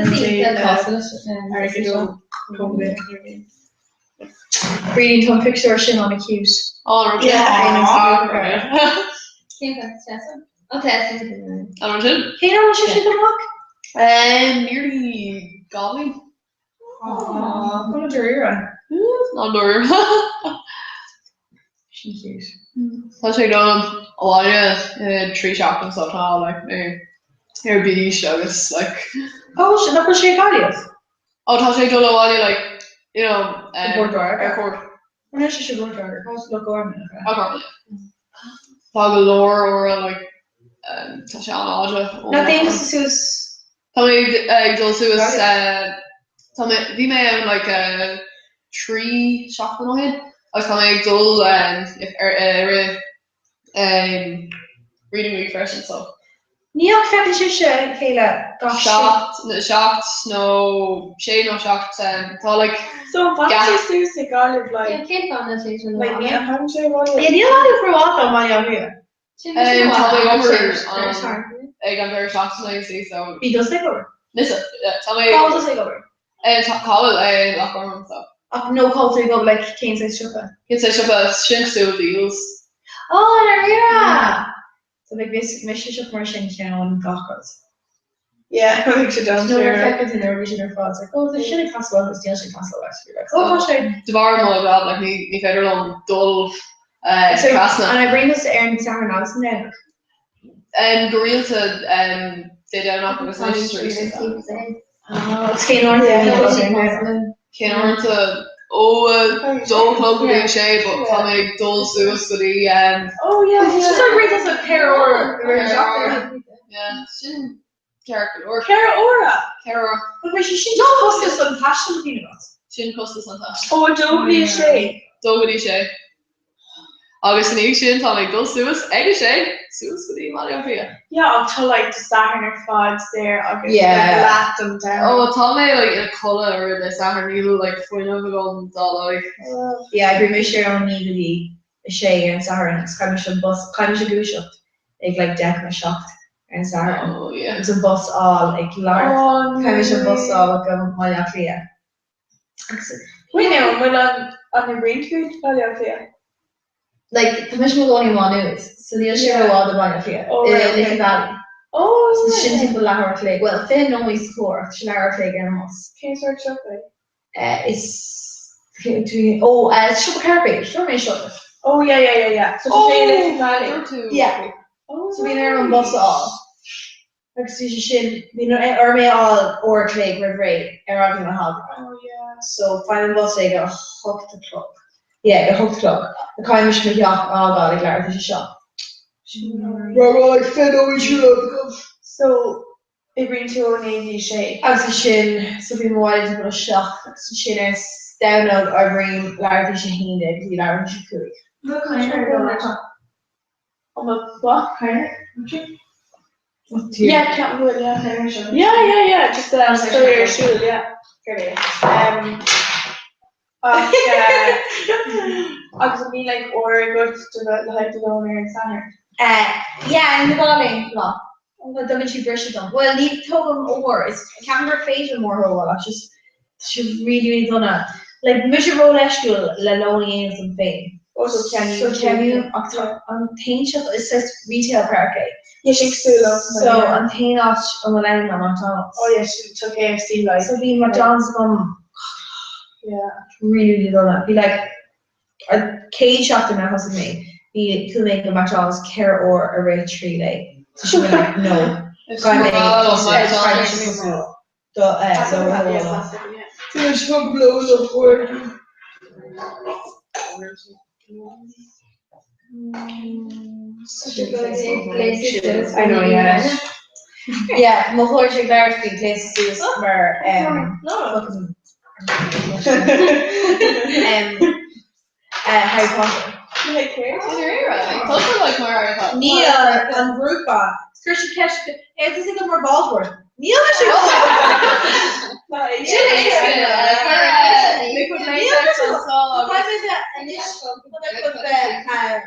Brídín tá an pictiúr sin an-cute. Oh, an raibh sin? Yeah. Cén fáth Tessa? Oh, Tessa. An raibh sin? Cén uair a raibh sé amach? Um, nearly goblin. Aww. An dáiríre. Ná dáiríre. Sin cute. Tá sé dul abhaile i 3 seachtain so tá like mé ar bís agus like Oh, sin nach bhfuil sé ag Gaillimh? Oh tá sé dul abhaile like you know um, Bord Gáire. ar cuairt. An sé sé Bord Gáire? Cá Loch Garman. Loch Garman. Tá go leor uaire like um, tá sé an-fhada. Nach dtéann tú suas? Tá mé ag dul suas uh, tá mé bhí mé ann like uh, 3 seachtain ó shin agus tá mé ag dul um, if, ar ar um, reading week freisin so. Ní ach feiceann sibhse a chéile gach 7, 7 nó 6 nó 7 tá like So an bhfaca sé suas ag Gaillimh like Cén fáth nach sé sin like ní thagann sé abhaile? Yeah, níl Gaillimh rófhada ó Bhaile Átha Cliath. Tá mé ag obair ag an deireadh seachtaine you see so. Bhí tusa ag obair? Mise, yeah, tá mé. Cá bhfuil tusa ag obair? Tá cá bhfuil i Loch Garman so. Ach no cá bhfuil tú ag obair like cén saghas siopa? Cén saghas siopa sin cosúil le Dealz. Oh, dáiríre! So beidh mise siopa mar sin ceann gach rud. Yeah, bheadh sé Nó nuair a feiceann tú na rudaí sin ar fad, it's like, oh, tá sin ag teastáil agus níl sé ag teastáil uait. You're like, oh, tá sé. De bharr mo job, like, ní ní féidir liom dul eh, So, trasna. an oibríonn tusa ar an Satharn agus an Domhnach? Um, go rialta um, Dé Domhnach agus anois tar éis Oh, agus cén uair a bhíonn tú ar an Domhnach? Cén uaireanta ó a dó a chlog go dtí a sé, but tá mé ag dul suas go dtí um, Oh yeah, yeah. Just oibríonn tusa ceithre uair i rith na seachtaine. Yeah, sin ceart go leor. Ceithre uaire? Ceithre uair. But bhí sé sin just costas an taistil a bhíonn agat. Sin costas an taistil. Ó, a dó go dtí a sé. Dó go dtí a sé. Agus ina dhiaidh sin tá mé ag dul suas ag a sé, suas go dtí Baile Átha Cliath. Yeah, ach tá like do Satharn ar fad saor agus like Yeah. leath den Domhnach. Oh, tá mé like ina codladh ar Dé Sathairn, níl like fuinneamh agam dá laghad. Yeah, oibrím mise ó 9 go dtí 6 ar an Satharn agus caithfidh mise an bus, caithfidh mise gluaiseacht ag like 10 chun a 7 ar an Satharn. Oh yeah. Agus an bus a fháil ag leathuair, Oh, caithfidh mise an bus a fháil go Baile Átha Cliath. Wait now, an bhfuil an an oibríonn tú i Baile Átha Cliath? Like, tá mise i mo chónaí i Má Nuad, so níl sé rófhada ó Bhaile Átha Cliath. Oh, I right, okay. Liffey Valley. Oh, So right. sin timpeall leathuair a chloig. Well, 20 nóiméad sa charr, ach sin leathuair a chloig ar an mbus. Cén sórt siopa é? Eh, is oh, eh, siopa cairpéid, dúirt mé seo duit. Oh, yeah, yeah, yeah, yeah. So tá sé i Liffey Valley. Dúirt tú. Yeah. Oh, So bhí orm an bus a fháil. Agus bhí sé sin, bhí orm é a fháil uair a chloig roimh ré ar eagla na heagla. Oh, yeah. So faighim an bus ag a hocht a chlog. Yeah, ag a hocht a chlog. A caithfidh mise mo theach a fhágáil ag leathuair tar éis a seacht. Right, well, like, fiche nóiméad siúlóid agam. So, oibríonn tú ó 9 go dtí 6. Agus ansin, so bím abhaile timpeall a seacht agus ansin ar Domhnach oibrím leathuair tar éis a haon déag go dtí leathuair tar éis a cúig. Oh my what? Yeah, ceapaim go bhfuil, yeah. Yeah, yeah, yeah, just um, story ar siúl, yeah. Um, ach, uh, agus an mbíonn like uair agat do le haghaidh do lón ar an Satharn? Eh, yeah, ní gá linn lá. Tugann sí briseadh dom. Bhuel, ní tógaim uair, is ceapaim gur féidir liom uair a thógáil ach just tá sé really really dona. Like mise ró-leisciúil le lón a dhéanamh dom féin. Oh, so So ceannaím ach tá an t-aon siopa is saghas retail park é. Yeah, sin cosúil liom. So an t-aon áit a bhfuil ann ná McDonald's. Oh yeah, sin tá KFC like. So bhí McDonald's agam Yeah. really really dona. Bhí like an chéad seachtain a thosaigh mé, bhí chuaigh mé go McDonald's 4 uair i rith 3 lae. So sin like no. Caithfidh mé caithfidh mé tosú. Do I know, yeah. Yeah, mo chairde ag labhairt faoi gléasadh suas mar um, fucking um, uh, Harry Potter. Níl an grúpa. Chuir siad ceist, "Hey, is this mar Voldemort?" Níl mise Sin é.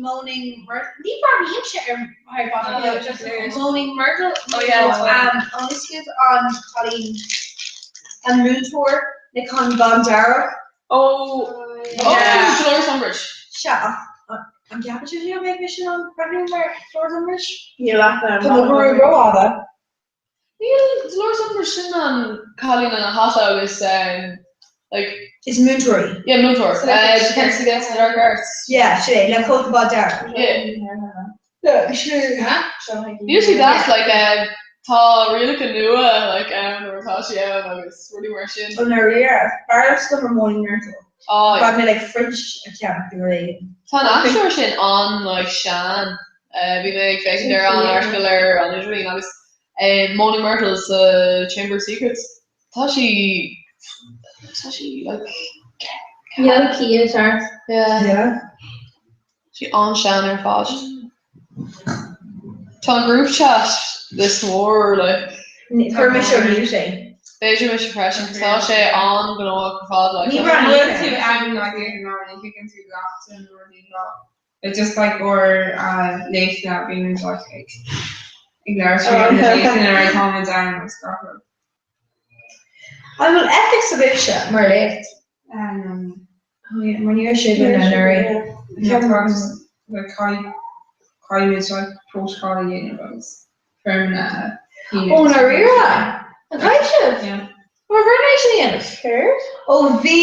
Moaning Myrtle. Ní bhreathnaímse ar Harry Potter. Moaning Myrtle. Oh, yeah. An bhfuil an cailín an múinteoir le an bándearg. Oh, Yeah. Dolores Umbridge. Sea, an gceapann sibh go mbeidh mise in ann breathnú mar Dolores Umbridge? Níl aithne Tá mo ghruaig rófhada. Níl Dolores Umbridge sin an cailín ina hata agus um, like Is múinteoir í. Yeah, múinteoir. So like Uh, it's- Defense Against the Dark Arts. Yeah, sin é, le cóta bándearg. Yeah. Yeah, sin é. Níl sí that like um, tá rialacha nua like ann nuair atá sí ann agus rudaí mar sin. Ó ndáiríre, b'fhearr liomsa mar Moaning Myrtle. Oh, yeah. Bhain mé like fringe a cheannach nó rud éigin. Tá an aisteoir sin an like sean. Uh, bhí mé ag féachaint ar an article ar an idirlíon agus uh, Moaning Myrtle sa Chamber of Secrets. Tá sí tá sí like Níl cíos ort. Yeah. Yeah. Sí an-sean ar fad. Tá an group chat this mór like. Chuir mise ar mute é. B'fhéidir mise freisin, tá sé an-ghnóthach ar fad like. Ní raibh Bhfuil tú ann like ag an am, ní thuigeann tú gach duine rudaí ná. It's just like or léifne bíonn muid like ag ag labhairt faoi na léifne ar tá muid ann agus gach rud. An bhfuil ethics agaibhse mar léacht? Um, Oh yeah, mar ní raibh sé againn anuraidh. Yeah, tá just like caithfidh caithfidh muid like protocol a dhéanamh agus foirmeanna a shíniú. Ó ndáiríre? An gcaithfidh sibh? Yeah. Mar bhur n-éis a dhéanamh? Céard? Ó bhí!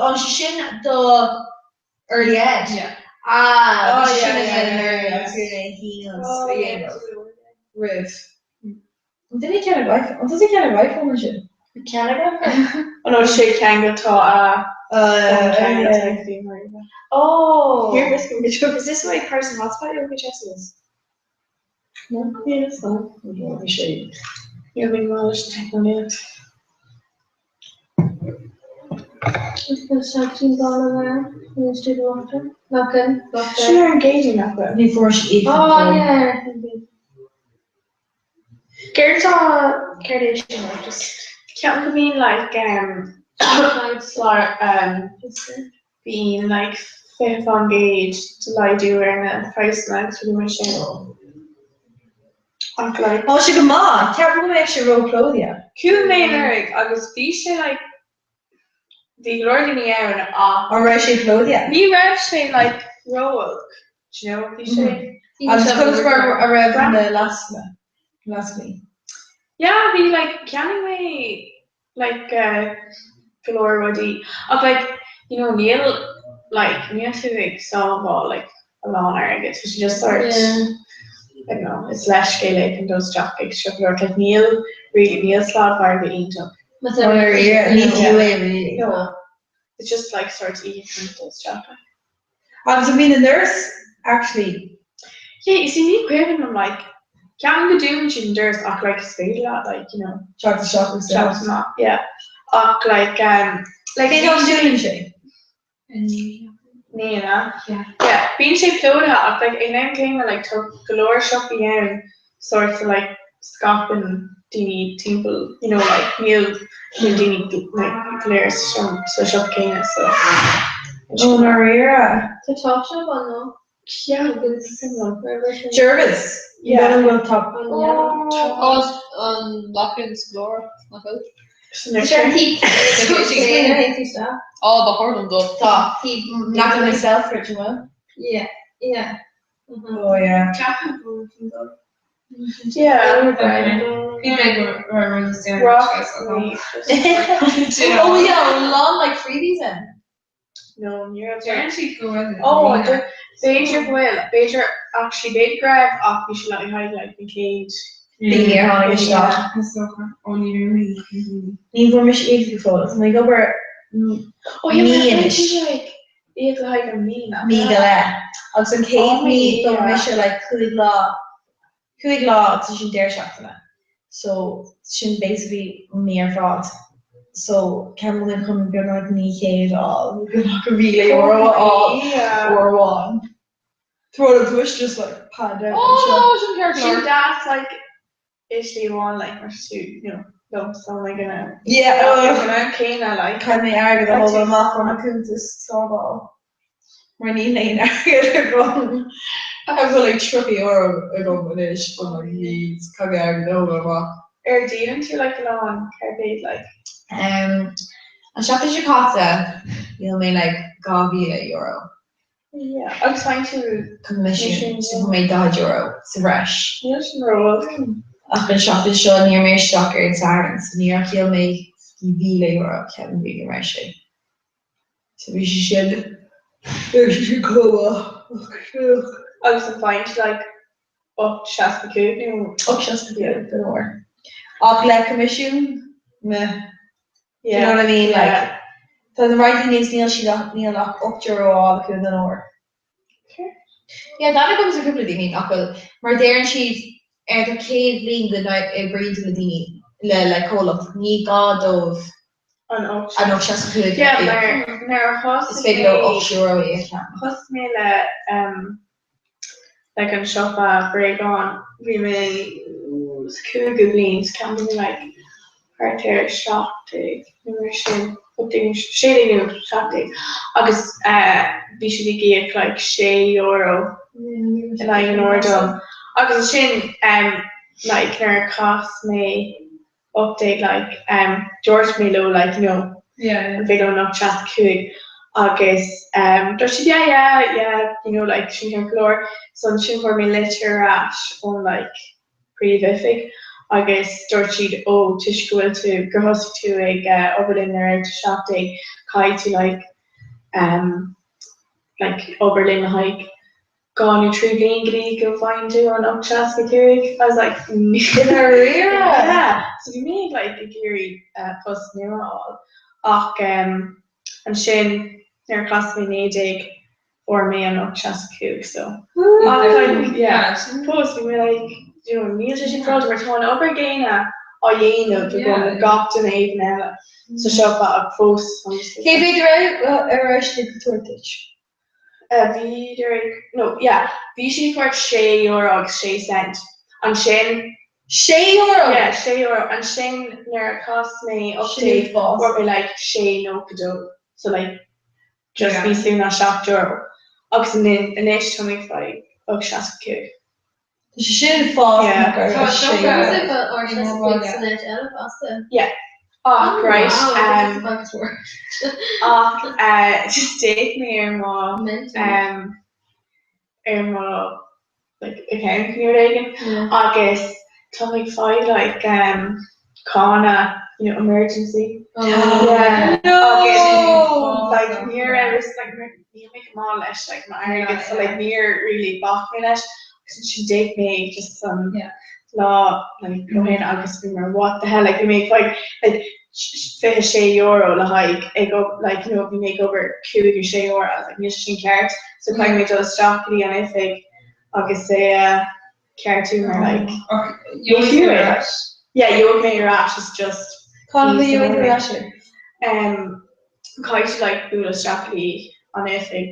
An sé sin do early ed? Yeah. Ah, Oh, bhí yeah, sin yeah, againn yeah, anuraidh yeah. agus bhí mé a shíniú agus Oh, a yeah. dhéanamh roimh. An duine ceann ag iPhone? An tusa ceann ag iPhone ansin? Ceann ag iPhone? Oh no, sé ceangal tá a ceangal Oh. Here, Is this my person hotspot you'll be chasing this? No, yeah, it's not. Bhí sé. You'll be well technology. Sure, engaging that way. Ní fuair sé Oh yeah. Céard tá céard é sin like just ceapaim go mbíonn like um slár um bíonn like 20% de laghdú ar na praghsanna agus rudaí mar sin. Ach like Tá sé go maith, ceapaim go mbeidh sé ró-phlódaithe. Chuaigh mé anuraidh agus bhí sé like bhí go leor daoine ann ach An raibh sé plódaithe? ní raibh sé like ró-olc, do you know, bhí sé Agus conas mar a raibh na lascanna? Lascainí? Yeah, bhí like cheannaigh mé like uh, go leor rudaí ach like you know níl like níl tú ag sábháil like a lán airgid so just sort Yeah. I don't know, is leithscéal é chun dul isteach ag siopadóireacht like níl really níl sladmhargadh iontach. Ní fiú é really. No, it's just like sort oíche chun dul isteach like. Agus I mean the nurse actually Yeah, you see ní cuimhin liom like ceapaim go dúnann siad an doras ach like is féidir leat like you know teacht isteach agus teacht amach yeah ach like um like Cén am dúnann sé? Ní ina yeah bíonn sé plódaithe ach like ag an am céanna like tá go leor siopaí ann sort of like scaipeann daoine timpeall you know like níl níl daoine like go léir sa sa siopa céanna so Ó ndáiríre. Tá Topshop ann nó? Yeah, Jervis. Yeah. An bhfuil top. An leacain scoláireacht nach bhfuil? Á ba chóir dom dul. Tá. Leacain na Selfridge an bhfuil? Yeah, yeah. Oh yeah. Yeah. Oh yeah, lán like freebies in. No, ní raibh Deireann siad go bhfuil. Oh, b'fhéidir go bhfuil, b'fhéidir actually b'fhéidir go raibh ach bhí sé le haghaidh like an chéad Daoine ar tháinig isteach. Ní bhfuair mise iad go fóill. Tá mé ag obair Oh yeah, mí but anois. like iad le haghaidh an mí nach Mí go leith. Agus an chéad Oh, mí yeah. d'obair mise like 5 lá 5 lá agus sin deireadh seachtaine. So sin basically mí ar fad. So ceapaim go bhfuil chun beagnach 900 a fháil, beagnach €1,000 a fháil Yeah. uair amháin. Throw it to us just like pad down. Oh, sin ceart Sin leor. deas like is slí amháin like mar tú you know lump sum like gonna Yeah, ag an am céanna like Caithfidh mé airgead a thógáil amach ó mo chuntas sábháil. Mar níl aon airgead agam. I bhfuil like €30 agam anois chun like mí caithfidh mé airgead a thógáil amach. ar díolann tú like a lán cairpéad like Um, an seachtain seo caite, dhíol mé like €2,000. yeah agus faigheann tú Commission, so fuair mé €40 sa bhreis. níl sin ró-olc Ach an seachtain seo ní raibh mé isteach ar an Satharn, so níor dhíol mé €1,000 ceapaim go raibh sé. So bhí sé sin bhí sé sin chomh maith. agus an faigheann tú like 8.65 nó 8.65 den uair. Ach le coimisiún, meh. Do you yeah know what I mean? yeah. Like, tá na right níos níl siad ach níl ach €8 á fháil acu den uair. Yeah, tá agam sa cúpla daoine nach bhfuil mar deireann siad ar do chéad bhliain go n-oibríonn tú le daoine le le comhlacht ní gá dóibh An 8. an 8.65 Yeah, mar nuair a Is thosaigh féidir leo mé €8 a cheannach. thosaigh mé le um, like an siopa bréagán bhí mé sa cúigiú bliain so ceapaim bhí mé like thart ar 17 nó mar sin 18 16 nó 17 agus bhí siad ag íoc like €6 in aghaidh an uair dom agus ansin like nuair a chas mé 18 like um dúirt mé leo like you know an féidir liom an 865 agus um dúirt siad yeah yeah yeah you know like sin ceart go leor so ansin fuair mé litir ar ais ón like príomhoifig agus dúirt siad ó toisc go bhfuil tú gur thosaigh tú ag uh, obair linn nuair a raibh tú 17 caithfidh tú like um like obair linn le haghaidh 2 nó 3 bliain go dtí go bhfaigheann tú an 865. I was like I ndáiríre? Yeah. So bhí mé ag like ag iarraidh post nua a fháil ach um ansin nuair a chas mé 19 fuair mé an 865 so ach like yeah fós bhí mé like you know níl sé sin féaráilte mar tá an obair gcéanna á dhéanamh agam le gach duine éigin eile sa siopa ach fós Cé mhéad a raibh a raibh siad ag tabhairt duit? Bhíodar ag, no, yeah, bhí siad ag tabhairt sé euro agus sé cent. Ansin. Sé euro? Yeah, sé euro. Ansin nuair a chas mé 18 fuair mé like sé 92. So like just níos lú ná 7 euro. Agus anois tá mé ag fáil 8.65. Tá sé sin fás Tá sé Yeah. Ach right um, ach uh, just d'fhéach mé ar mo um, ar mo like, account nó rud éigin agus tá mé ag fáil like um, cáin you know, emergency. Oh. Yeah. No! Agus like níor raibh like níl mé go maith leis like m'airgead so like níor really bhac mé leis agus ansin d'fhéach mé just an lá like ó shin agus bhí mé what the hell like bhí mé ag fáil like €26 le haghaidh ag like you know bhí mé ag obair 5 nó 6 uair I was like níl sé sin ceart so caithfidh mé dul isteach go dtí an oifig agus é a ceartú mar like ní fiú é like yeah gheobhaidh mé ar ais it's just Cá bhfuil tú ar ais? Um caithfidh tú like bualadh isteach go dtí an oifig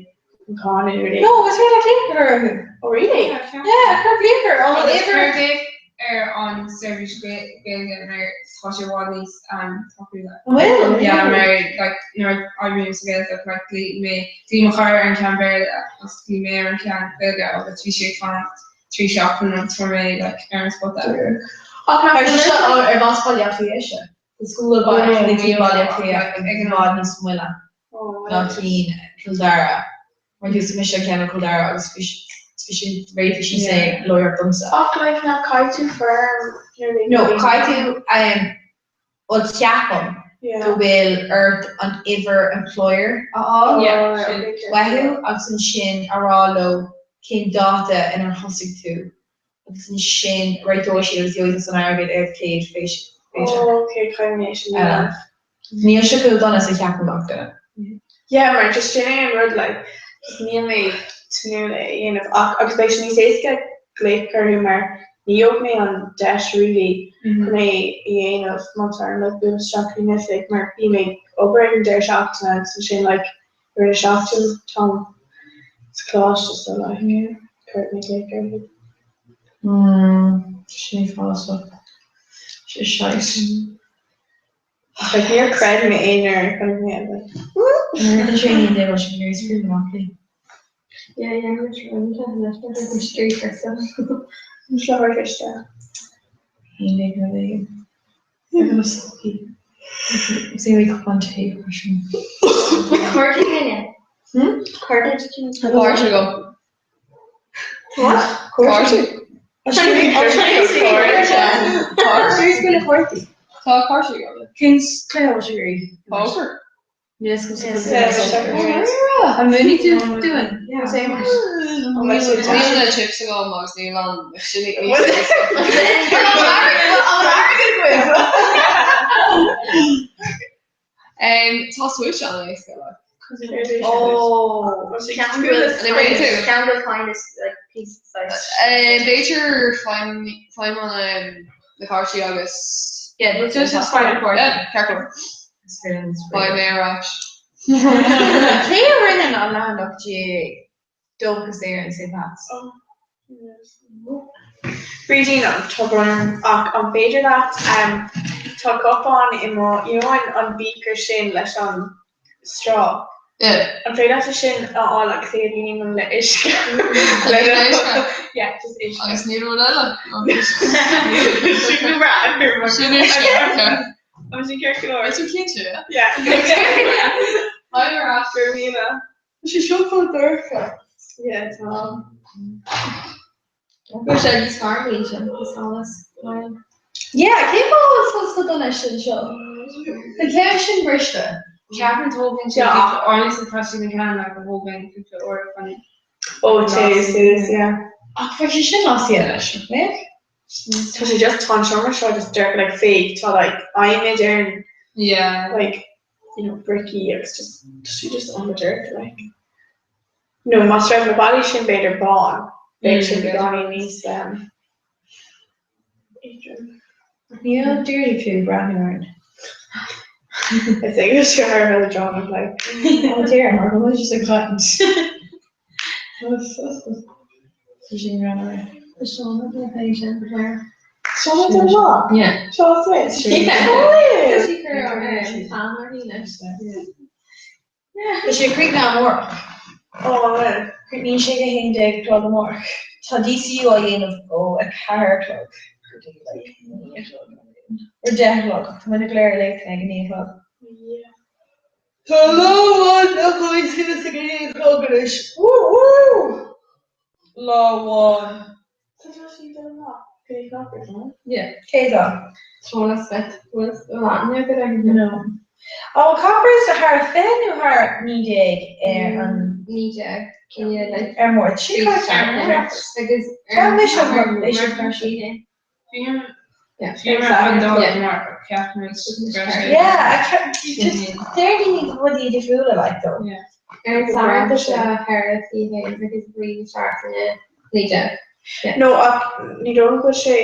an cáin nó rud No, is féidir leat glaoch ar orthu. Oh really? Yeah, cuir glaoch ar an uimhir. Cuir glaoch ar an seirbhís Gaeilge mar tá sé i bhfad níos tapúla. An bhfuil? Yeah, mar like nuair a oibrím sa Ghaeltacht like glaoigh mé glaoigh mo chara ar an ceann Béarla agus glaoigh mé ar an ceann Gaeilge agus bhí sé ag fanacht 3 seachtaine agus fuair mé like ar an spota. Ach nach bhfuil seo ar bhas Bhaile Átha Cliath seo? Is go bhfuil Baile Baile Átha Cliath i bhfad níos moille ná cinn Chill Dara. Mar d'úsáid mise ceann Chill Dara agus bhí sé réitithe síos é láithreach domsa. Ach like nach caithfidh tú foirm nuair a No, caithfidh tú bhuel ceapaim go bhfuil ort an uimhir employer a fháil uathu agus ansin a rá leo cén dáta inar thosaigh tú agus ansin réiteoidh siad agus gheobhaidh tusa an airgead ar do chéad phéitseach. Níl sé chomh dona is a cheapann gach duine. Yeah, mar just sin é an rud like just níl mé tnúth le é a dhéanamh ach agus beidh sé níos éasca glaoch orthu mar ní gheobhaidh mé an deis really chun é a dhéanamh má tá orm like bualadh isteach go dtí an oifig mar bím ag obair ag an deireadh seachtaine agus ansin like i rith na seachtaine táim sa choláiste so like cuirfidh mé glaoch orthu. Mm, sin uafásach. Sé shite. Like níor chreid mé é nuair a chonaic mé é like. Nuair a sé ní dé sin gur scríobh amach léi. Yeah, yeah, I'm sure I'm trying to straight for some. Seo ar fiste. Ní léig na léig. Sí mé cupán tae freisin. Cártaí duine. Cártaí Cárta agam. What? Cártaí. Cártaí. Tá cártaí agam. Cén cluiche sé rí? Poker. An múinfidh tú dúinn? Níl na chips agam agus níl an sin Tá swish an-éasca like. Oh. Ceangal fine is like piece size. B'fhéidir fine an na cártaí agus Yeah, let's just find a card. Yeah, ceart go leor. Beidh mé ar ais. Cé a rinne an leathanach GAA? Dóchas Éireann St. Pat's. Brídín, tá brón orm ach an féidir leat tá cupán i mo, you know an an beaker sin leis an straw? Yeah. An féidir leat é sin a fháil agus é a líonadh le uisce? Le uisce? Yeah, just uisce. Agus ní rud eile. Sin go breá. Sin uisce. Tá sin ceart go leor. Tá tú cinnte, yeah? Yeah. Hi, ar ais. Go raibh míle. Tá sé seo chomh dorcha. Yeah, tá. Bhí sé níos fearr faoi sin, is solas. Yeah, cén fáth a bhfuil sa dona sin seo? Tá ceann sin briste. Ceapaim tógann sé Yeah. honestly tá sé na ceann like a thógann cúpla uair chun Oh, it is, it is, yeah. Ach bheadh sé sin lasithe anois, nach mbeadh? Tá sé just tá an seomra seo just dorcha like fake tá like adhmaid ar an Yeah. like you know bricí agus just tá sé just an-dorcha like. No más raibh na ballaí sin b'fhéidir bán bheadh sé beagáinín níos um, éadrom. Níl Deirdre fiú ag breathnú orainn. I think it's sure her really drawn of like. Oh dear, mar go bhfuil just ag caint. Tá sí ag breathnú orainn. Tá Seán ag breathnú sin there. Seán ag breathnú? Yeah. Seán Smith? Yeah. Oh, Tá sí cur ar an uirthi anois. Tá sé críochnaithe amárach. Oh, well. Críochnaíonn sé ag 11 a chlog amárach. Tá DCU á dhéanamh ó 4 a chlog go dtí like 9 a chlog or 10 a chlog. Tá muid go léir ar léacht ag 9 a chlog. Yeah. Tá lá amháin nach bhfuil suas ag 9 a chlog anois. Woo woo! Lá amháin. Tá sí dul amach go dtí Coppers, no? Yeah. Cé dá? Seán Smith was an aithne agat No. Ó, Coppers thar 20 nó thar 19 ar an 19 yeah, like ar Máirt. Sin ar Máirt. Agus Tá mise ar sin. Yeah. Yeah, I can't, just deir daoine rudaí difriúla like though. Yeah. Ar an Satharn tá sé thar fiche agus brí seachtaine 19. No, ach ní dóigh go bhfuil sé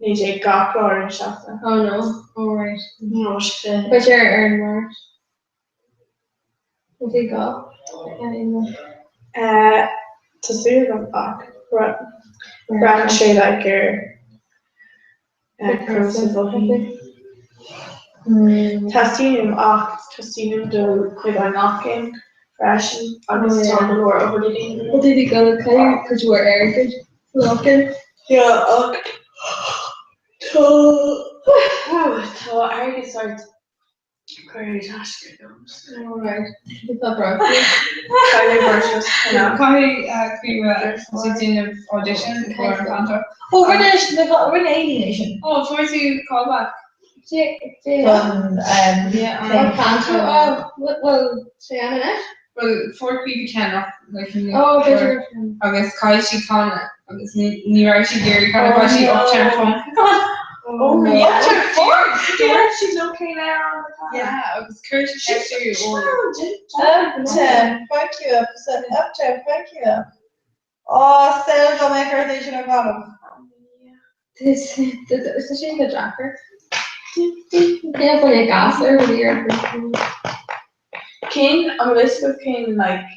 19 gach lá ar an seachtain. Oh no, oh right. No, sé. But ar ar an Máirt. Bhí gá. Tá súil agam ach braitheann sé like ar conas a mhothaím. Teastaíonn uaim ach teastaíonn uaim dul chuig an lock-in freisin agus tá go leor obair le déanamh. Well, did you go to cuid mhór airgid lock-in? Yeah, ach tá tá airgead sort Cuir i dtaisce agam. Alright. Tá bro. Caithfidh Caoimhe déanamh audition for an panto. Oh, rinne rinne Aileen é sin. Oh, fuair tú call back. Don Yeah, panto. Oh, well, sé an anois? Well, fuair Caoimhe ceann ach like Oh, b'fhéidir. agus caithfidh sí canadh agus ní raibh sí ag iarraidh canadh caithfidh sí Uptown Funk. Oh, yeah. Uptown Funk! Dúirt siad leo cén amhrán atá. Yeah, agus chuir sí ceist ó Uptown, fuck you up, said uptown, fuck you up. Oh, sail go mbeidh ort é sin a chanadh. Tá sin go deacair. Cén fáth ag gasúr a bhí ar Cén, an bhfuil fhios agat cén like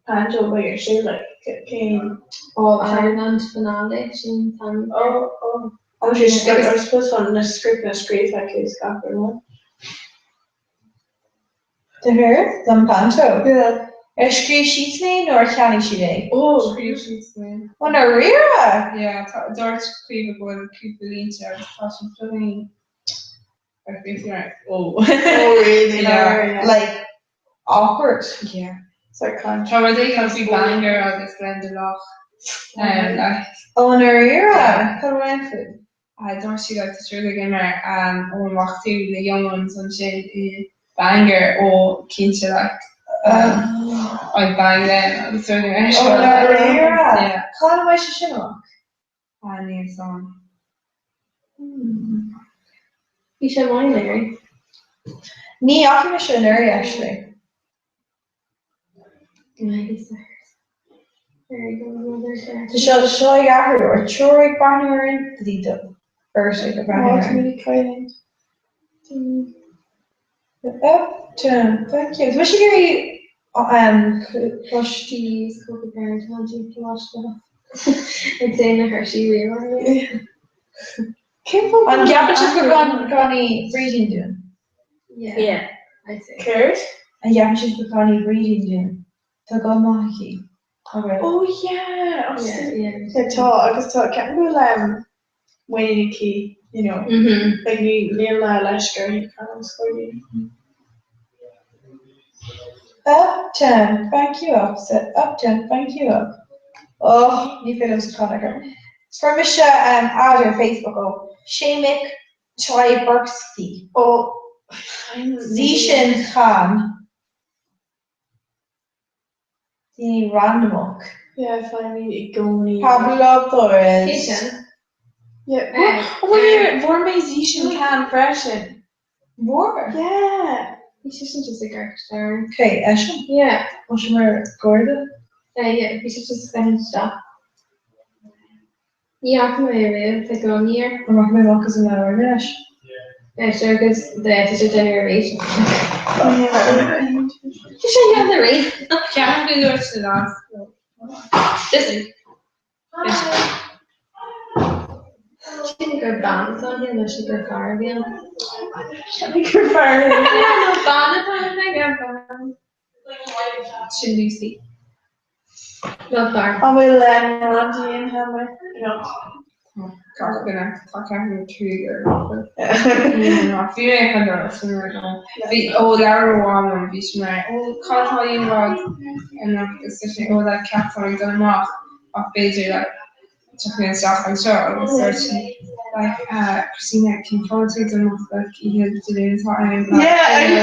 panto a bheidh ar siúl like cén All Ireland finale sin tan. Oh, oh. An bhfuil sé I suppose tá na scripteanna scríofa acu is gach rud, no? Do thuar? Don panto? Yeah. Ar scríobh siadsan é nó ar cheannaigh siad é? Oh, scríobh siadsan é. Ó, ndáiríre? Yeah, tá, dúirt Caoimhe go bhfuil cúpla línte agus tá sé plain like basically like, oh. Oh, really? Yeah. Like, awkward. Yeah. It's like kind Tá rud éigin faoi Bangor agus Glendalough. Um, like, Ó, ndáiríre? Cad a bhain faoi? Dúirt sí like tá trua againn mar ó an bhfaca tú na young ones ansin i Bangor ó cinnte like I'd bang them agus rud ar Ó, ndáiríre? Yeah. Cá mbeidh sé sin amach? Ah, níl 'fhios a'm. Bhí sé maith anuraidh. Ní fhaca mise anuraidh actually. Tá seo seo ag athrú ar triúr ag breathnú orainn go dtí do beirt ag breathnú orainn. Uptown, thank you. Tá mise ag iarraidh Coistí is cúpla parent Ag déanamh na thuirsí riamh. An gceapann sibh gur canfaidh Brídín dúinn? Yeah, I'd say. Céard? An gceapann sibh go gcanfaidh Brídín dúinn? Tá guth maith aici. Oh yeah! Yeah, tá agus tá ceapaim go bhfuil muinín aici, you know. Like ní níl leisce uirthi canadh os comhair daoine. Uptown, funk you up, said uptown, funk you up. Oh, ní féidir liomsa canadh air. Fuair mise ad ar Facebook ó Przemek Tyburski. Ó, Zishan Khan. Daoine randamach. Yeah, finally i gcónaí. Pablo Torres. Cé sin? Yeah, bhfuair bhfuair mé Zishan Khan freisin. Bhfuair? Yeah. Bhí sé sin just ag amharc ar. Cé, eisean? Yeah. Ó sin mar garda? Yeah, bhí sé just ag féachaint isteach. Ní fhaca mé riamh, tá gcónaí air. An rachaidh mé amach as an leabhar anois? Yeah, sure, agus tá sé déanamh arís. Tá sé déanamh arís. Ceapaim go dúirt na lads. Listen. Sin gur bean atá ann, nó sin gur fear a bhí ann. Sin gur fear a bhí ann. Yeah, no, bean atá ann, I guess. Sin Lucy. Nó fear. An bhfuil Randy in Hammer? No. Gach duine, tá ceathrú trí ar Bhí mé chun dul san rud Bhí ó leabhar amháin ann, bhí sé mar ó cad tá aon rud anocht is sé ó le ceaptáin dul amach ach b'fhéidir le Tiocfaidh mé isteach anseo agus dúirt sí like uh Christina cén fáth tú ag dul amach like oíche Dé Luain atá ann like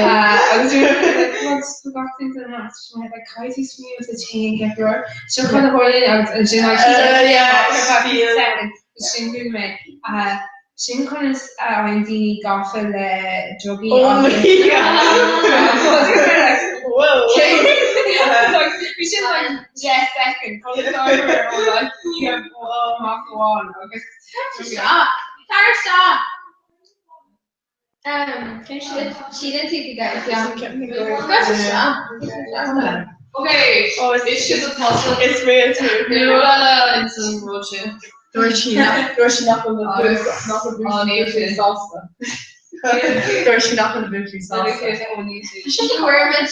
uh agus bhí mé like well just tá gach duine ag dul amach so she went like caithfidh tú smaoineamh duit féin ceart go leor seo chun a tharlaíonn agus ansin like she's like yeah yeah sin dúinn mé uh sin conas a fhaigheann daoine gafa le drugaí Oh my god Whoa Bhí sin like 10 second conas a ó like amach amháin agus Tar isteach! Síleann tú go gceapfaidh Okay, is siad atá Is réal tú. Ní rud eile ins an rud sin. Dúirt sí nach dúirt sí nach bhfuil na nach bhfuil buachaillí sásta. Dúirt sí nach bhfuil na buachaillí sásta. Sin chuirmid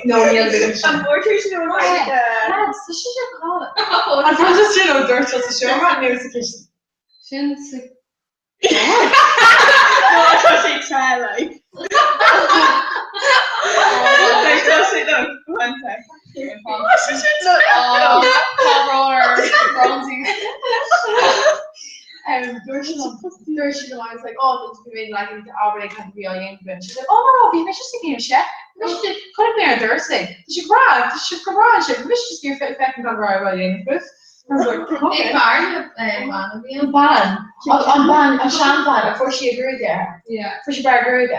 No, níl duine sin. An bhfuair sin ó An bhfuil sin ó dúirt sa seomra nó sa chistin? Sin sa No, tá sé te like. Like, tá sé no, one sec. Tá sé sin te. Dúirt sí dúirt sí liom, I was like, oh, bhí mé like ábhar ag bhí á dhéanamh againn. She's like, oh no, bhí mise just ag déanamh se. Bhí mise chonaic mé ar an doras é. Tá sé grá, tá sé go breá ansin. Bhí mise just ag féachaint gan raibh á dhéanamh agat. I was like, okay. Fear nó bean a bhí An bean, an bean, an seanbhean a fuair sí a gruaig air. Yeah. Fuair sí bearradh gruaige.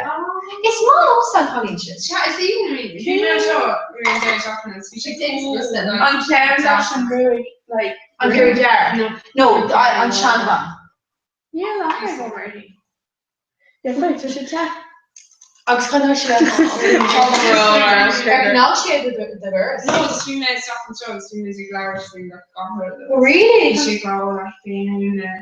Is maith liomsa an cailín sin. Sea, is aoibhinn liom í. Bhí mé anseo ar an deireadh seachtaine agus bhí sé chomh An ceann leis an gruaig, like. An gruaig ghearr. No, an seanbhean. Níl aithne agam uirthi. Yeah, fine, tá sé te. Agus chonaic sí an Ar chnag sí é do dhoras? No, just bhí mé isteach anseo agus bhí muid ag labhairt faoi like gach rud. Really? Bhí sé ag rá like féin na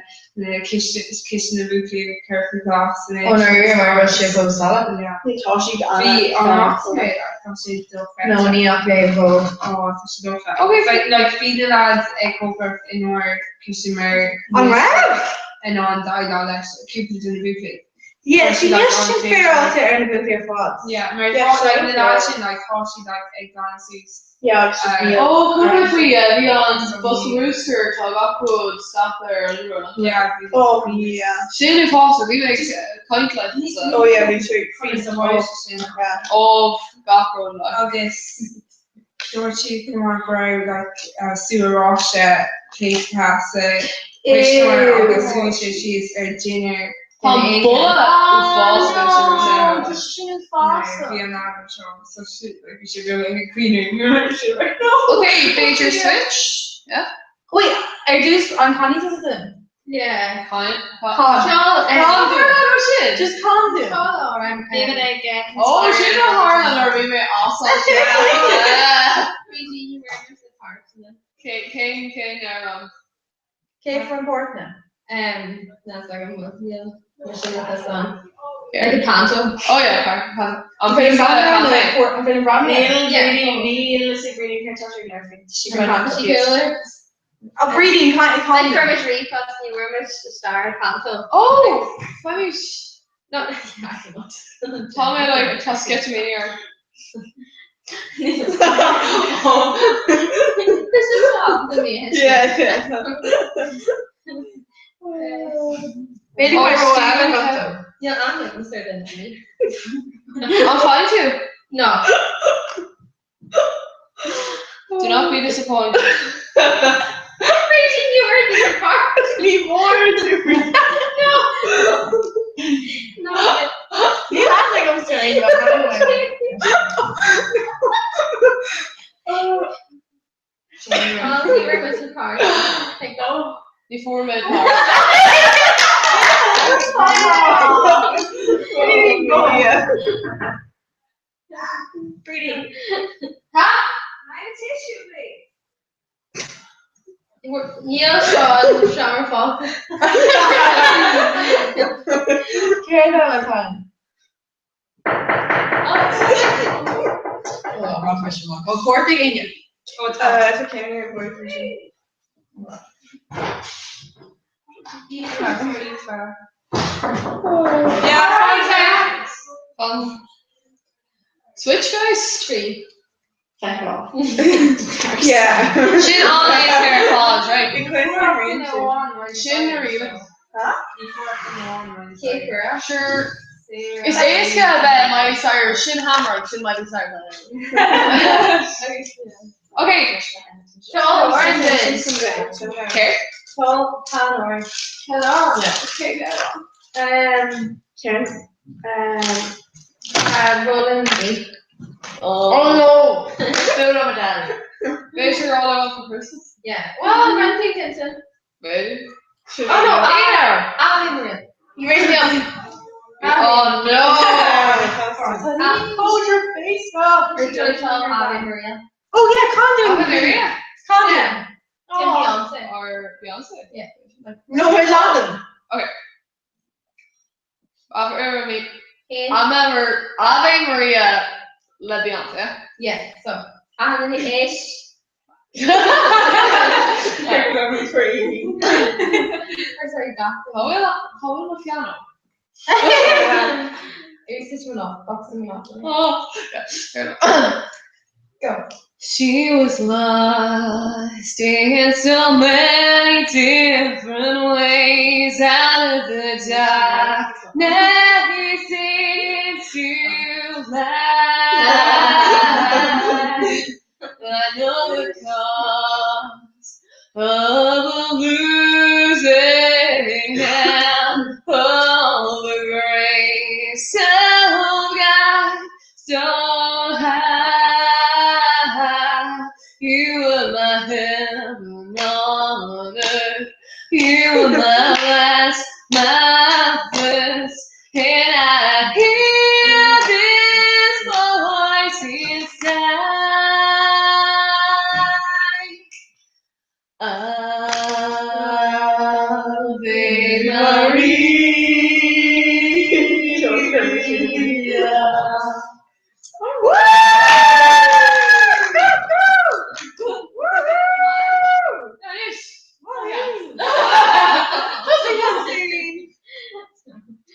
na ciste ciste na buachaillí ag cur faoi ghlas in Ó, no, you're mar raibh sé chomh salach. Yeah. Tá sí Bhí an amach mé like tá sé dochreidte. No, ní fhaca mé fós. Ó, tá sé dochreidte. Okay, like like bhí na lads ag cócaireacht inár ciste mar An raibh? in ann déileáil leis cúpla de na buachaillí. Yeah, she níl sin féaráilte ar na buachaillí ar fad. Yeah, mar tá like na lads sin like tá siad like ag glanadh suas. Yeah, agus just níl. Ó, chuala mé faoi, bhí an Bus Rooster tá gach rud snaptha ar an rud. Yeah, bhí. Oh, yeah. Sin uafásach, bhí mé ag caint leis. Oh yeah, bhí sé Faoi sa bháis sin. Yeah. Ó, gach rud like. Agus dúirt siad go maith go raibh like sú oráiste pléasctha sa chuisneoir agus chuaigh sé síos ar dinnéar Tá boladh uafásach Tá sin uafásach. Bhí an leagan seo so bhí sé beag ag caoineadh nuair a bhí sé like no. Okay, b'fhéidir switch? Yeah? Wait, ar dtús an canfaidh tusa dúinn? Yeah. Con. Con. Con. Sin. Just con dún. Bhí mé ag Ó sin a tharla nuair a bhí mé as Bhí daoine Cé cén cén amhrán? Cé from Portna? Um, ná agam níl sin le fios ann. Like a panto. Oh yeah, pan pan. An féidir an féidir rang? Níl Níl is ag Brídín cén tá sí Sí cooler. A Brídín Like con Kermit Reefus ní bhfuair star panto. Oh, Faimis. No, Tá mé like tá sceitimíní orm. This is not the me. Yeah, yeah. B'fhéidir Oh, go raibh Stephen Kev. Yeah, I'm not Mr. than me. I'm fine too. No. Do not be disappointed. Brídín, you were in your car. Ní mór No. No. Ní like I'm sorry. Honestly, we're with your car. Like, go. Ní fuair mé Yeah. Brídín. Níl seo seamar fá. Cé le tan? Ó cuarta aine. Tá céim ar bhuail sin. Yeah, fine. Switch guys? Tree. Feck off. Yeah. Sin an ar fád, right? Bhí cuid mar Sin na riala. Cé Sure. Is éasca a bheith Miley Cyrus, sin Hammer, sin Miley Cyrus. Okay. Sean Orange. Okay. Tall tan orange. Hello. Yeah. Okay, go on. Um, Karen. Um, Roland B. Oh no! Still not my daddy. B'fhéidir all I want for Christmas. Yeah. Well, I'm thinking. Maybe. Oh no, Einar. Ave Maria. You raised me up. Oh no! Hold your face up. Or Joe Ave Maria. Oh yeah, condom. Ave Maria. Condom. Yeah. Oh. Beyonce. Or Beyonce. Yeah. No, we're London. Ave Maria. Hey. Ave Ave Maria le Beyonce. Yeah, so. Anna Ish. Or sorry, doctor. How will how will the piano? It was such an off, boxing me off. Oh, yeah. Go. She was lost in so many different ways out of the darkness into light. I know the cost of losing and all the grace of God so high. You were my heaven on earth. You were my last, my first, and I hear this voice inside. Ave Maria.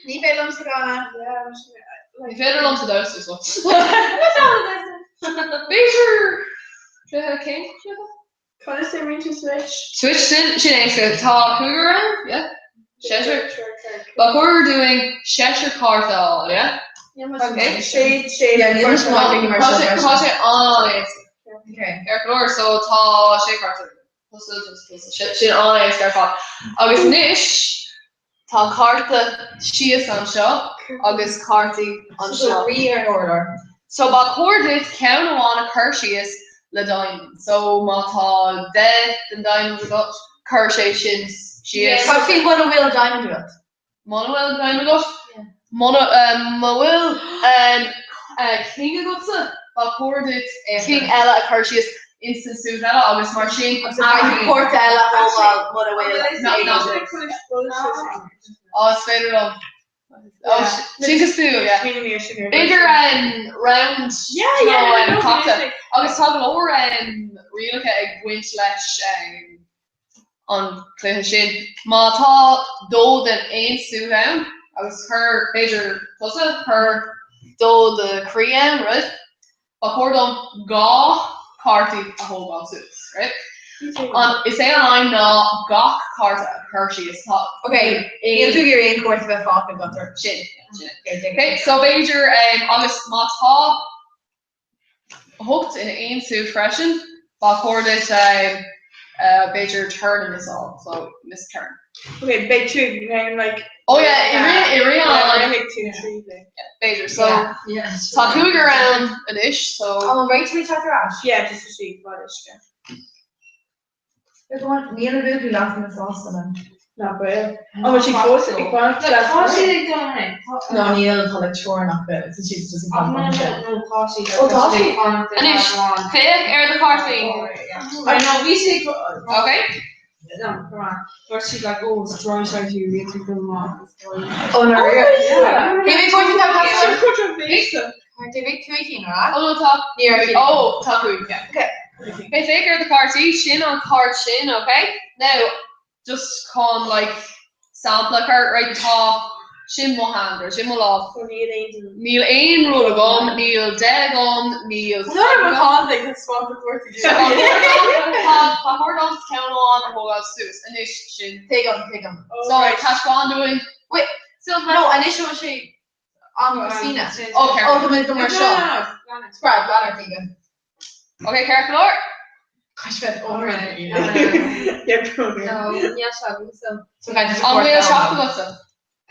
Ní féidir liom sa gana. Ní féidir liom sa damhsa so. B'fhéidir cén Conas é rinse switch? Switch sin sin éasca tá cúigear ann, yeah? Seisear. Ba chóir dúinn seisear cárta a fháil, yeah? Okay. Sé sé Yeah, níl mise maith ag mar Tá seo. sé tá sé an-éasca. Okay. Ar chlár so tá sé cárta. Sin an-éasca ar fad. Agus anois tá cárta síos anseo agus cártaí So anseo. rí ar an orlár. So ba chóir duit ceann amháin a chur síos le diamond. So má tá 10 den diamond agat, chuir sé sin Síos. Tá faoi muna bhfuil diamond agat. Muna bhfuil diamond agat? Muna má bhfuil king agatsa, ba chóir duit king eile a chur síos insan suit eile agus mar sin Agus caithfidh cárta eile a thógáil muna bhfuil Á, is féidir liom. Sin cosúil, yeah. B'fhéidir round nó cleachtadh. Agus tá go leor rialacha ag baint leis an cluiche sin. Má tá dó den aon suit ann, agus chuir, b'fhéidir tusa, chuir dó de chroí ann, right? Ba chóir dom 2 cártaí a thógáil suas, right? An, is é an aidhm ná gach cárta a chur síos. Tá. Ok, níl tú ag iarraidh aon chárta bheith fágtha agat or? Sin, sin é. Ok, so b'fhéidir, agus má tá 8 in aon suit freisin, ba chóir duit b'fhéidir turn a mhissáil, so miss turn. Ok, beidh tú ag round like. Oh yeah, i rith i rith an. Beidh tú trí like. B'fhéidir, so tá cúigear ann anois, so. An réiteoidh tú ar ais? Yeah, just to see what is yeah. Níl na buachaillí leath na sásta liom. Nach bhfuil. An bhfuil siad fós ag fanacht le Tá siad ag dul ar aghaidh. No, níl, tá like triúr nach bhfuil. So she's just ag fanacht. No, tá siad. Ó, tá siad. Anois, féach ar do chártaí. I know, bhí siad. Ok. No, come on. Dúirt siad like, oh, it's dry side you, bhí tú go maith. Ó, no, Bhí mé fóill tá Bhí bhí cúig cinn, right? Ó, no, tá. Ní raibh. Ó, tá cúig, yeah. Ok. Ok, féach ar do chártaí, sin an cairt sin, ok? Now, just chun like sampla a chur, right, tá, sin mo hand, right, sin mo lámh. So níl aon Níl aon rud agam, níl deich agam, níl Tá mo chán ag an swap a cúrsaí. Tá ba chóir dom ceann amháin a thógáil suas, anois sin. Tuigim, tuigim. So, taispeáin dúinn. Wait, so, no, anois bhfuil sé am Christina. Ó, ceart. Ó, tá mé go mar seo. Scrap, lean ort, Aoibhinn. Ok, ceart go leor. Caithfidh bheith over No, níl sé agam, so. An bhfuil seacht agatsa?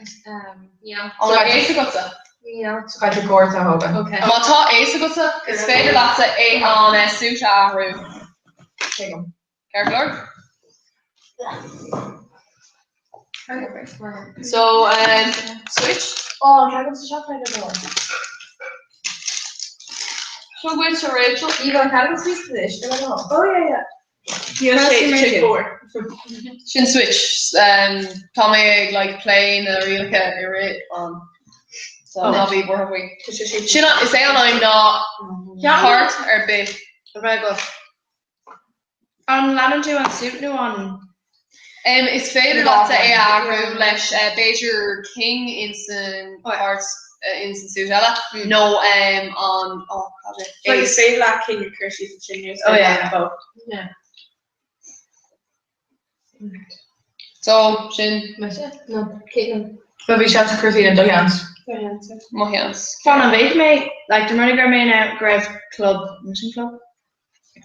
Níl. An bhfuil ace agatsa? Níl. So caithfidh tú cárta a thógáil. Ok. Má tá ace agatsa, is féidir leatsa é an suit a athrú. Tuigim. Ceart go leor? So, um, switch. Ó, an ceart agamsa seacht go leor. Seo dhuit a Rachel. Aoibhinn, an ceart agamsa níos anois, go leor. Oh yeah, yeah. Níl sé sé four. Sin switch. Um, tá mé ag like, plé na rialacha i rith an so ná bí buartha faoi. Sin an- is é an aidhm ná cairt ar bith a bheith agat. An leanann tú an suit nó an. Em, is féidir leatsa é a athrú leis b'fhéidir king insan páirt insan suit eile nó em an oh cad é? Like is féidir leat king a chur síos ansin nó is Oh féidir yeah. leat both. Yeah. So sin. Mise? No, Caitlin. Ba bhí seans Christina do sheans. Mo sheans. Fan an bhféadfaidh mé, like, de rud go raibh mé in ann go raibh club, sin club?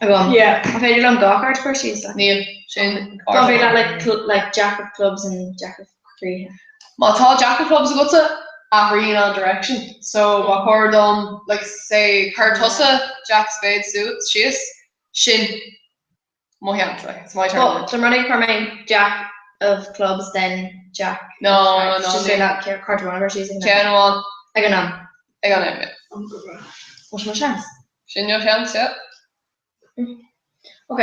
Agam. Yeah. An féidir liom dhá chárta a chur síos? Like? Níl, sin Tá féidir leat like, cl like Jack of clubs and Jack of croíthe. Má tá Jack of clubs agatsa, athraíonn an direction. So ba chóir dom, like say, chuir tusa Jack spade suas, síos, sin mo sheans, like, it's my turn. Well, dá mba rud é chuir mé Jack of clubs then Jack No, of hearts. no, Just níl. féidir leat cárta amháin a chur síos ag an am. Ceann amháin. Ag an am. Ag an am, yeah. Bhuel, sin mo sheans. Sin do sheans, yeah. Ok,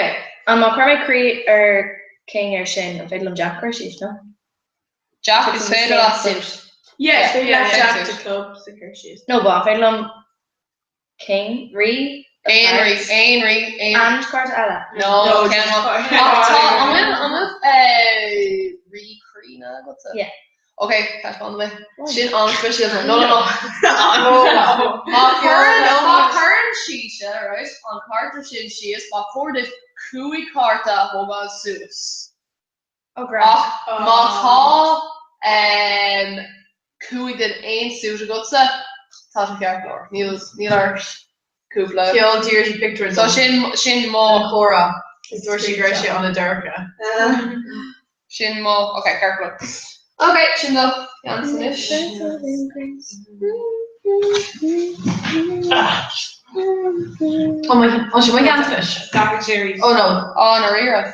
an má chuir mé croí ar king ar sin, an féidir liom Jack a chur síos, no? Jack, is féidir leat. Yeah, is féidir leat Jack suit. de clubs a chur síos. No, but an féidir liom king, rí, of Aon rí, hearts, aon rí, aon. and cárta eile? No, No, ceann just amháin. cárta. Ach tá, an bhfuil, an bhfuil eh, rí croí na agatsa? Yeah. Ok, taispeáin mé. Sin an-speisialta. No, no, no. Má chuireann, má chuireann sise, right, an cárta sin síos, ba chóir duit cúig chárta a thógáil suas. Oh, grand. Ach má tá um, cúig den aon suit agatsa, tá tú ceart go leor. Níl, níl ort cúpla. Sheol Deirdre pictiúr So sin, sin mo, chomhrá is dúirt sí go raibh sé an-dorcha. sin mo, ok, ceart go leor. Ok, sin do sheans anois. Oh my, oh, sin mo sheans anois. Gach Jerry. Oh no. Á, ndáiríre.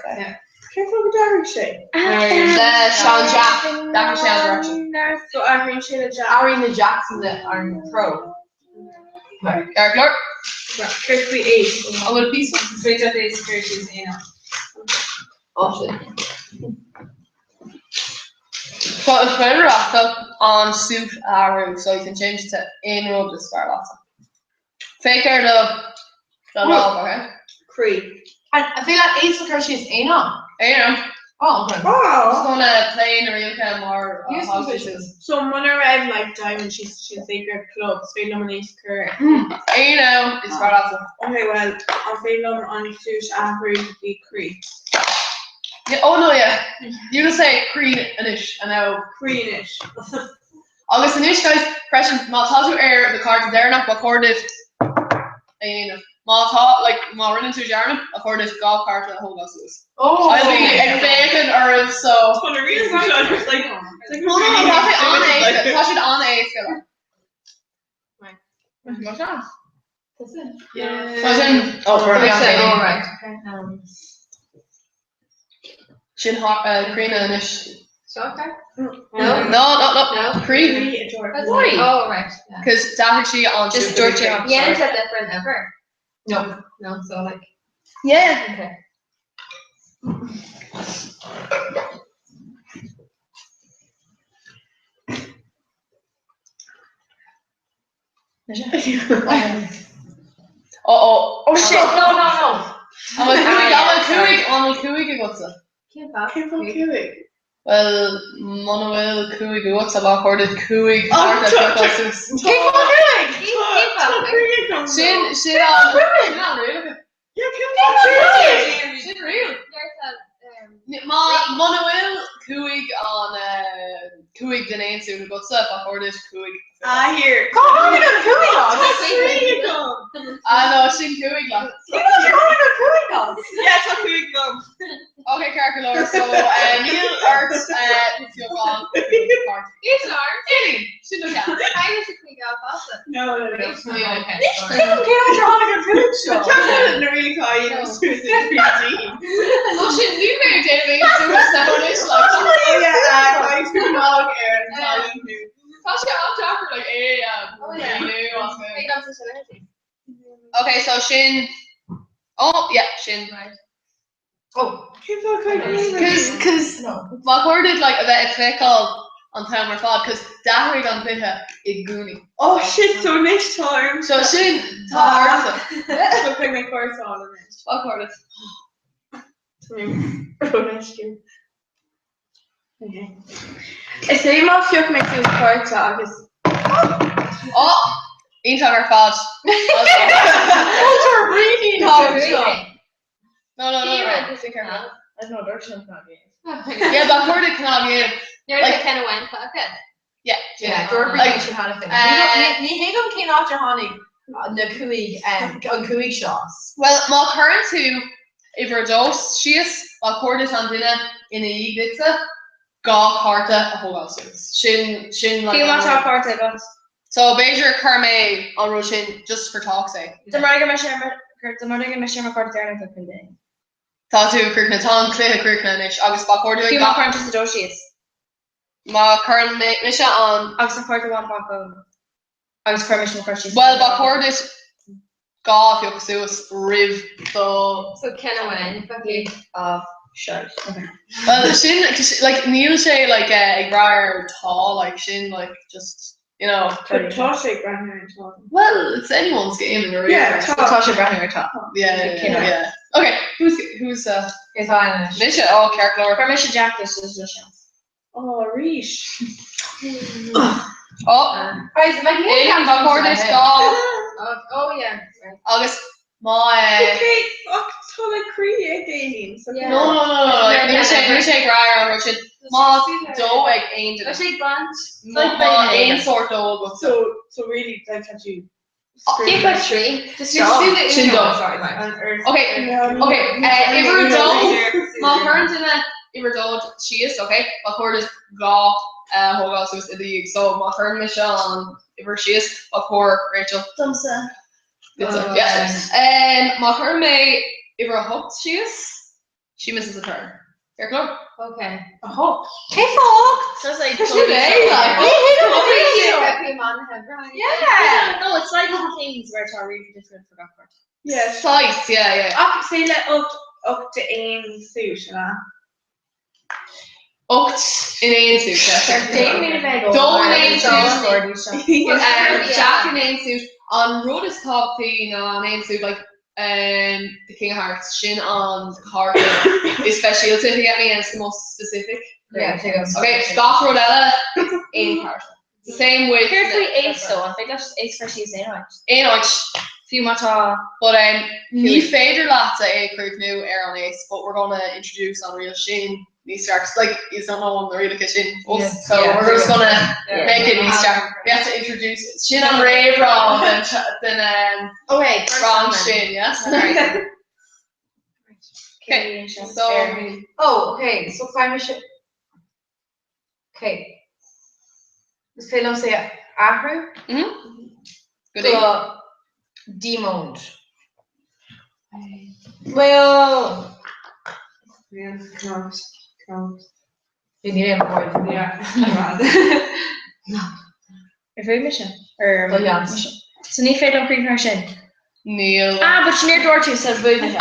Cén fáth go d'athraigh sé? Le Sean Jack, d'athraigh sé an direction. So athraíonn sé le Jack. Athraíonn na Jacks na ar an pro. Ceart go leor. Céard faoi ace? An bhfuil píosa? Is féidir leat ace a chur síos aon am. Ó sin. So is féidir leatsa an suit a athrú so you can change it to aon rud is fearr leatsa. Féach ar do do lámh, okay? Croí. An féidir leat ace a chur síos aon am? Aon am. Oh, okay. Just gonna play na rialacha mar a thagann siad suas. So muna raibh like diamond síos sin say gur club, is féidir liom an ace a chur. Aon am is fearr leatsa. Okay, well, an féidir liom an suit a athrú go dtí croí? Yeah, oh no, yeah. You can say croí anois and now. Croí anois. Agus anois guys, freisin, má tá tú ar do chárta deireanach, ba chóir duit a dhéanamh. Má tá, like, má rinne tú dearmad, ba chóir duit dhá chárta a thógáil suas. Oh! I'll be ag féachaint oraibh, so. Tá na rialacha seo just like, it's like No, no, no, tá sé an-éasca, tá siad an-éasca. Right. Má tá. That's it. Tá sin, Oh, perfect. Oh, right. Okay. Sin críonna anois. So okay. No, no, no, No. Croí. That's Why? Oh right. Yeah. Cos d'athraigh sí an Just suit dúirt sé. Yeah, is that different ever? No. No, so like Yeah. okay. Oh, oh. Oh shit, no, no, no. An bhfuil cúig, an bhfuil cúig, an bhfuil cúig agatsa? Cén fáth? Cén fáth cúig? Bhuel, muna bhfuil cúig agatsa, ba chóir duit cúig Oh, cárta a tá- phiocadh suas. Cén fáth cúig? Cén fáth Tá cúig? cúig agam. Sin, sin an, sin an riail. Yeah, cén fáth cúig? Sin riail. Deirtear, Má, muna bhfuil cúig an, cúig den aon suit agatsa, ba chóir duit cúig a phiocadh. Ah, here. Cá tháinig an cúig Tá as? cúig agam. Ah, no, sin cúig leat. Cén fáth ar tháinig an cúig as? Yeah, tá cúig agam. Ok, ceart go leor, so níl ort piocadh cúig cárta. It's art. Éirín, sin do cheann. I was a quick off also. No, no, no. Okay. Cén áit ar tháinig an cúig seo? Tá na rialacha á dhéanamh suas i bPG. So sin ní mé déanamh aon suas na anois, like, Oh yeah, caithfidh tú log ar an talamh nó. Tá sé an-deacair, like, é a Oh, yeah. mhíniú as Wait, é. that's a energy. Okay, so sin, oh, yeah, sin. Right. Oh. Cén fáth cúig agam? Cos, cos, No. ba chóir duit, like, a bheith ag feiceáil an t-am ar fad, cos d'athraigh an cluiche i gcónaí. Oh shit, so anois tá orm. So sin, tá ortsa. So chuir mé cárta ann anois. Ba chóir duit. Tá mé róleisciúil. Okay. Is é má phioc mé suas cárta agus Oh! Iontach ar fad. Tá really Tá. No, no, no, no. Sin ceart. I don't know, dúirt sin cnag Yeah, ba chóir duit cnámh a dhéanamh. You're Like- like kind of went okay. Yeah. Yeah, dúirt Like, like, sin cheana féin. Ní thuigim cén áit ar tháinig na cúig an cúig seo as. Well, má chuireann tú uimhir a dó síos, ba chóir duit an duine ina dhiaidh duitse dhá chárta a thógáil suas. Sin, sin like Fiú má an tá rud. cárta agat. So b'fhéidir chuir mé an rud sin just for talk's sake. Dá mba go mbeidh sé ar mo- dá mba go mbeidh sé ar mo chárta deireanach a chun duine. Tá tú críochnaithe, tá an cluiche críochnaithe anois agus ba chóir duit Fiú má gach- chuireann tusa a dó síos. má chuireann mé mise an Agus an cárta amháin fágtha agam. Agus chuir mise mo chárta síos. Well, ba chóir duit dhá phiocadh suas roimh do So kind of went okay. Of shite. Okay. Well, sin, like, níl sé, like, ag brath ar tá, like, sin, like, just, you know. Tá sé ag breathnú ar an tá. Well, it's anyone's game in the real Yeah, world. tá. Tá sé breathnú ar tá. Yeah, yeah, yeah, yeah. Okay, who's, who's, Is tá anois. Mise, oh, ceart go leor. Chuir mise Jack leis is leis seans. Oh, arís. Oh, Guys, my Éirín, ba chóir duit dhá, Oh, oh yeah. Right. agus má, eh, Okay, ach tá le croí ag Éirín. so Yeah. no, no, no, no, like, níl sé, níl sé ag brath ar an rud sin. Má dó ag aon Tá duine. sé blunt. Má má aon sórt dó agat. So, so really, like, tá tú Keep a tree. Just Sin do the sin dó. Sorry, right. Okay, okay, uimhir a dó, má chuireann duine uimhir a dó síos, okay, ba chóir duit dhá thógáil suas i do dhiaidh. So má chuireann mise an uimhir síos, ba chóir Rachel Domsa. duitse. Oh, Yeah. Má chuireann mé uimhir a hocht síos, she misses a turn. Ceart go leor. Okay. Oh. Cé fáth? Just like Sin é, like, Yeah. No, it's like little things where tá really different for gach part. Yeah. Size, yeah, yeah. Ach sé le 8 d'aon suit an ea? 8 in aon suit, yeah. Déan mé bheith Dó in aon suit. Jack in aon suit. An rud is tábhachtaí ná an aon suit, like, um, the King of Hearts, sin an cárta is speisialta, if you get me, and it's the most specific. Yeah, Okay, gach rud eile, aon cárta. It's the same with... Céard faoi ace though, an féidir leis ace chur síos aon áit? Aon áit. Fiú má tá But um, ní féidir leat é a chríochnú ar an ace, but we're gonna introduce an riail sin níos fearr, 'cause, like, is not an rialacha sin fós, Yeah. so Yeah. we're just gonna Yeah. make it níos fearr. We have to introduce it. Sin an réamhrá den, den um, Okay, first rang one then. sin, yes? Right. Okay, so Oh, okay, so caithfidh mise. Okay. Is féidir liom é a athrú? Good Go Diamond. Well, Yeah, close, close. Bhí ní aon bord. Yeah. Ar bhuaigh mise? Ar Do leans. So ní féidir liom críochnú ar sin? Níl. Ah, but níor dúirt tú so bhuaigh mise.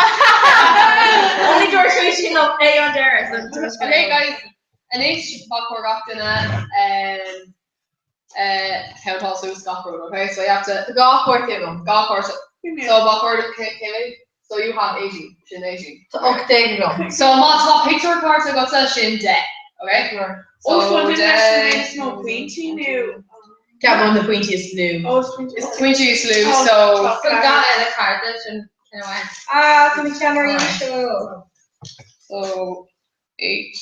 Only dúirt tú sin liom é an deireadh. so Okay, guys, anois ba chóir gach duine um, uh, countáil suas gach rud, okay? So you have to... Dhá chárta agam. Dhá chárta. So ba chóir cé mhéad? So you have 18, sin 18. Tá 18 agam. So má tá pictiúr cárta agatsa sin 10, okay? Ó, So so 10 is mó pointí nó Ceapaim na pointí is lú. Ó, is pointí Is pointí is lú, Oh, so So gach eile cárta sin sin amháin. Ah, tá na ceamaraí seo. So 8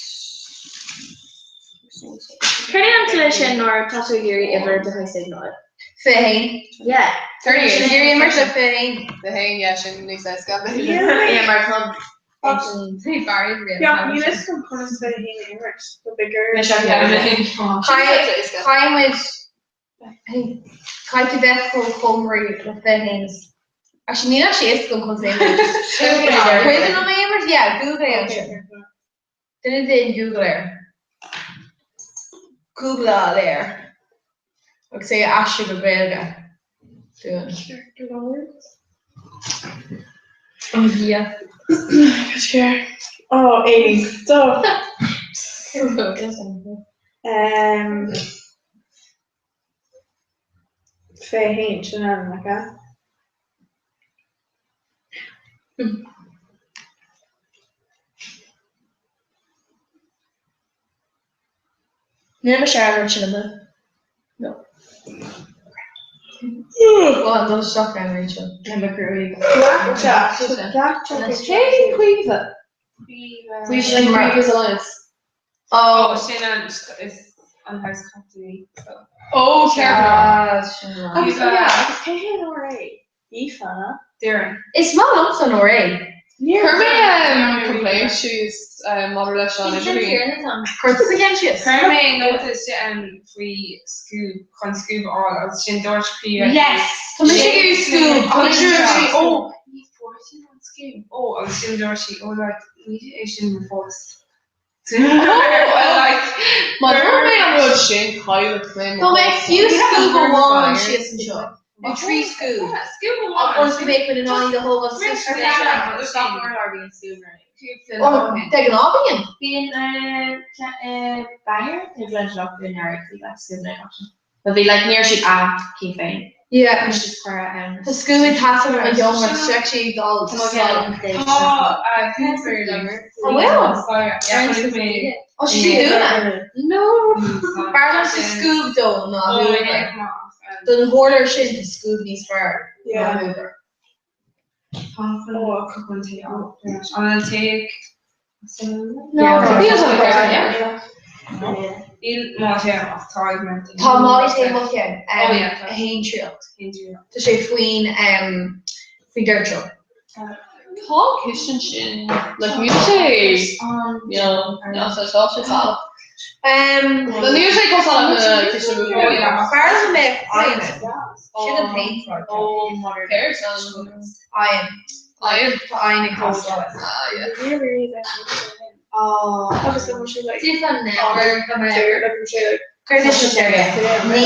Céard é an tslí sin nuair tá tú ag iarraidh uimhir de shaghas éigin a fháil? 21. Yeah. 38. Iarraidh mar sin 21. The hain, yeah, sin níos éasca. Yeah, mar tá Bhí Barry Yeah, níl fhios agam conas bheith féin imirt, the bigger. Caithfidh caithfidh tú bheith chomh cóngarach le 21. Actually, níl actually fhios agam conas é imirt. Cuimhin liom é imirt? Yeah, Google é ansin. Duine déan Google air. Googleáil air. Agus é a aistriú go Gaeilge. Dúinn. Oh yeah. Sure. Oh, 80. Stop. Um, 21 sin an acu. Níl mise ar an sin amu. No. Well, dul isteach ar an Rachel. Blackjack. Blackjack. Cé Caoimhe? We should Caoimhe's Alliance. Oh, sin an is an house captain. Oh, Ah, Agus yeah, agus cé hé an RA? Aoife, na? Darren. Is maith liomsa an RA. Chuir mé um, complaint síos um, maidir leis an idirlíon. Chuir tú ceann síos? Chuir mé notice um, faoi Scuab chun Scuab a fháil agus sin dúirt Caoimhe. Yes! Tá mise ag iarraidh Scuab. Tá mise ag sí ó ní fuair sí an Scuab. Ó agus sin dúirt sí ó like ní é sin mo phost. Like, Má dúirt mé an rud sin cailleadh mé. Tá mé fiú Scuab amháin síos anseo. Nó trí Scuab. Scuab amháin. Agus go mbeidh muid in ann iad a thógáil suas. Ó, de ghnáth bíonn. Bíonn Bangor nó Glendalough bíonn air ag le Scuab na action. But bhí like níor siad a cí féin. Yeah. Bhí siad chuir um Tá Scuab ag teastáil ar mo sheomra, tá sé actually dul Tá Cooper like An bhfuil? Yeah, chonaic mé. Ó, sí dúna. No. B'fhearr liomsa Scuab dó ná Ó, Hoover. yeah, come on. Don urlár sin tá Scuab níos fearr ná Yeah. Hoover. Tá cupán tae ann. An tae No, Yeah. yeah. Níl má tae ach tá ag mé. Tá Molly tae mo cheann. Oh, yeah, tá. A haon tríocht. Haon tríocht. Tá sé faoin um, faoin doirteal. Tá cistine sin like níl sé you know, níl sé tá sé salach. Um, Well, níl sé chomh salach le cistine mhór. B'fhearr liom mbeadh oigheann. Sin an paint Oh, Céard an Oigheann. Oigheann. Tá oigheann ag teastáil. Ah, yeah. Oh, agus an bhfuil sé like Cuir leis an séire. Ní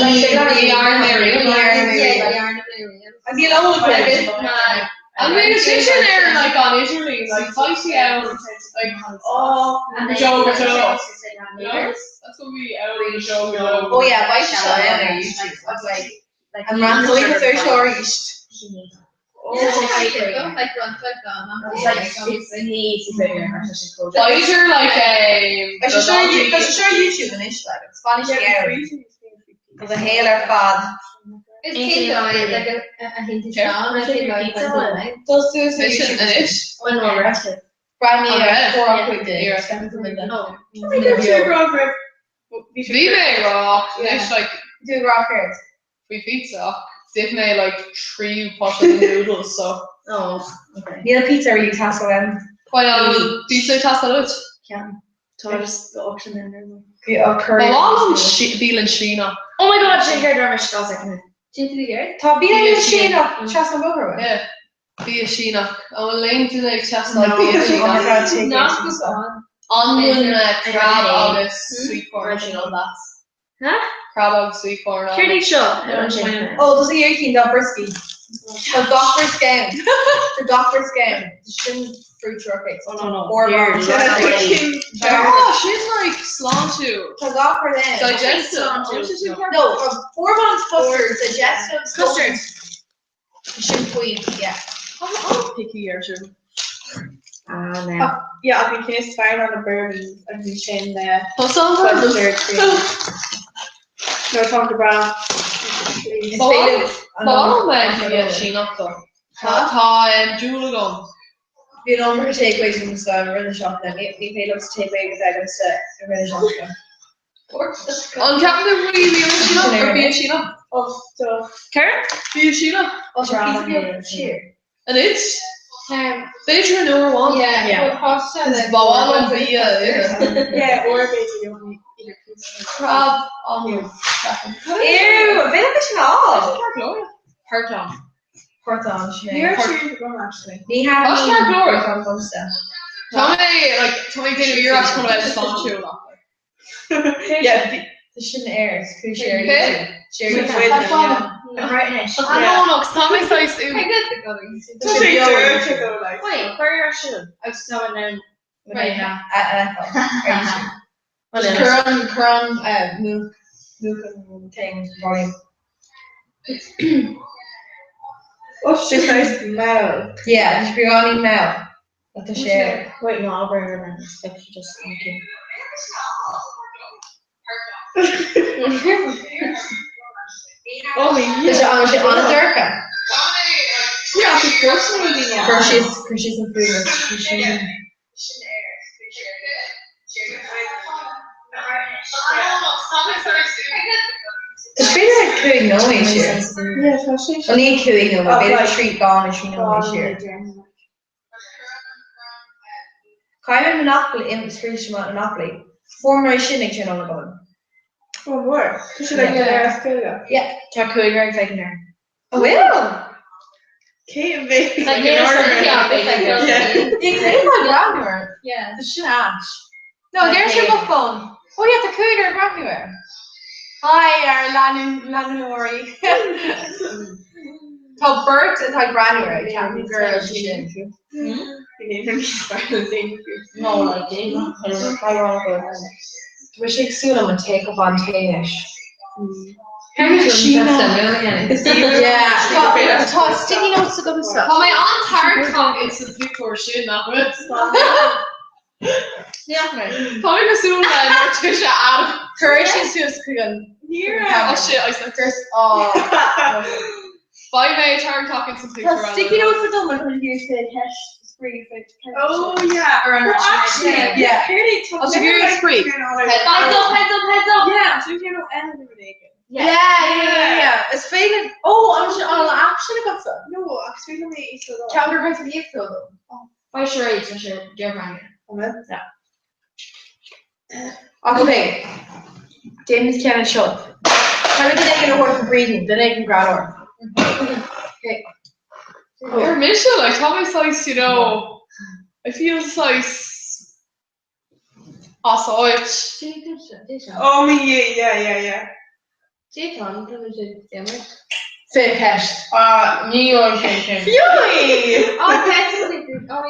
An bhfuil sé sin ar like an idirlíon like tá sí ann like Joe go Joe. You know? That's what we out Joe go Joe. Oh yeah, beidh sé seo ann ar YouTube. Agus like an rannóidh is ar seo arís. B'fhéidir like Tá sé seo tá sé seo ar YouTube anois like agus fanfaidh sé ann. Do do shaol ar fad. Is cén dóigh like a théann tú isteach nó cén dóigh a bhfuil Dul suas ar Mission YouTube. anois. Breathnaigh ar An 4 5 Bhí mé ag rá anois like Tú ag rá céard? faoi pizza ach d'ith mé like tríú pota de noodles so. Oh, okay. Níl pizza really ag teastáil uaim. Why not? An bhfuil pizza ag teastáil uait? Ceann. Tá just the auction in there. Bhí á Ba cur mhaith liom bialann Síneach. Oh my god, sin céard raibh mise ag Déanfaidh Tá bialann Síneach trasna an bhóthair uaim. Yeah. Bia Síneach. An bhfuil aon duine ag teastáil No. bia Oh my god, Síneach? take Nach it. bhfuil An bhfuil crab agus sweet corn sin an leas? Huh? Crab agus sweet corn Céard ann. é seo? Oh, tá sé ar cinn dá briscí. Tá gach briosca ann. Tá gach briosca ann. Sin fruit shortcake. Oh no no. Or Oh, sin like sláintiúil. Tá gach rud ann. Digestive. An bhfuil sé sin ceart? No, tá bourbon custard, digestive Custard. Sin faoi, yeah. I'm an-picky ar sin. Ah, now. Yeah, ach bhí cén is fearr ná na bourbons agus bhí sin Tá san bourbons. custard cream. No, tá go breá. Is féidir Ba mhaith liom bia Síneach though. Tá dúil agam. Bhí an iomarca takeaways agamsa i rith na seachtaine. Ní féidir liomsa takeaway a bheith agamsa i rith na seachtaine. An ceapann tú faoi bia Síneach or bia Síneach? Céard? Bia Síneach. Ó, tá píosa beag siar. Anois? B'fhéidir an uair amháin. Is ba mhaith liom bia a ithe. Yeah, or b'fhéidir you only eat a piece. Crab an Ew, b'fhéidir leis an ál. Portán. Portán, sin é. Ní raibh sé go actually. Ní Tá sé ceart go leor. agamsa. Tá mé like tá mé ag déanamh iarracht chun a bheith sláintiúil ach. Yeah, Tá sin air, is cúis ar Cé? YouTube. Right anois. Ah no no, 'cause tá mé saghas úd. Tá sé dúirt go like. Wait, cuir ar siúl. Agus tá an ann. Right now. Ar YouTube. Cuir an cuir an múch múch an thing volume. Oh, sé saghas mall. Yeah, tá sé beagáinín mall. Tá sé. Wait, no, I'll bring her in. It's like she just thank you. Oh, Tá sé an sé an-dorcha. Yeah, the first one would be Cuir síos cuir síos an fuaim. Is féidir le cúig nóiméad siar. Yeah, tá sé. Well, ní cúig nóiméad, Oh, b'fhéidir like- trí dhá nó trí nóiméad siar. Caithfidh mé Monopoly, scríobh sé Monopoly. Fuair mé sin ag tráthnóna agam. Oh, mór. Tá sé like ar scoile. Yeah. Tá cúigear ag féachaint air. Oh, bhfuil? Cé a bheidh? Like, yeah, Yeah. Ní cé má breathnú air. Yeah. Tá sin ait. No, deir sé mo phone. Oh yeah, tá cúigear ag breathnú air. Hi, ar leanúirí. Tá beirt atá ag breathnú air, ag ceapadh gur sin. No, like, Tá sé ag súil liom an take up an téis. Yeah, tá sticky notes agamsa. Tá mé an-tarraingteach ins an pictiúr sin nach bhfuil? Tá mé cosúil le Morticia Addams. Cuir sin suas chuig an Oh shit, I said First, oh. Beidh mé tarraingteach ins an Tá pictiúr eile. sticky notes agam an chun ceist Oh yeah. Or an Well, actually, Yeah. Clearly, tá I'll give you a spree. Heads up, heads up, heads up. Yeah, so you know anything with Yeah, yeah, yeah, yeah. Is féidir oh an sin an app sin agatsa. No, actually, let me eat it. Ceann gur chuir tú dom. Why sure it's sure dear Ach okay. Déanaimid ceann anseo. Tá duine éigin a thabhairt an Brídín, duine éigin greanmhar. Okay. Ar mise, like, tá mé saghas, you know, I feel saghas as áit. Oh me, yeah, yeah, yeah. Fé ceist. Ah, ní gheobhaidh sé sin. Gheobhaidh!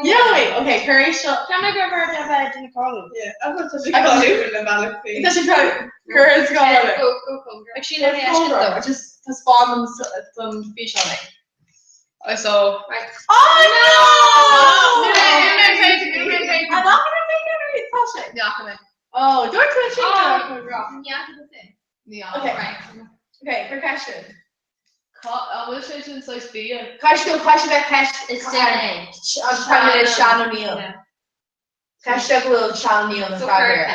Gheobhaidh! Ok, cuir é seo. Tá mé gur bhur de bheith duine cáiliúil. Yeah, tá sé cáiliúil le bealach féin. Tá sé cuir is cáiliúil. Go, go, go. Ag sí le é Just taispeáin don físeán é. I saw. Oh no! Oh, dúirt tú sin. Okay. Okay, cuir ceist sin. An bhfuil sé sin saghas bia? Ceist nó ceist a bheith ceist Is duine é. An Prime Minister Sean O'Neill. Ceist go bhfuil Sean O'Neill na freagra.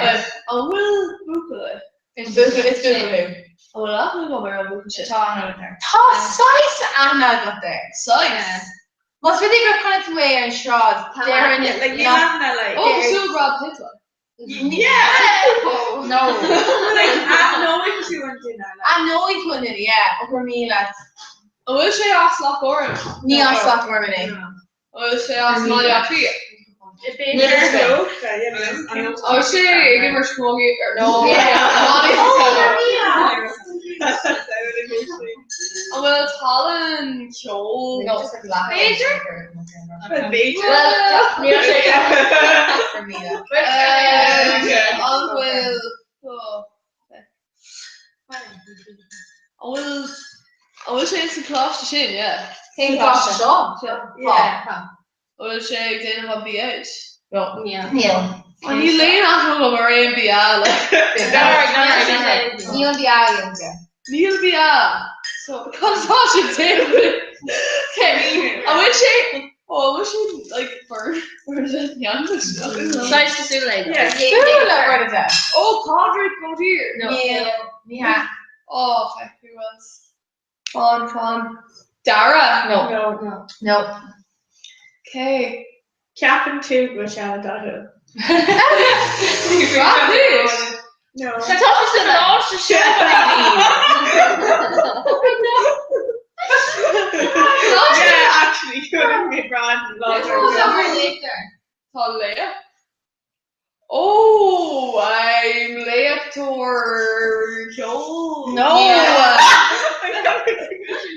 An bhfuil buachaill é? Is buachaill is buachaill thú. An bhfuil aithne agam ar an bhuachaill sin? Tá aithne agat air. Tá saghas aithne agat air. Saghas? Más rud é gur chonaic tú é ar an sráid, déarfainn Like, níl aithne like. Ó, cosúil le Brad Pitt like. Yeah! No. Like, aithneoidh tú an duine. like. Aithneoidh tú an duine, yeah. Ó gur míle leat. An bhfuil sé as Loch Gorman? Ní as Loch Gorman é. An bhfuil sé as Baile Átha Cliath? B'fhéidir. An bhfuil sé ag imirt camogie or no? An bhfuil tallann ceoil? No. B'fhéidir? B'fhéidir. Níl sé. Gur míle. An bhfuil an bhfuil an bhfuil sé sa choláiste sin, yeah. Cén coláiste seo? Yeah. An bhfuil sé ag déanamh an BA? No. Níl. Níl. An níl aon aithne agam ar aon BA like. Níl an BA againn. Níl BA. So cad atá sé déanamh? Okay, an bhfuil sé ó an bhfuil sé like Bernadette Saghas cosúil le. Yeah. Cosúil le Bernadette. Ó Pádraig Ó Duibhir. Níl. Ní hea. Oh, feck, who else? Fan, fan. Dara? No. No. No. Okay. Ceapann tú go bhfuil sé an-dathúil. Brad Pitt? No. Tá sé sa láiste seo. Yeah, actually, couldn't be Brad Tá léa? Oh, I'm léachtóir ceoil. No.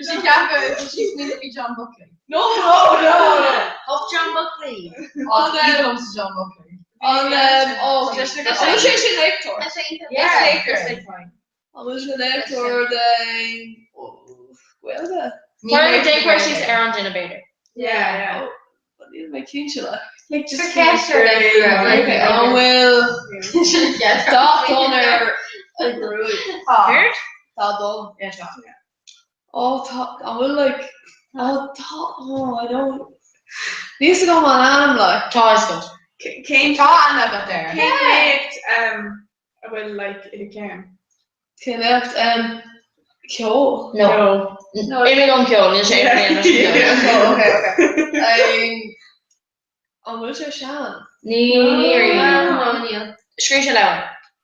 Sí ceapadh sí smaoineamh faoi John Buckley. No, no, no, no. Up John Buckley. An Ní John Buckley. An oh, an bhfuil sé sin léachtóir? Yeah. An bhfuil sé léachtóir de Gaeilge? Cuir déan cuir síos ar an duine b'fhéidir. Yeah, yeah. Oh, níl mé cinnte le. Like just Cuir ceist ar like, Okay, an bhfuil dath donn ar a ghruaig? Céard? Dath donn. Yeah, tá. Oh, tá, an bhfuil like, oh, tá, oh, I don't, níl fhios agam an ainm like. Tá fhios agat. Cén Tá aithne agat air. cén léacht um, a bhfuil like i do cheann? Cén léacht um, ceol? No. Imigh ón ceol, níl sé ar aon Oh, okay, okay. Um, an bhfuil sé sean? Ní níl. Scríobh sé leabhar.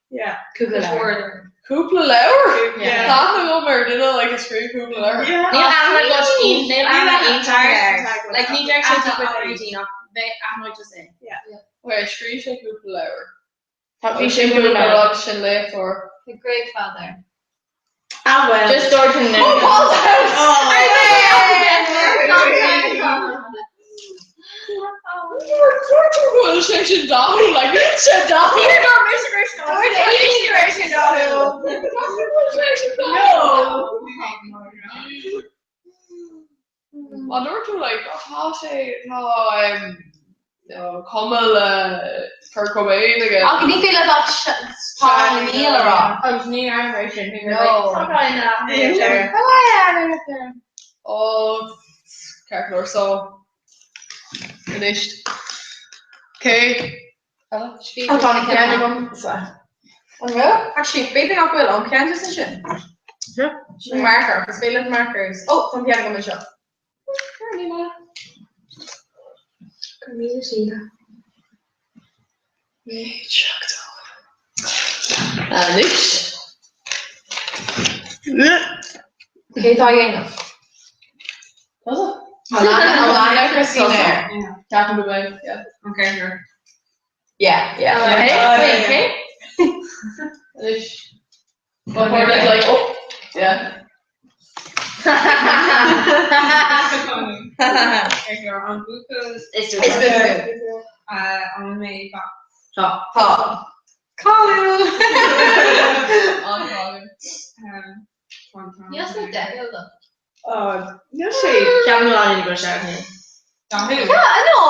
Yeah. Cúpla leabhar. Cúpla leabhar? Yeah. Tá aithne agam ar duine like a scríobh cúpla leabhar. Yeah. Níl aithne agat níl aithne iontach air. Aithne Like ní deir sé tú chuid daoine ach bheadh aithne just é. Okay, scríobh sé cúpla leabhar. Tá bhí sé Sin cúpla cúpla leabhar. rud sin léachtóir. The Great Father. Ah well. Just dúirt an Oh, Paul House! Dúirt tú go bhfuil sé sin dathúil, like, níl sé dathúil. Níl sé dathúil. Má dúirt tú like, oh, tá sé, tá um, no, cuma le Kurt Cobain aige. Ach ní féidir leat ach Sean O'Neill a rá. Agus ní aithne sin. No. Oh, ceart go leor, so anois. Okay. Ó, tá an ceann agam. An bhfuil? Actually, b'fhéidir nach bhfuil an ceann just ansin. Sin marker, is féidir leat markers. Ó, tá an ceann agam anseo. Anois. Cé tá a dhéanamh? Tá Christina air. Ceapaim go mbeidh, yeah. Okay, sure. Yeah, yeah. Okay, okay. Anois. Well, like, oh, yeah. An buachaill Is buachaill. An mé ba. Tá. Tá. Cáiliúil. An cáiliúil. Níl sé deisiúil dó. Níl sé. Ceapaim go bhfuil go sé. Yeah, no,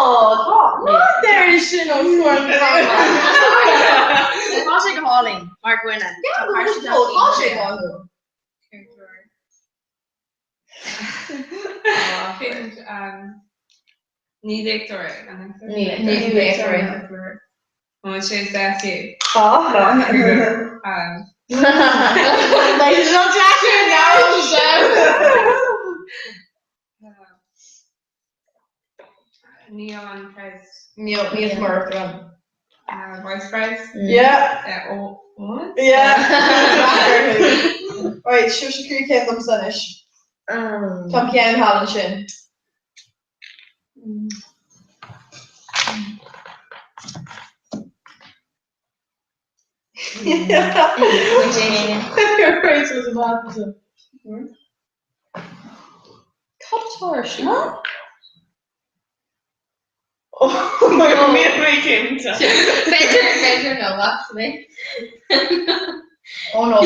tá. Ná deir sin ó fuair Tá sé go hálainn mar dhuine. Tá sé go hálainn. Ní léachtóir é. Ní léachtóir é. An sé deisiú. Tá. Beidh sé deacair Níl an pres. Níl níl mar an. Vice pres? Yeah. Ó Owen? Yeah. Right, seo sé cúig céim domsa anois. Tá ceann thall ansin. Cad atá ar siúl? Oh my God, níl mé cinnte. B'fhéidir, b'fhéidir nó, actually. Oh no.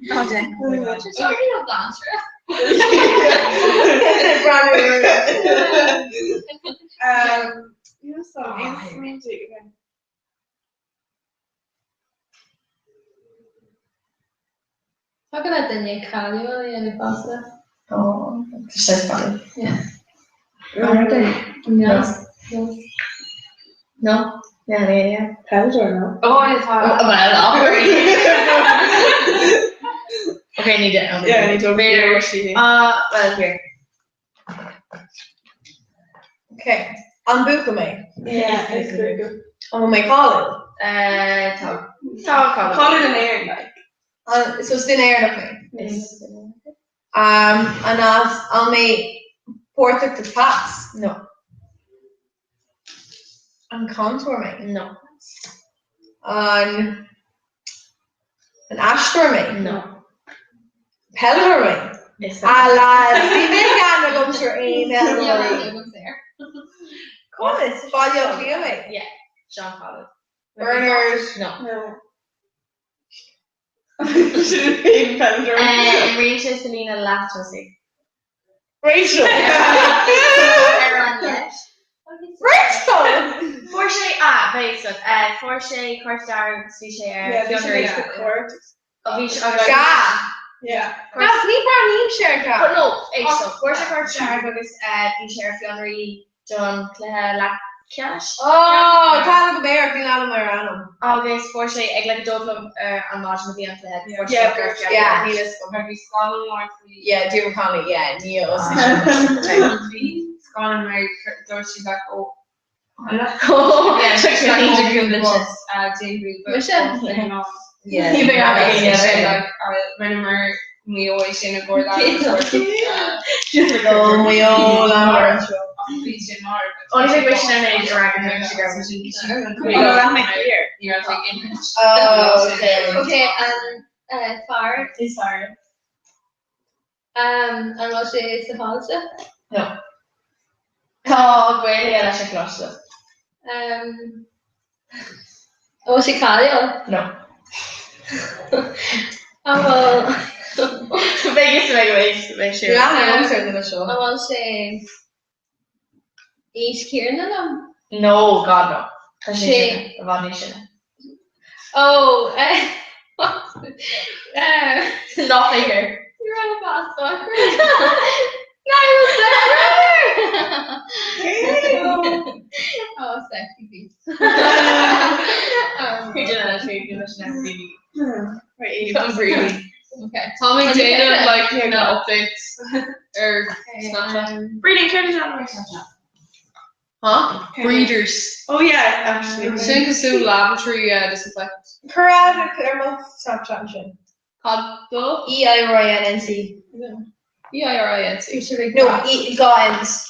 No, no, no. Sorry, no dancer. Um, you so again. Tá go le duine cáiliúil a dhéanamh fosta. Oh, so funny. Yeah. No. No. No. Yeah, yeah, yeah. Peileadóir, no? Oh, yeah, tá. Well, Okay, ní de. Yeah, ní dóibh. B'fhéidir. Uh, well, here. Okay. An buachaill mé? Yeah, is buachaill. An bhfuil mé cáiliúil? Uh, tá. Tá cáiliúil. Cáiliúil in Éirinn, like. An, so is duine Éireannach mé? Is. Um, an as, an mé páirteach de PAS? No. An cainteoir mé? No. An an aisteoir mé? No. Peileadóir mé? Is. Ah, lads, bhí mé gan agamsa ar aon peileadóirí. Conas? Baile Átha Cliath mé? Yeah. Sean Collins. Bernard? No. No. Sin féin peileadóir. Imríonn sé sa líne leath-tosaigh. Rachel! Ar an dheis. Rachel! Fuair sé, ah, beidh fhios agat. Fuair sé cárta dearg agus bhí sé ar Yeah, bhí sé fionraí. sa court. Oh, bhí sé agus. Ga! Yeah. Gas, ní breathnaímse ar ga. But no, éist so, fuair sé cárta dearg agus bhí sé ar fionraí don chluiche leathcheannais. Oh, tá go béar, bhí an mar ainm. Agus fuair sé ag like 2 a chlog ar an maidin a bhí an cluiche. Fuair sé Yeah, cárta dearg. yeah, níl fhios agam. Mar bhí scannal mór faoi. Yeah, Diarmuid Connolly, yeah, níl fhios Bhí scannal mar dúirt sí like ó Yeah, she's like, oh, Mise? Yeah. Ní bheidh agat, yeah. Like, rinneamar Maigh Eo sin i gcomhair Oh, Maigh Eo, leanbh. Bhí sé mar. Only thing we should know is Oh, okay. Okay, an fear. Is fear. Um, an bhfuil sé sa choláiste? No. Tá Gaeilge leis an choláiste. Um, an bhfuil sé cáiliúil? No. An bhfuil Beidh fhios beidh beidh beidh sé. Lean agamsa ar duine seo. An bhfuil sé aois chéanna liom? No, God no. Tá sé Sé. sine, i bhfad níos sine. Oh, eh, eh, Not bigger. You're on a fast walker. No, I was there. Oh, sexy beast. Um, Who did that? Who did that? Right. Really. okay. Tá mé An déanamh like Yeah, na updates ar Snapchat. Bríd, céard is ainm ar Snapchat? Huh? Breeders. Oh yeah, actually. Sin cosúil le lavatory disinfectant. Cuir ar mo Snapchat ansin. Cad do? E I R I N N C. E I R I N C. No, E dhá N's.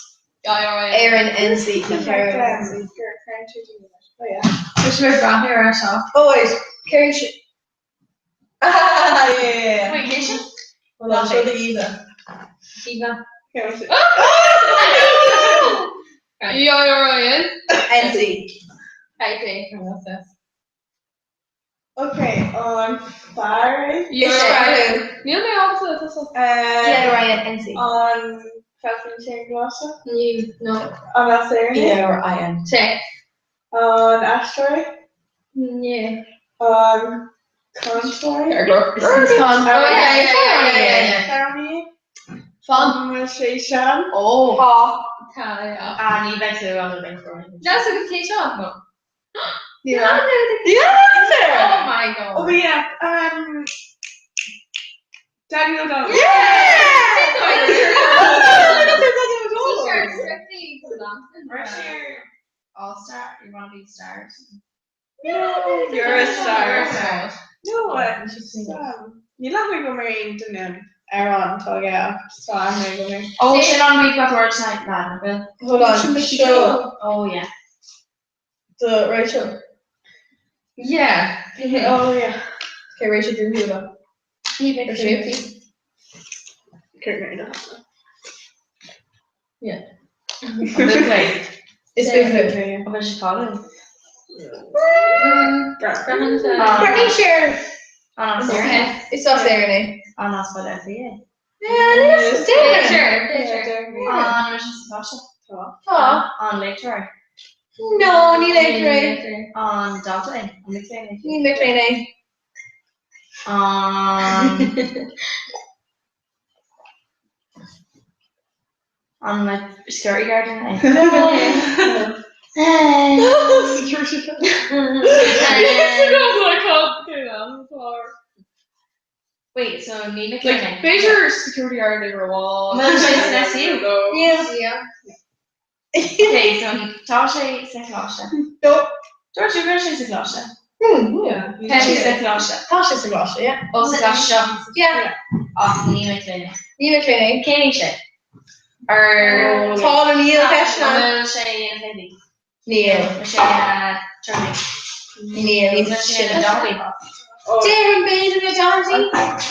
E I R I N. Éireann N C. Éireann N C. Oh yeah. Tá sé ag breathnú ar an seo. Oh wait, céard sin? Ah, yeah, yeah, yeah. Wait, cé sin? Hold on, show the Eva. Eva. E I R I N? N C. Okay. Okay, an fear. Is fear. Níl mé ábalta tusa. E I R I N N C. An Falcon Chain Glasa? No. An as Éireann? E I R I N. Sé. An aisteoir? Yeah. An cainteoir? Con. Oh yeah, yeah, yeah, yeah, yeah. Fan. An bhfuil sé sean? Oh. Tá. Tá, yeah. Ah, ní bheidh tú an bheidh tú. That's a good cé seo. No. Yeah. Yeah! Oh my god. Oh yeah, Daddy O'Donnell. All star, you want to be stars? No, you're a star. No, what? Níl aithne agam ar aon duine ar an tá aige ach tá aithne agam air. Oh, sin an week got words tonight, lad, Bill. Hold on, show Oh yeah. the Rachel. Yeah. Oh yeah. Okay, Rachel, do who though? Ní Or she? Yeah. It's big What should call it? Pretty sure An as it's us Éireann. An as what I see. Yeah, it is. Sure. Éireann. An is Tá. An later. No, ní léir An data. An Ní mic léinn é. An An like security guard. Security guard. Wait, so ní mic Like, b'fhéidir security guard in Rwanda. Bhfuil sé san SU? Yeah. Yeah. Okay, so tá sé sa choláiste. No. Dúirt tú go raibh sé sa choláiste. Hmm. Tá sé sa choláiste. Tá sé sa choláiste, yeah. Ó sa choláiste seo. Yeah. Ach ní mic léinn. Ní mic léinn é. Cén aois é? Ar Tá na níl ceist An na. bhfuil sé ina chéadaí? Níl. Bhfuil sé ina tríochaidí? Níl. Níl Bhfuil sé sin. ina daicheadaí? Déarfainn b'fhéidir na daicheadaí.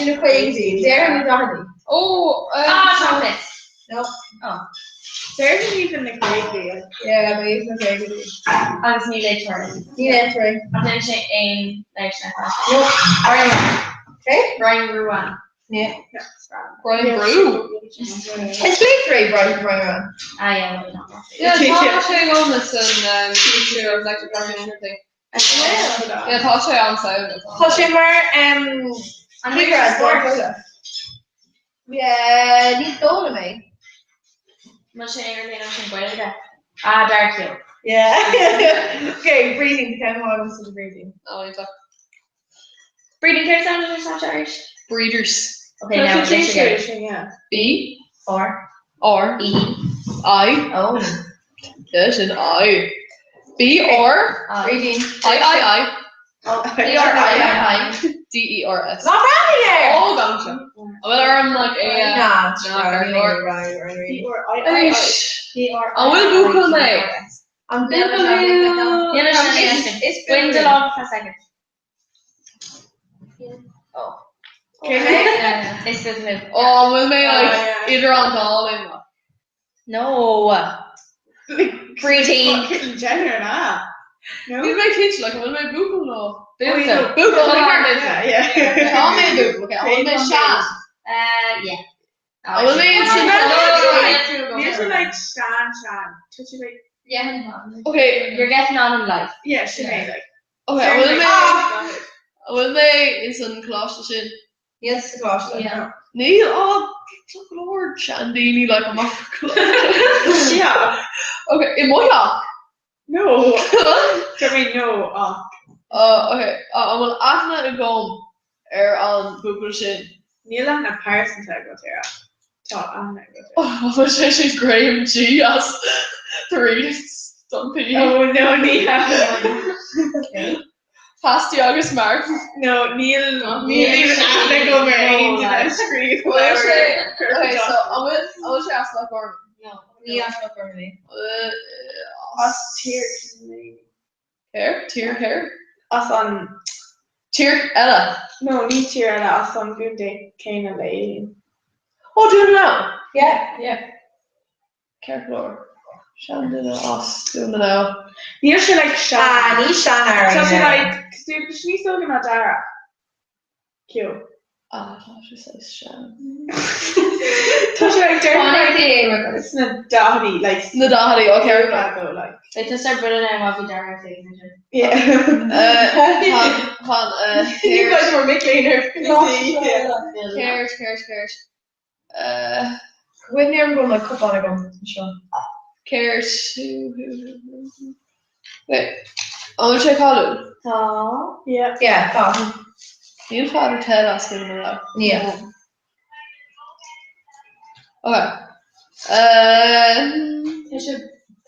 Ina caogaidí. Déarfainn na daicheadaí. Oh, Ah, Tom Pitts. No. Oh. Déarfainn even na caogaidí. Yeah, but even na caogaidí. Agus ní léiteoir. Ní léiteoir. Ach níl sé aon leis na No. Brian Okay? Brian Ruan. Yeah. Brian Brew. Is léiteoir é Brian Brian. Ah, yeah, well, not. Yeah, tá sé agam san teacher of electric practitioner thing. Yeah, tá sé an sound. Tá sé mar An Figure sport. Yeah, ní dóla mé. Má sé ar léin sin Gaeilge. Ah, dark you. Yeah. Okay, breathing. Count one to the breathing. Oh, you talk. Breeding care sound or Snapchat Irish? Breeders. Okay, now That's a let's teacher, go. yeah. B R R E I O Yes, and I. B R I Breathing. I I I Oh, B R I I I. D E R S. Not round here. Oh, gotcha. Well, I'm like a. Nah, Nah, right, right, right, right, right. Or I, I, I. B R An bhfuil buachaill mé? I'm Buachaill. Yeah, no, no, It's Wind along for a second. Oh. Okay. This is move. Oh, an bhfuil mé Oh, like yeah. idir an dá linn? No. Breeding. Caitlyn Jenner na. No? Níl mé cinnte, like, an bhfuil mé buachaill nó? Buachaill. Buachaill. Yeah, yeah. Tá mé buachaill. Okay, an bhfuil mé sean? Yeah. An bhfuil mé No, in no, no, These are like Shan Shan. Touch it like Yeah. Okay, You're getting on in life. yeah, Sinead like. okay, an bhfuil mé an bhfuil mé in san choláiste sin? Yes, gosh. Yeah. Níl, oh, tá go leor seandaoine like amach coláiste. Yeah. Okay, i mo theach. No. I mean no. Oh. Okay, an bhfuil aithne agam ar an buachaill sin? Níl aithne pearsanta agat air. Tá aithne agat air. Oh, bhfuil sé sin Graham G as The Readers. Dumpy. Oh no ní hea. Pasty agus Mark. No níl níl even aithne agam ar aon duine a scríobh Bhfuil sé leabhar Okay so an bhfuil an bhfuil sé as Loch Garman? No. Ní as Loch Garman é. As tír Céard? Tír céard? As an Tír eile. No ní tír eile as an gcontae céanna le Aileen. Oh Dún na nGall! Yeah, yeah. Ceart go leor. Seanduine as Dún na nGall. Níl sé like sean. Ah, ní seanfhear Tá sé é. like cosúil tá sé níos óige ná Dara. Ceol. Ah, tá sé saghas sean. Tá sé like deirtear Tháinig like é sna daicheadaí like Na daicheadaí, ok. fadó like. Beidh tusa ar buile má bhí Dara ag féachaint air. Yeah. Fan, Ní bheidh mar mic léinn ar Céard, céard, céard. Cuimhnigh orm go bhfuil cupán agam anseo. Céard? Wait, an bhfuil sé cáiliúil? Tá. Yeah. Yeah, tá. Níl Father Ted as Dún na nGall. Níl. Ok. Tá sé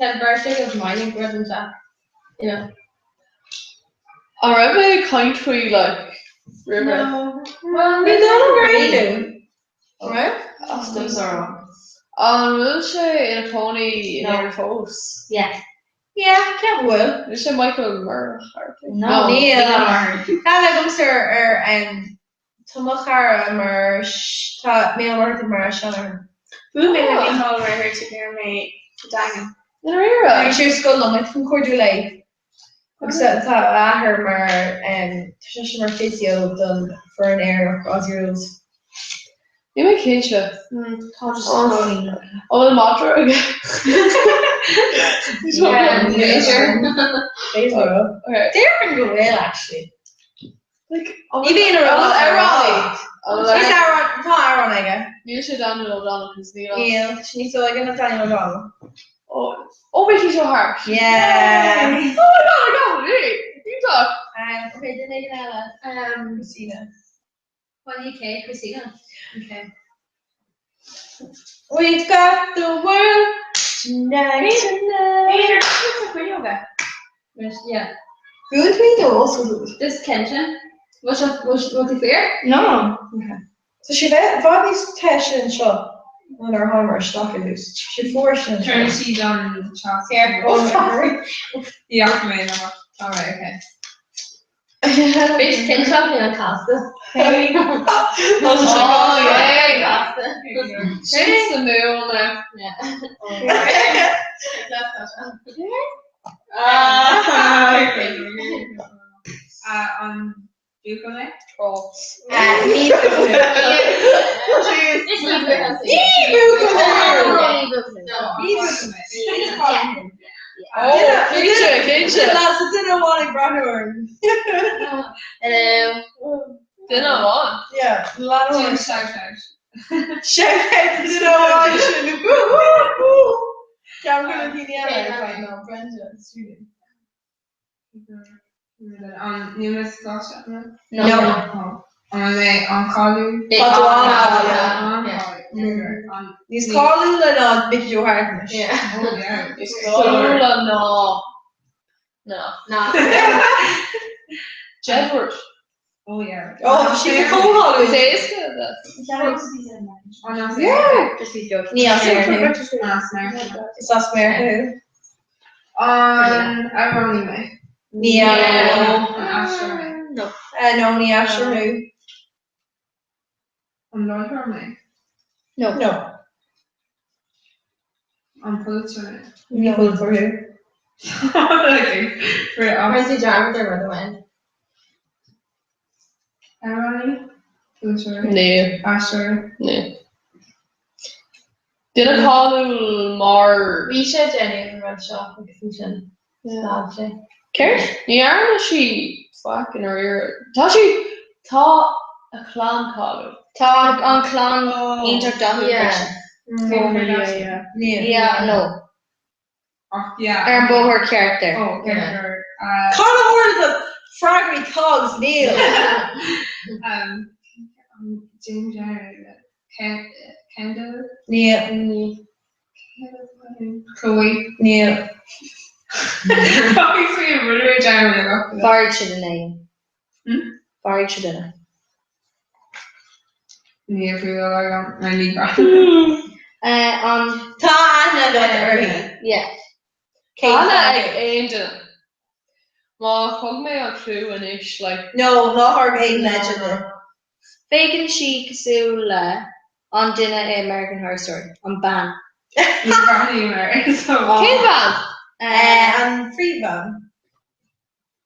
tá an bheirt agaibh maith ag rud anseo. You know. An raibh mé ag caint faoi like roimhe? No. Well, Ní dóigh liom go raibh. An raibh? As Dún na nGall. An bhfuil sé ina chónaí in Éirinn fós? Yeah. Yeah, ceapaim go bhfuil. Is sé Michael Muircheartaigh? No. Níl. Tá agamsa ar ar tá mo chara mar tá Mícheál Ó Muircheartaigh mar seanathair. Bhuail mé le Mícheál Ó Muircheartaigh nuair a bhí mé sa Daingean. I ndáiríre? Bhí sé ar scoil liom, like táim cairdiúil léi. Agus tá a athair mar tá seisean mar physio don foireann Éireannach Aussie Rules. Níl mé cinnte. Tá just An bhfuil madra aige? Déarfainn go bhfuil actually. Like, Ní bhíonn a An bhfuil amhránaí? Is amhrán, tá amhrán aige. Níl sé Daniel O'Donnell cos níl as. Níl, sé níos óige ná Daniel O'Donnell. Oh, oh Mickey Joe Harte. Yeah. Oh my god, I got it! Iontach! Okay, duine éigin eile. Christina. What UK, Christina? Okay. We've got the world tonight, tonight. B'fhéidir sa chuinneoga. Yeah. Good we know also. This tension. What's up? What's what the fear? No. Okay. So sé bheith bhfad níos te anseo ná nuair a thángamar isteach ar dtús. Sé fuar sin anseo. Turn siad an teas. Oh, sorry. Yeah, mé ná. All right, okay. Bhí tension in an casta. Oh, yeah. Casta. Sin sa mú Yeah. An buachaill mé? Ní Oh, cinnte, cinnte. Lads, duine amháin ag breathnú orm. Duine amháin? Yeah, lean amháin. Shout out. Shout out to duine amháin sin. Ceann go na daoine eile ar fad ná Brenda and Stephen. An níl mé sáite? No. An mé an cáiliúil? Tá tú an-cháiliúil. Níos cáiliúla ná Mickey Joe Harte anois. Níos cáiliúla ná No. No. Jedward. Oh yeah. Oh, sí chomh Is éasca Yeah. Just be joking. Ní as Éirinn. Is as Meiriceá. An amhránaí mé? Ní An aisteoir mé? No. No, ní aisteoir thú. An láithreoir mé? No. No. An polaiteoir mé? Ní polaiteoir thú. Where's the jar with the rubber one? Amhránaí? Polaiteoir? Ní. Aisteoir? Ní. Duine cáiliúil mar. Bhí sé déanamh an rud seo agus ansin stad sé. Céard? Ní dhearna sí faic i ndáiríre. Tá sí tá a clann cáiliúil. Tá an clann iontach dathúil freisin. Yeah, no. Ach yeah. Ar an bóthar ceart there. Oh, okay. Cad a tharla do freagraí tá agus níl? James Jenner, Kendall? Níl. Chloe? Níl. Mharaigh sé duine éigin. Mharaigh sé duine. Níl clue agam mar ní An. Tá aithne agat uirthi. Yeah. Tá aithne ag aon duine. Má thug mé an clue anois, like. No, ná tabhair aon leid di. Féachann sí cosúil le an duine i American Horror Story, an bean. Ní bhreathnaím air. Cén bhean? An phríomhbhean.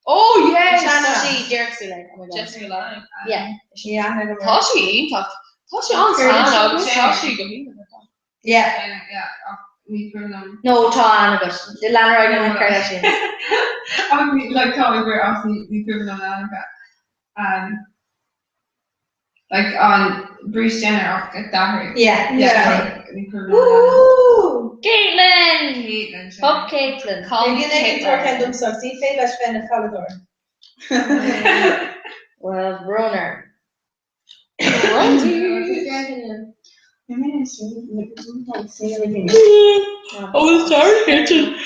Oh yes! Tá sí díreach cosúil léi. Oh my God. Jessica Lange. Yeah. Sí aithne agam Tá sí iontach. Tá sí an-sean agus tá sí go hiontach. Yeah. Yeah, ach ní cuimhin liom. No, tá aithne agat. Lean ar aghaidh an Kardashians. Ach ní, like, tá mé gur ach ní ní cuimhin liom na hainmneacha. Um, like an Bruce Jenner ach a deartháir. Yeah. Yeah. Ní cuimhin liom. Woohoo! Caitlyn! Caitlyn. sin. Hop Caitlyn. Bhí ag an torcán domsa agus ní féidir leis bheith ina pheileadóir. Well, Runner. Oh, the Starry Kitchen.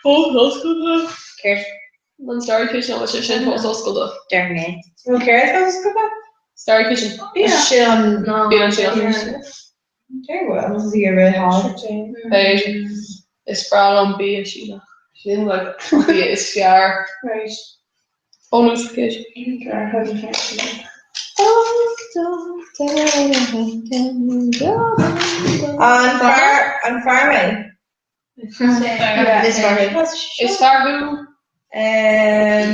Oh, oscailte. Céard? An Starry Kitchen, an bhfuil sé sin fós oscailte? Déarfainn é. Bhfuil céard fós oscailte? Starry Kitchen. Sin an. Bíonn an sin. Deir bhfuil an sí ar rith thall. B'fhéidir. Is breá liom bia Síneach. Sin like bia is fearr. Right. Phone notification. An fear an fear mé? Is fear thú. Is fear thú. Um,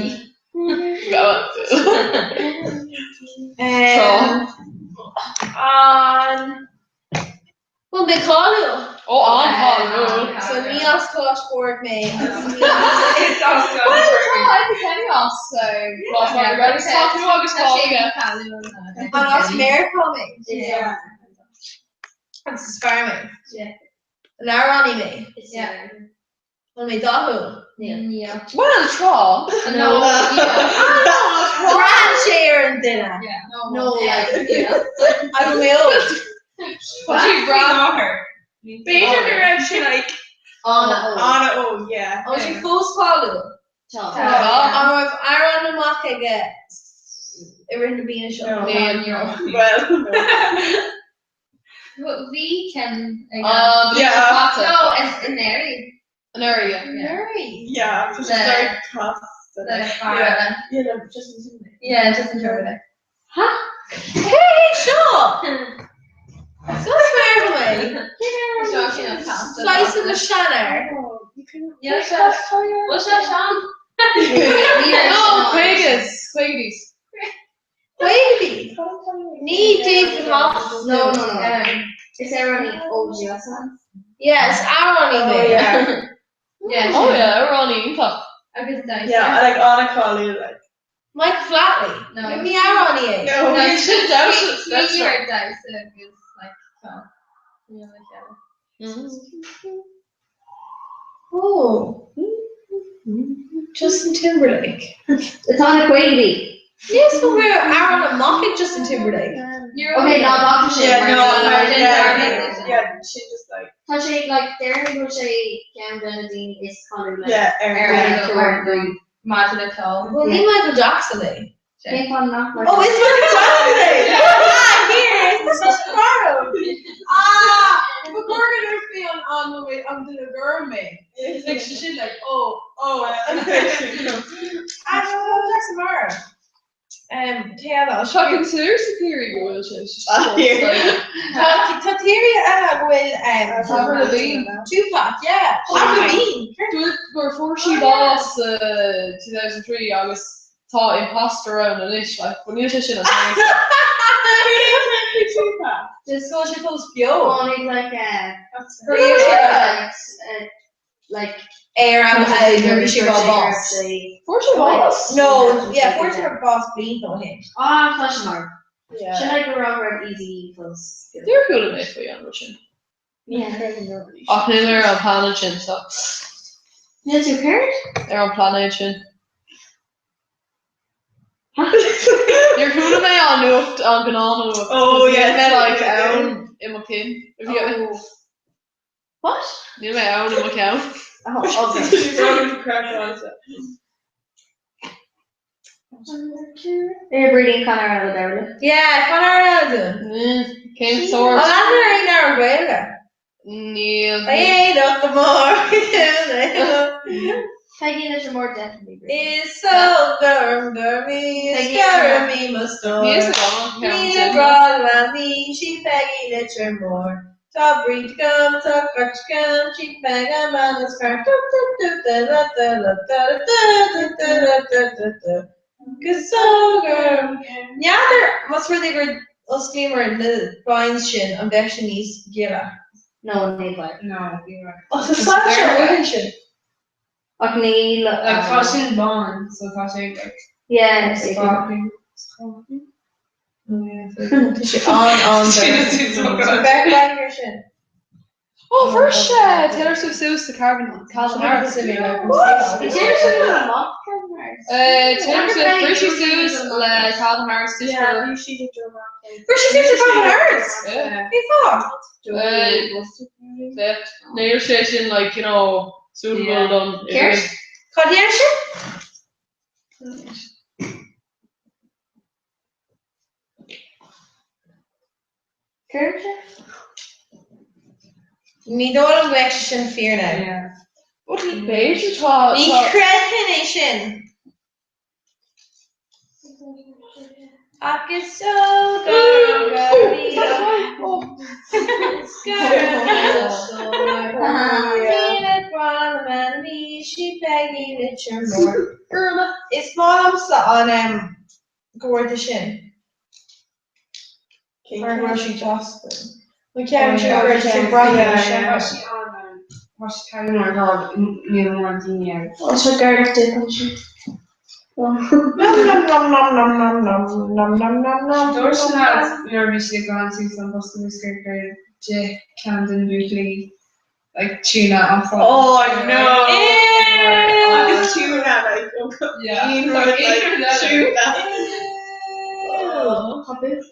um, an Bhfuil mé cáiliúil? Ó, an-cháiliúil. So ní as Coláiste Phádraig mé agus ní Is as Bhuel, tá Enda Kenny as Coláiste Phádraig agus tá tú agus Gaeilge. An as Meiriceá mé? Yeah. Agus is fear mé. Yeah. An amhránaí mé? Yeah. Bhfuil mé dathúil? Níl. Bhuel, tráth. No. Braitheann sé ar an duine. No, like, an bhfuil mé óg? Tá sí breá. B'fhéidir go raibh sé like An-óg. an-óg, yeah. An bhfuil sé fós cáiliúil? Tá. An raibh amhrán amach aige i rith na bliana seo? Níl. Well, Bhí ceann ag Ah, bhí Yeah. sé caite. No, is anuraidh. Anuraidh, yeah. Anuraidh. yeah, just Le- very casta. Le fear. Yeah, no, Justin Timberlake. Yeah, Justin Timberlake. Hey, seo! Seo is fear mé. Seo sin an casta. Slice of the seanfhear. Yeah, sé. Bhfuil sé sean? No, Vegas. Vegas. Baby! Ní David Hoff. No, no, no. Is amhránaí óg Yes, amhránaí mé. Oh, yeah. Yeah. Oh yeah, amhránaí iontach. Agus dice. Yeah, I like an-cháiliúil, like. Mike Flatley. No. Ní amhránaí é. No. No, Sin damhsa. That's Ní right. ar dice agus like so. You know, like yeah. Oh. Justin Timberlake. It's on a Quagley. Yes, but we're amhrán amach ag Justin Timberlake. Okay, ná bhac sé. Yeah, no, no, yeah, yeah. yeah, she just like, Tá sé like déarfainn go bhfuil sé ceann de na daoine is cáiliúla yeah, ar Aaron. an ceol. Maidir le ceol. Well, ní Michael Jackson é. Cén fáth nach Oh, it's Michael Jackson é! Ah, here, it's such tomorrow. Ah, but Gorgon ar fi an an an duine gur mé. Like she sin like oh oh. Ah, no, Michael Jackson mar. Um, Taylor. Tá conspiracy theory go bhfuil sé. It's just Ah, yeah. Tá tá theory eile go bhfuil um, Avril Lavigne. Tupac, yeah. Avril Lavigne. Dúirt gur fuair sí bás 2003 agus tá imposter ann anois, like, but níl sé sin an Tupac. Just go sé fós beo. Tháinig like Yeah. like Ar an nuair bhí sé rá bás. Fuair sé bás? No, yeah, fuair sé bás bliain ó shin. Ah, tá sé mar. Yeah. Sin like go raibh rud easy fós. Níor chuala mé faoi an rud sin. Yeah. Ach níl ar an planet sin, so Níl tú céard? ar an planet sin. Níor chuala mé an nuacht an gnáth Oh, yes. Níl mé like ann i mo chinn. If you get me. What? Níl mé ann i mo cheann. Oh, okay. Ar Brídín Can amhrán eile d'airle? Yeah, can amhrán eile dúinn. Cén sórt? An leathan ar aon amhrán Gaeilge? Níl. Éadach go mór. Peggy Leitir Móir definitely. Is so gorm gorm í is gorm í mo stór. Míle grá le mí sí Peggy Leitir Móir. Tá bríd agam, tá cairt agam, sí Peg an bean is fearr. Du du du du la du la du du du du du du du du. Gus so gorm. N'fheadar más rud é gur osclaíomar na blinds sin an mbeadh sé níos gile. No, ní bheidh. No, ní bheidh. Ó, tá soilse uainn sin. Ach níl. Like, tá sin bán, so tá sé like. Yeah, sparkling. Tá sé an-an-dorcha. Bheadh bean air sin. Ó, bhris Taylor Swift suas do Calvin Calvin Harris. What? Taylor Swift amach Calvin Harris. Taylor Swift bhris sí suas le Calvin Harris suas Yeah, for bhí sí ag dul amach. Bhris sí suas le Calvin Harris? Yeah. Cén fáth? Ní raibh sé sin like, you know, suitable don Céard? Cad a dhein sé? Céard? Ní dóigh liom go mbeadh sé sin fíor now. B'fhéidir tá Ní chreidfinn é sin. Ach is so gorm gorm í is gorm í mo stór. Míle grá le mí sí Peggy Leitir Móir. Is maith liomsa an garda sin. Mar go raibh sí deas. Mo cheann sin go raibh sé brath sin. Tá sí ceann mar gá níl mórán daoine ann. Tá sé garach di sin. Nom nom nom nom nom nom nom nom nom nom nom. Dúirt sí leat nuair a bhí sí ag glan suas an bosca bruscair gur d'ith ceann de na buachaillí like tuna an fáth. Oh no! Agus tuna like Yeah. aon rud like tuna. Tá bit.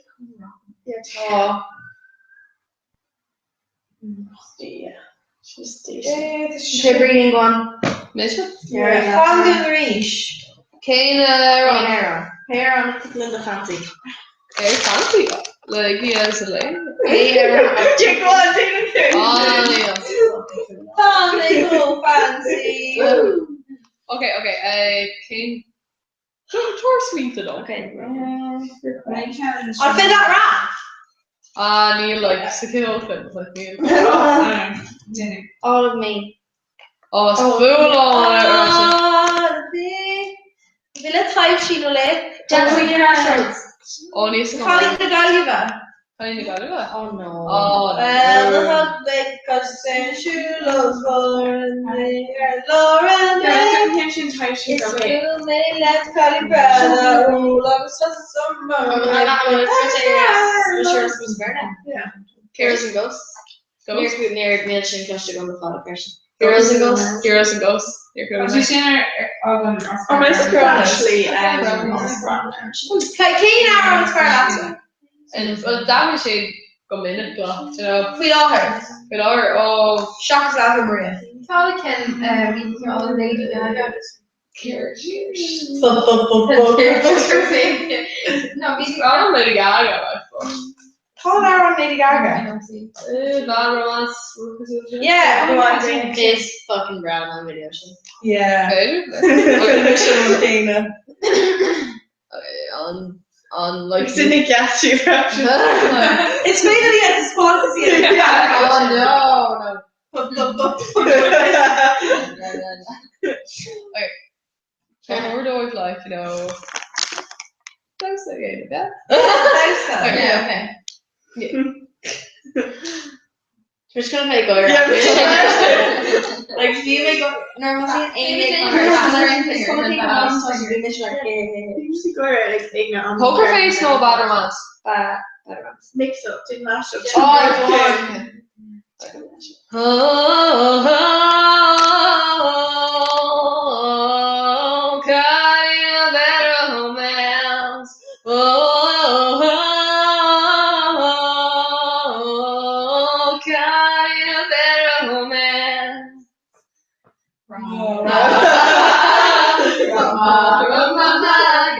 Yeah, tá. Yeah. She's Sé Brídín go on. Mise? Fan dúinn arís. Cén amhrán? Amhrán. Hair on Linda Fancy. É fancy le Gia sa lé? Go on, take it. Ah, níl. Fan go fancy. Okay, okay, cén Tabhair smaointe dom. Okay. An féidir leat rá? Ah, níl like sa cineál film, like níl. All of me. Oh, is fuath liom an amhrán sin. Ah, Bhí le taibhsí nó le Definitely Ó, níl sa Cailín na Gaillimhe. Cailín na Gaillimhe? Oh no. Oh, Well, the no. hug because Lauren sin taibhsí It's you may let Cali Brother Heroes and Ghosts. Ghosts? Níor níl sin cloiste agam le fada freisin. Heroes and Ghosts. Heroes and Ghosts. Níor Tá chuala mé. sin ar agam as Oh, my screen actually. Cén amhrán is fearr leatsa? And well, d'athraigh sé go minic leat, you know. Faoi láthair. Faoi láthair, oh. Seachas Ave Maria. Tá cin all Lady Gaga. No, bhí Amhrán Lady Gaga, I suppose. Tá an amhrán Lady Gaga. Bad Romance. Yeah, go on, Jane. Is fucking brown on video sin. Yeah. B'fhéidir. Sin céanna. On, on, like. Sin na geasaí freisin. It's féidir iad is fantasy. Oh, no, no. No, no, no. Okay. Tá mór dóibh, like, you know. Damhsa a dhéanamh, yeah? Damhsa. Okay. Okay. Yeah. We're just gonna play go Yeah, Like bhí mé go nuair a Usually go ar like ag na am. Poker Face nó Bad Romance? Mix up, did mash up. Oh, Oh, kind of bad romance. Oh, oh, kind of bad romance. Ma,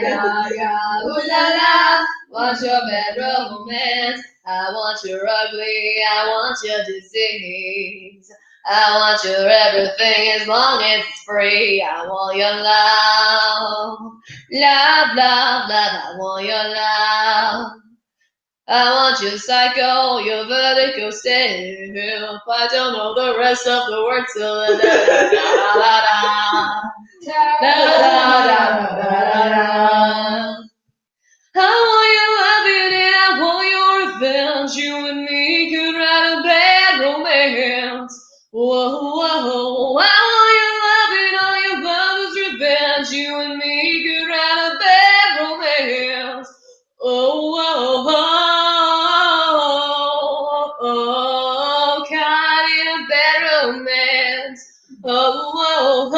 ga, ga, ooh la la. Want your bad romance. I want your ugly. I want your disease. I want your everything as long as it's free. I want your love. Love, love, love. I want your love. I want your psycho, your vertigo step. I don't know the rest of the words till the da da da da da da da da da da. I want your loving and I want your revenge. You and me could write a bad romance. Whoa, whoa, I want your loving, all your lover's revenge. You and me could write a bad romance. Oh, oh, oh, oh, caught in a bad romance. Oh, oh,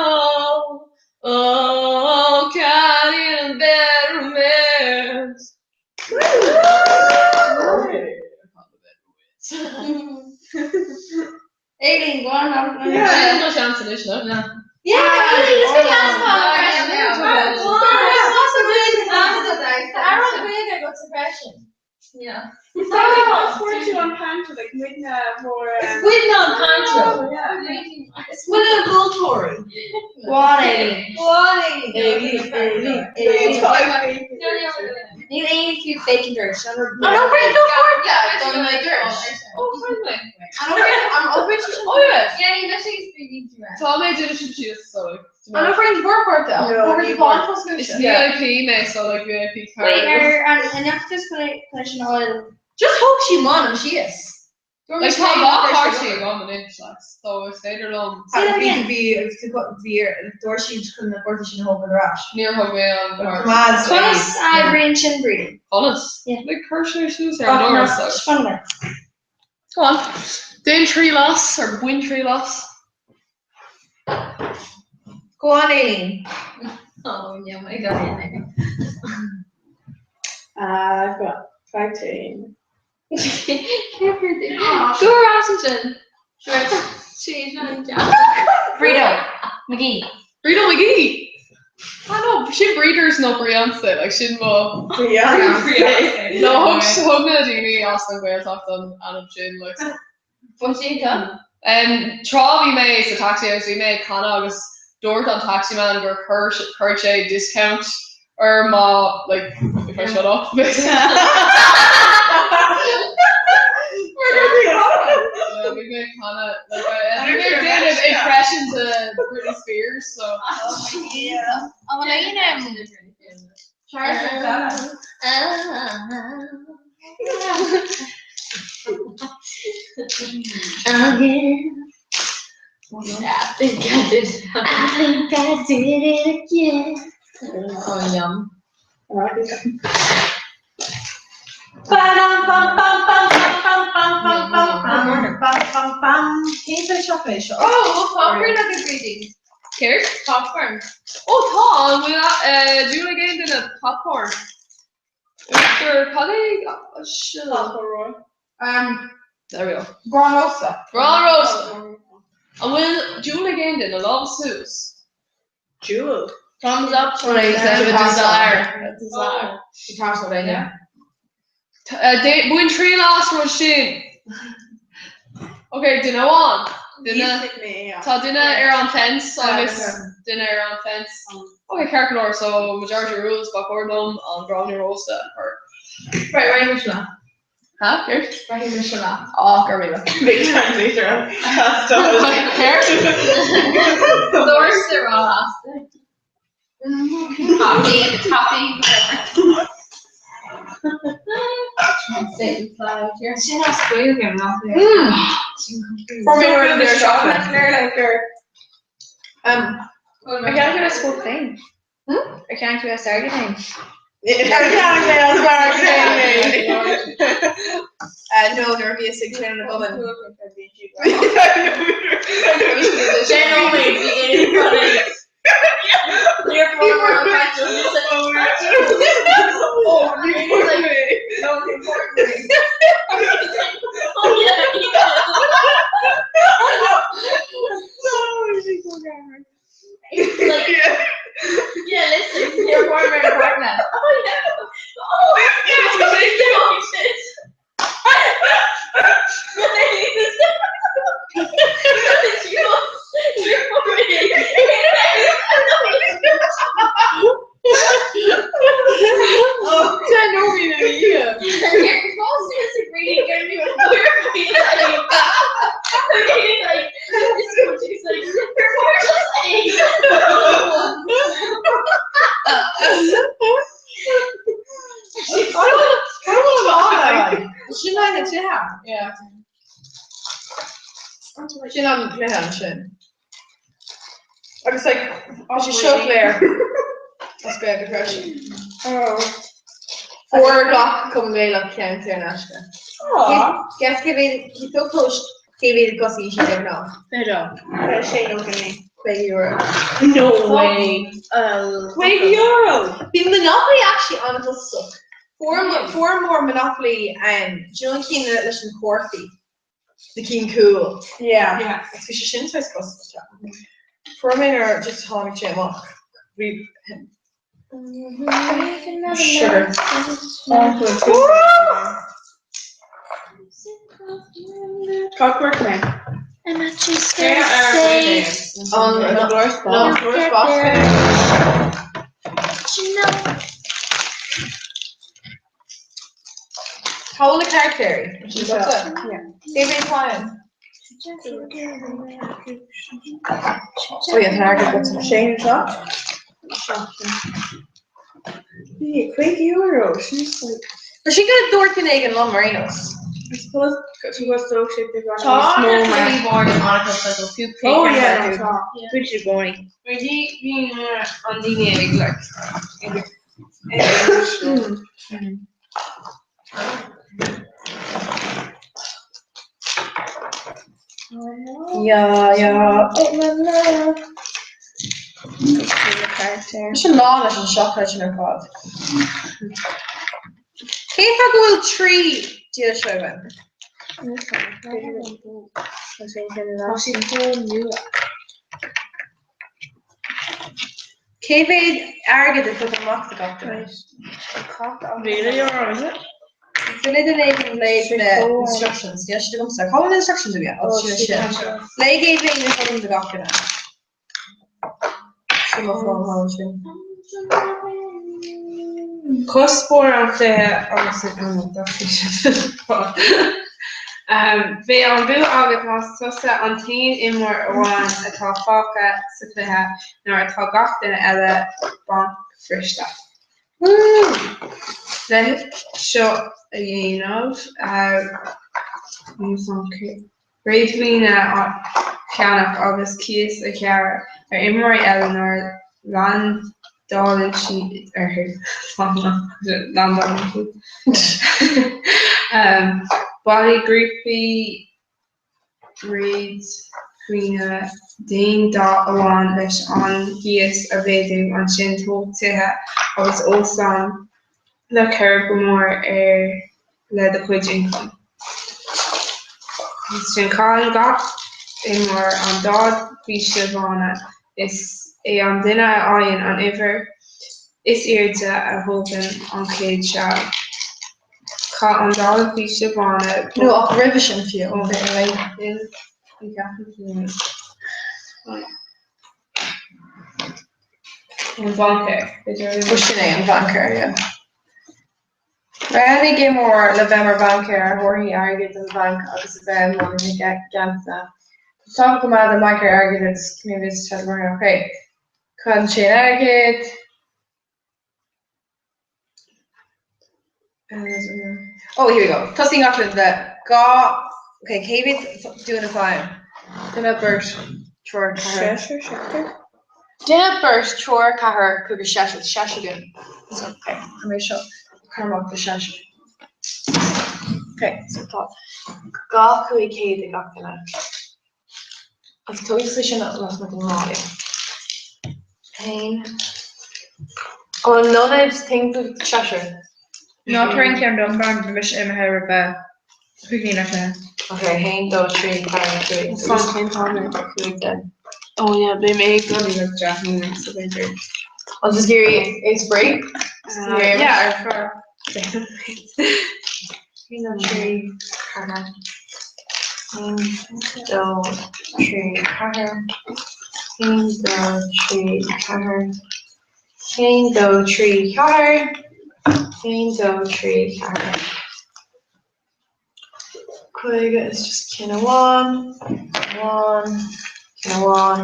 oh, oh, caught in a bad romance. Aileen, go on. Yeah. No chance anois, no? Yeah, Aileen, it's good chance Suppression. Yeah. It's on panto, like Midna for. It's Widna on panto. Yeah. It's Widna Voltori. Go on, Aileen. Go on, Aileen. Aileen, Aileen, Aileen. Níl aon fiú bacon dirt. Oh, no, wait, no, for Yeah, it's on my dirt. Oh, finally. Oh, yeah. Yeah, you actually speaking to her. Tá mé duine sin síos so like. An bhfuil work though. No, Bhfuil bán It's VIP mé so like VIP card. Wait, ar an fheachtas chun an oil. Just hope she won and she is. Like tá lá party agam anois like so is féidir liom. Bhí bhí dúirt siad chun na gcuirte sin thóg ar ais. Níor thug mé an Conas Conas oibríonn sin breeding? Conas? Like chuir sé suas ar an doras so. Spannend. Go on. Déan trí las or bain trí las. Go on, Aileen. Oh, yeah, my God. I've got 15. Go Washington. Frito McGee. Frito McGee. I know sin breeders nó Beyonce like sin mo Beyonce. No thug na daoine as an Ghaeltacht an ainm sin like Bhí Tráth bhí mé sa taxi agus bhí mé ag canadh agus dúirt an taxi man gur chuir chuir sé discount ar má like if I shut up Yeah, bhí mé ag canadh like I bhí mé ag déanamh impression de Britney Spears so Yeah. An bhfuil aon I think I did. I think I did it again. Oh, yum. Ba-dum, bum, bum, bum, bum, bum, bum, bum, bum, bum, bum, bum. Cén seo seo seo? Oh, popcorn agus breeding. Céard? Popcorn. Oh tá an bhfuil dúil ag aon duine popcorn. Gur cad é Um, There we go. Grán rósta. Grán rósta. An bhfuil dúil ag aon duine lámh suas? Jewel. Thumbs up. Right, a desire. A desire. Yeah. Bain triail as rud sin. Ok, duine amháin. Duine Tá duine ar an fence agus duine ar an fence. Ok, ceart go leor, so majority rules ba chóir dom an gráinne rósta or Right, right, mis le. Ha? Céard? Right, mis le. Á, gur míle. Big translator. Doors the raw. Coffee, coffee, whatever. Sin as Gaeilge nach Formula their chocolate like or I can't do a school thing. I can't do a sarga thing. No, nuair bhí ag sin an oven. Like, Fuair mé an cárta. Oh yeah. Oh yeah. Sin le na tithe. Sin an cluiche ansin. Agus like, tá sé seo léir. As Gaeilge freisin. Fuair gach Cumann Gaelach ceann saor in aisce. Guess cé mhéad tomhais cé mhéad a gcosnaíonn siad de ghnáth? Sé nó go €50. No way. €50! Bhí Monopoly actually an-chostasach. Fuair fuair muid Monopoly um, do you know an cinn leis na cártaí? Na cinn cúil. Yeah. Yeah. Agus bhí sé sin saghas costasach. Fuair mé nuair just tháinig sé amach. Bhí Sugar. Clockwork man. I'm actually scared to say. An the glorious no, glorious boss. You know. Cá bhfuil na caractéirí? David Ryan. Oh yeah, tá agat Shane seo? €50. She's like. Tá sí go dúirt in éigean liom mar aon nós. I suppose she was so shit they've got Tá no na man. cluichí boird an-chostasach fiú Oh yeah, tá. Bhí siad going. Mar bhí bhí an daoine ag like ag Ja, ja. Sin lá leis an seacláid sin ar fad. Cén fáth go bhfuil 3 dílis againn? Tá siad chomh nua. Cé mhéad airgead a tugadh amach do gach duine? €1,000, is it? Duine den éigin léigh na instructions. Níl siad agamsa. Cá bhfuil na instructions aige? Ó, sin sin. Léigh é féin a thugann do gach duine. Sin mo fón thall ansin. Cuspóir an chluiche agus Beidh an bua agat más tusa an t-aon imreoir amháin atá fágtha sa chluiche nuair atá gach duine eile bancbhriste. Le seo a dhéanamh, réadmhaoine a cheannach agus cíos a ghearradh ar imreoirí eile nuair a landálann siad orthu. Landálann siad. Bailigh grúpaí réadmhaoine d'aon dath amháin leis an gcíos a mhéadú, ansin tóg tithe agus óstáin le cur go mór ar le do chuid ioncaim. Ansin caitheann gach imreoir an dá phíosa bhána, is é an duine a fhaigheann an uimhir is airde a thógann an chéad seal. Caith an dá phíosa bhána. Nó ach roimhe sin fiú. An baincéir, b'fhéidir. Ó sin é, an baincéir, yeah. Roghnaigh imreoir le bheith mar bhaincéir a thabharfaidh airgead don bhanc agus a bheith i mbun na gceantanna. Tá tábhacht go maith don bhaincéir airgead agus Ok. Caitheann sé an airgead. Oh, here we go. Tosaíonn gach duine le 2 Ok, cé mhéad duine atá ann? Duine, beirt, triúr, ceathrar. Seisear, seachtar? Duine, beirt, triúr, ceathrar, cúigear, seisear. Seisear againn. So, ok, tá mé seo cur amach do seisear. Ok, so tá 2 500 ag gach duine. Agus tógfaidh sé sin lasmuigh den mbaile. Haon. An ionad timpeall seisear. Ná tar aon cheann dom, mar bhí mise imithe roimh chúigín ar fiche. Ok, 1, 2, 3, 4, 5, Is fan cén t-am é? 5, 10. Oh yeah, beidh mé ag dul le 10 nóiméad so b'fhéidir. An bhfuil tú ag iarraidh é a spraoi? Yeah, ar far. 1, 3, 4. 1, 2, 3, 4. 1, 2, 3, 4. 1, 2, 3, 4. 1, 2, 3, 4. 50 is just ceann amháin, amháin, ceann amháin,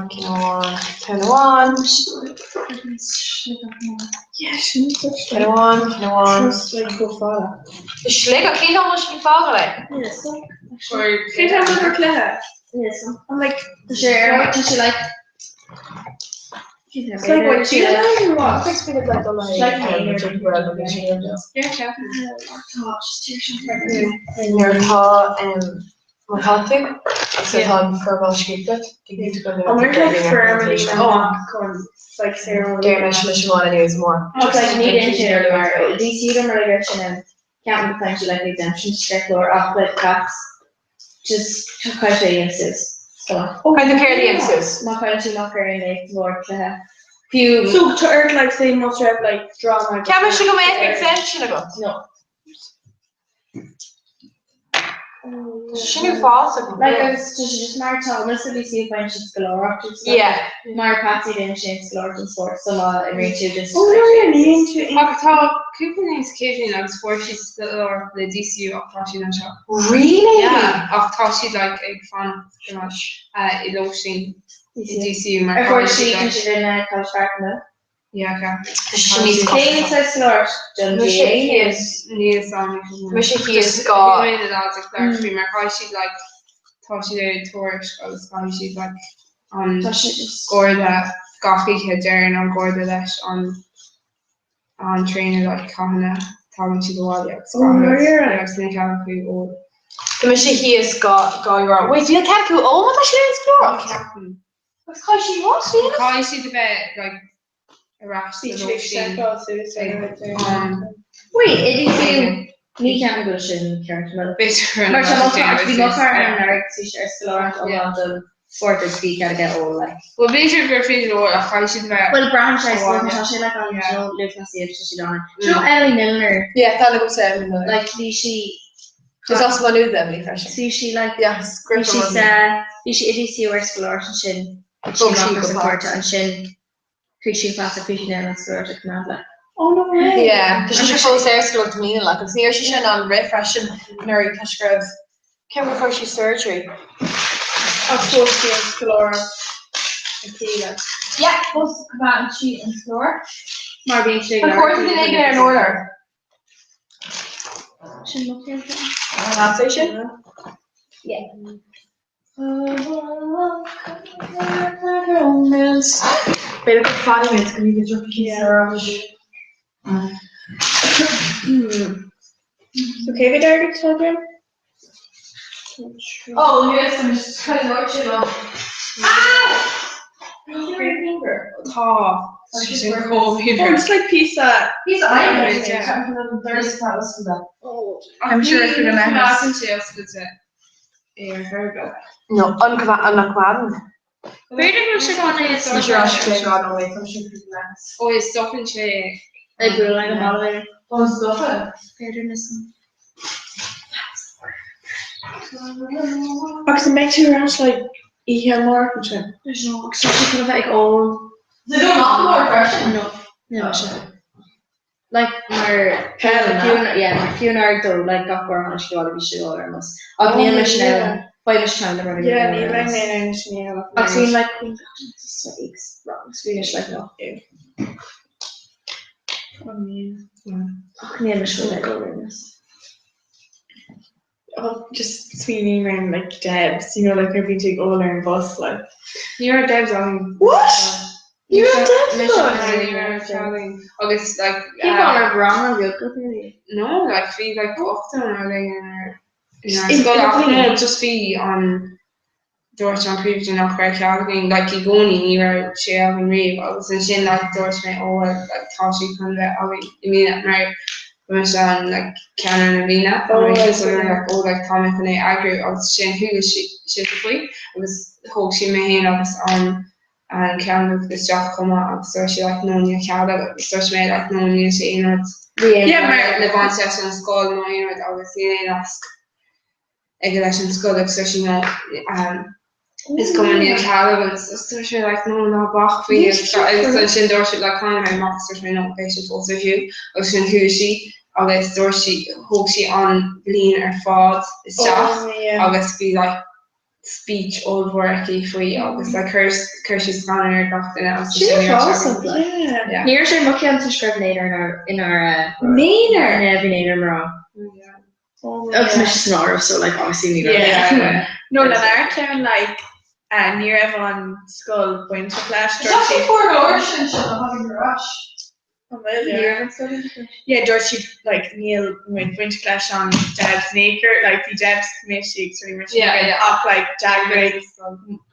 ceann amháin, ceann amháin. Ceann amháin, ceann amháin. Sligeach, cén t-am sin fágáil é? Cén t-am gur cluiche? Like, tá sé like Nuair atá má tá tú agus atá an foirmeáil scríofa Deir mé sin Siobhán inniu is mór. Just caithfidh sé a dhéanamh suas. Caithfidh tú céard a dhéanamh suas? Má chuireann tú amach ar an léacht de bharr cluiche. Fiú. So tá ort like say más raibh like drama. Ceap mise go mbeadh exemption agat. No. Sin uafásach. Like agus tá sé just mar tá most of these faigheann siad scoláireacht agus stuff. Yeah. Mar Patsy déanann sé an scoláireacht don spórt so má imríonn tú just. Oh no yeah ní dhéanann tú Ach tá cúpla níos Caitlín agus fuair siad scoláireacht le DCU ach tá siad anseo. Really? Yeah, ach tá siad like ag fanacht i lóistín i DCU mar Ar fuair sí an sin na College Park nó? Yeah, ceapaim. Tá sé níos Cén saghas scoláireacht don Mise GAA? thíos. Níl 's agam. Mise thíos go. Bhí mé na lads ag labhairt faoi mar caithfidh siad like tá siad ar tuairisc agus caithfidh siad like an Tá sé just. garda gach oíche deireann an garda leis an an trainer like cathain a tagann siad abhaile agus Oh, no, you're right. agus níl cead acu ól. Tá mise thíos go go euro. Wait, níl cead acu ól má tá siad ar an scoláireacht? Ceapaim. Agus caithfidh siad what? Caithfidh siad a bheith like ar ais sa lóistín ag an Wait, i DCU ní ceapaim go bhfuil sin ceart mar B'fhéidir mar tá mo chara bhí mo chara ann anuraidh bhí sé ar scoláireacht iomlán don spórt agus bhí cead aige ól like. Well b'fhéidir gur féidir ól ach caithfidh siad a bheith Well braitheann sé so tá sé like an you know lúthchleasaíocht tá siad ann. Do you know Emily Milner? Yeah, tá agamsa Emily Milner. Like bhí sí Is as Maigh Nuad Emily freisin. Bhí sí like Yes, bhí sí sa bhí sí i DCU ar scoláireacht ansin Thóg sí amach as go an páirte ansin chuaigh sí go Pats chuaigh sí ar an scoláireacht ag Command like. Oh no way. Yeah, tá sí fós ar scoláireacht i mbliana like agus ní raibh sí sin ann rith freisin anuraidh toisc go raibh cén go fuair sí surgery. Ach fós sí an scoláireacht aici like. Yeah, fós coimeádann sí an scoláireacht. Mar bíonn sé Tá cuarta duine éigin ar an urlár. Sin mo cheann. An leat é sin? Yeah. B'fhéidir go bhfanfaimid go dtí go dtiocfaidh sí ar ais. So cé mhéad airgead atá againn? Ó, níl san dúirt sé liom. Tá. Sin chomh Oh, it's like píosa. Píosa adhmaid, yeah. I'm sure if you're gonna have. Coimeádann sé oscailte é ar chor ar bith. No, an coimeádann. B'fhéidir go bhfuil sé Tá Tá sé ais go dá nóiméad, tá sé faoi mheas. Ó, is stopann sé. Ag bualadh ag an mballa b'fhéidir. Tá an stopadh. B'fhéidir níos mó. Agus an mbeidh tú ar ais like oíche amárach ansin? I don't know, agus tá sé chun a bheith ag ól. Is é do mhac mór freisin? No, níl mise. Like mar Peil, na? fiú yeah, mar fiú anuraidh dó like gach uair a tháinig sé abhaile bhí sé ag ól ar an mbus. Ach níl mise in ann, beidh mise time le rud Yeah, éigin níl ar an mbeidh mbus. mé in ann sin a dhéanamh. Agus bhí like like wrong, so bhí mise like no. Ach níl mise chun a bheith ag ól ar an mbus. Oh, just smaoiním ar like Debs, you know, like nuair a bhíonn tú ag ól ar an bhus, like. Ní raibh Debs ann. What? Ní raibh Debs ann? Ní raibh Debs ann. Agus like. Cén fáth raibh rang beag agat? No, like bhí like 80 nó rud éigin ar In scoil ach Dublin? no, just bhí an dúirt an príomhoide nach raibh cead againn, like i gcónaí ní raibh sé againn riamh agus ansin like dúirt mé oh well like tá sé chun bheith againn i mbliana mar ba mise an like ceannaire na bliana Oh, oh, right, so yeah. like oh like tá mé chun é eagrú agus sin chuala sí sise faoi agus thóg sí mé féin agus an an ceann isteach chomh maith agus dúirt sí like no níl cead agat agus dúirt mé like no níl sé aon rud Yeah, mar- le baint leis an scoil nó aon rud agus níl aon nasc aige leis an scoil agus dúirt sí no um, is cuma níl cead agat agus dúirt mé like no ná bac faoi agus agus ansin dúirt sí like tháinig mé amach agus dúirt mé no beidh sé fós ar siúl agus sin chuaigh sí agus dúirt sí thóg sí an bhliain ar fad isteach Oh, yeah. agus bhí like speech ollmhór aici faoi agus like chuir chuir sí scanradh ar gach duine agus Sin sin fásamh, like. Yeah. Ní raibh sé mo cheann toisc go raibh naonúr inár inár Naonúr? Yeah, bhí naonúr mná. Agus mise san áireamh so like obviously ní raibh. Yeah. No lenár ceann like uh, ní raibh an scoil bainteach leis. Is that fuair leor sin sin a tháinig ar ais? Yeah, dúirt siad like níl muid bainteach leis an Debs Naker, like bhí Debs committee agus rudaí mar sin Yeah, againn, yeah. ach like d'eagraigh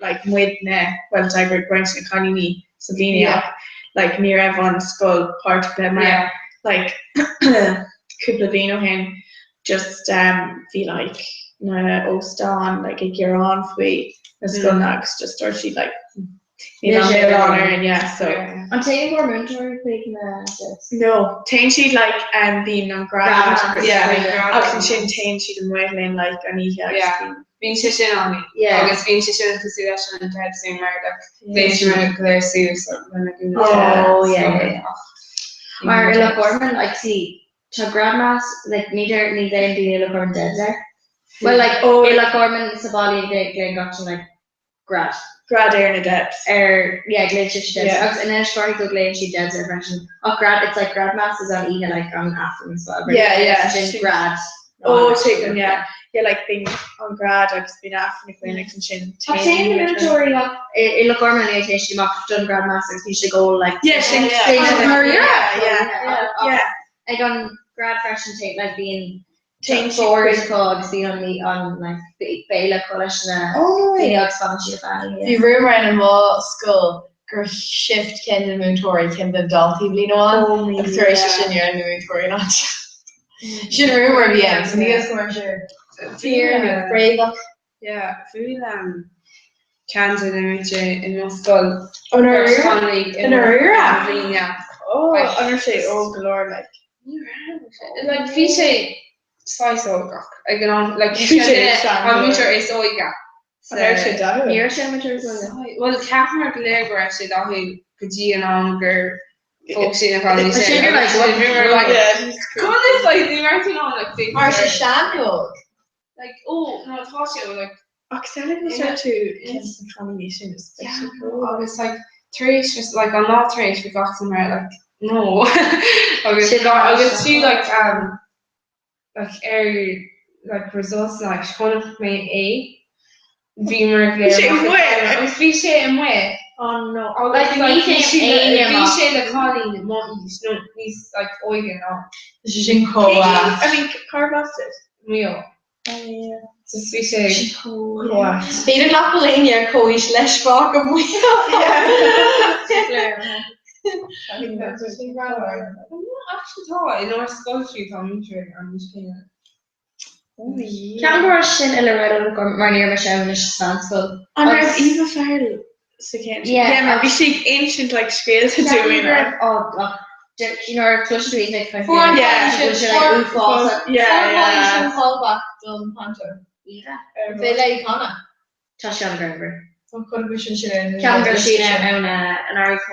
like muidne, well d'eagraigh roinnt na cailíní sa bhliain Yeah. ach like ní raibh an scoil páirteach le mar Yeah. like cúpla bliain ó shin just um, bhí like na óstáin like ag gearán faoi na scoileanna agus just dúirt siad like níl Níl an sé milleán ar orainn, yeah, so. An téann bhur múinteoirí chuig na Debs? No, téann siad like um, bíonn an grad Grad, agus yeah, bíonn grad agus ansin téann siad amuigh linn like an oíche agus Yeah. bíonn Bíonn sé sin ann Yeah. agus bíonn sé sin cosúil leis an Debs sin mar like léigh sé mar go léir suas lena gúna. Oh, yeah, yeah, yeah. Mar i Loch Garman, like, see, tá grad mass, like, ní deir ní bheidh daoine i Loch Garman Debs air. Well, like, Oh, i Loch Garman sa bhaile glaonn gach duine, like, grad. Grad ar na Debs. Ar, yeah, glaonn siad Debs. Yeah. Agus in Inis Córthaidh go glaonn siad Debs air freisin. Ach grad, it's like grad mass is an oíche, like, an Aifreann as well. Yeah, yeah. Sin grad. Oh, tuigim, yeah. Yeah, like bíonn an grad agus bíonn Aifreann againn agus ansin Ach téann na múinteoirí ach i Loch Garman ní théann siad amach don grad mass agus bíonn siad ag ól, like, Yeah, sin, yeah, yeah, yeah, yeah, yeah. Ag an grad freisin téann, like, bíonn Téann siad bord chuig- acu agus bíonn an an like béile acu leis na Oh, no way. daoine agus fanann siad ar feadh Bhí rumour ann i mo scoil gur shift ceann de na múinteoirí ceann de na daltaí bliain amháin agus tar éis sin ní raibh na múinteoirí in ann. Sin rumour a bhí ann, so níl fhios agam ar sure. Fíor nó bréagach. Yeah, bhuail um, ceann de na múinteoirí i mo scoil. Ó, ndáiríre? Tháinig I ndáiríre? bhliain, yeah. Oh, an raibh sé óg go leor, like. Like, bhí sé saghas óg ach ag an am, like, Bhí sé sean, an múinteoir is óige. An raibh sé dathúil? Ní raibh sé an múinteoir is óige. Well, cheapamar go léir go raibh sé dathúil go dtí an am gur phóg sé na cailíní sin. Sin gur, like, Agus bhíomar, like, Yeah. Conas, like, ní raibh tú in ann, like, féachaint Mar sé air. sean nó óg? Like, oh, no, tá sé óg, like, Ach samhlaigh má tá tú ceann de na cailíní sin, is beidh sé cool. Agus like tar éis just like an lá tar éis bhí gach duine mar like no agus Sin agus fiú like um like ar like results night chonaic mé é bhí mar go Bhí sé léir amuigh. agus bhí sé amuigh Oh no. agus Like, like ní bhí théann sé le éinne bhí amach. sé le cailín mo aois nó níos like óige ná Tá sé sin chomh ait. I mean, cárb as duit? Maigh Eo. Oh, yeah. Just bhí sé chomh ait. B'fhéidir nach bhfuil éinne ar comhaois leis fág amuigh. Actually tá inár scoil fiú tá múinteoir an aois céanna. Ceapaim go raibh sin i Loreto Loch Garman mar ní raibh mise ann anois sa mheánscoil. An raibh Eva Farrell sa cheann sin? Yeah, Yeah, mar bhí sí ag insint like scéalta dúinn. Ceapaim go raibh oh ach you know cloiseann tú iad ag caint Fuair an Yeah. cailín Bhfuil sin sé like fuair uafásach. Yeah, fuair an cailín yeah. sin callback don panto. Eva? Bhí léi Connor. Tá sé an-ghreannmhar. Tá chun go sin sin Ceapaim go raibh sí in ann an Airí sa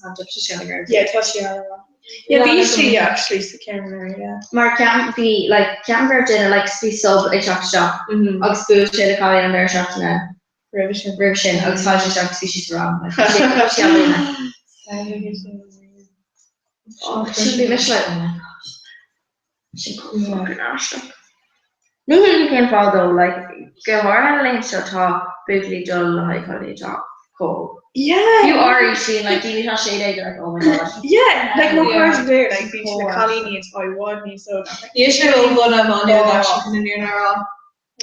panto tá sé an-ghreannmhar. Yeah, tá sí an-mhaith. Yeah, bhí sí actually sa cheann yeah. Mar ceapaim bhí like ceapaim go raibh duine like bhí sub ag teacht isteach agus bhuail sé le cailín an deireadh seachtaine Roimhe sin. roimhe sin agus tháinig sé isteach agus bhí sí sa rang like bhí sé bhí sé an-mhaith. Oh, sin bhí mise like oh my gosh. Sin chomh fucking aisteach. Ní thuigim cén fáth though, like go háirithe na laethanta seo tá buachaillí ag dul le haghaidh cailíní atá chomh óg. Yeah. Fiú ár aois sin, like daoine atá 16 like oh my god. Yeah, like mo Yeah. chairde léir, like bíonn siad le cailíní atá i bhfad níos óige. Níl sé ró-dhona má níl actually chun an fhírinne a rá.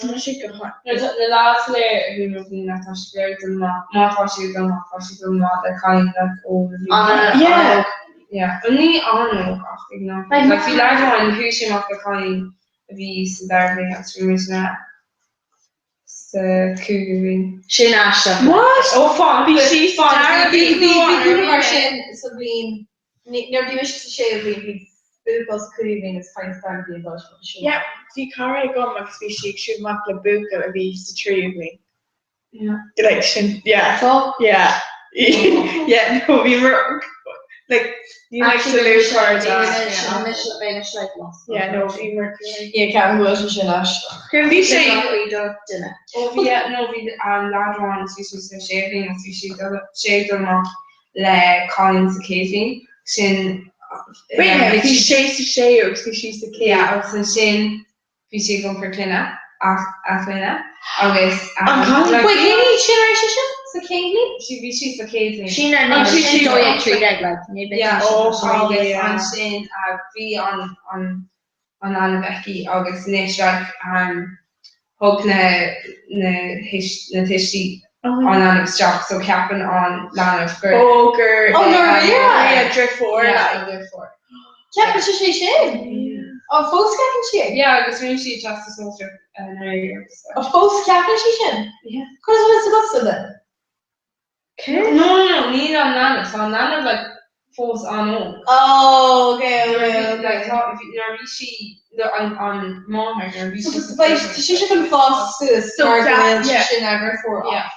Tá sé go hard. Na lá léir a bhí mo bhliain tá sé léir don má má tá sé go maith tá sé go maith le cailín like ó An- Yeah. Yeah, but ní an-óg ach ag an am. Like, Like bhí leaid amháin chuaigh sé amach le cailín a bhí sa dara bhliain agus bhí muid na sa cúigiú bhliain. Sin aisteach. What? Ó fan, bhí sí sa dara Bhí bliain. bhí bhí mar sin sa bhliain nuair a bhí mise sa séú bliain bhí buachaill sa cúigiú bliain agus cailín sa dara bliain dul sin. Yeah, bhí cara agam agus bhí sí ag siúl amach le buachaill a bhí sa tríú bliain. Yeah. Like sin, yeah. Yeah. Yeah, no, bhí mar like ní like dlúthchairde. Yeah, no, bhí mar Yeah, ceapaim go bhfuil sé sin aisteach. Cur bhí sé duine. Ó bhí no bhí an leaid amháin bhí sé sa séú bliain agus bhí sé dul sé ag dul amach le cailín sa chéad bhliain sin Wait, no, bhí sé sa séú agus bhí sí sa chéad. Yeah, agus ansin bhí sí ag iompar clainne ach a clainne agus An cailín? Wait, cén aois sin ar sé sin? Sa chéad bhliain? Sí bhí sí sa chéad bhliain. Sin ar Agus bhí sí sin- 12, 13 like ní bheidh Yeah, sí sin agus yeah. ansin bhí an an an leanbh aici agus anois like thug na na thuis na tuistí an leanbh isteach so ceapann an leanbh gur Ó gur Oh, no, yeah. yeah, deirfiúr Yeah, like. a deirfiúr. Ceapann sé sé sin? Ó fós ceapann sí? Yeah, agus rinne sí teastas sóisearach anuraidh agus Ó fós ceapann sí sin? Yeah. Conas a bhfuil fhios agatsa then? No, no, no, níl an leanbh, tá an leanbh like fós an-óg. Oh, okay, Nuair a okay, bhí- like, okay. tá- bhí- nuair a bhí sí no, an an máthair nuair a bhí So sí sa beidh tá sí chun fás suas So mar go ceap- bhfuil yeah. sin a deirfiúr Yeah.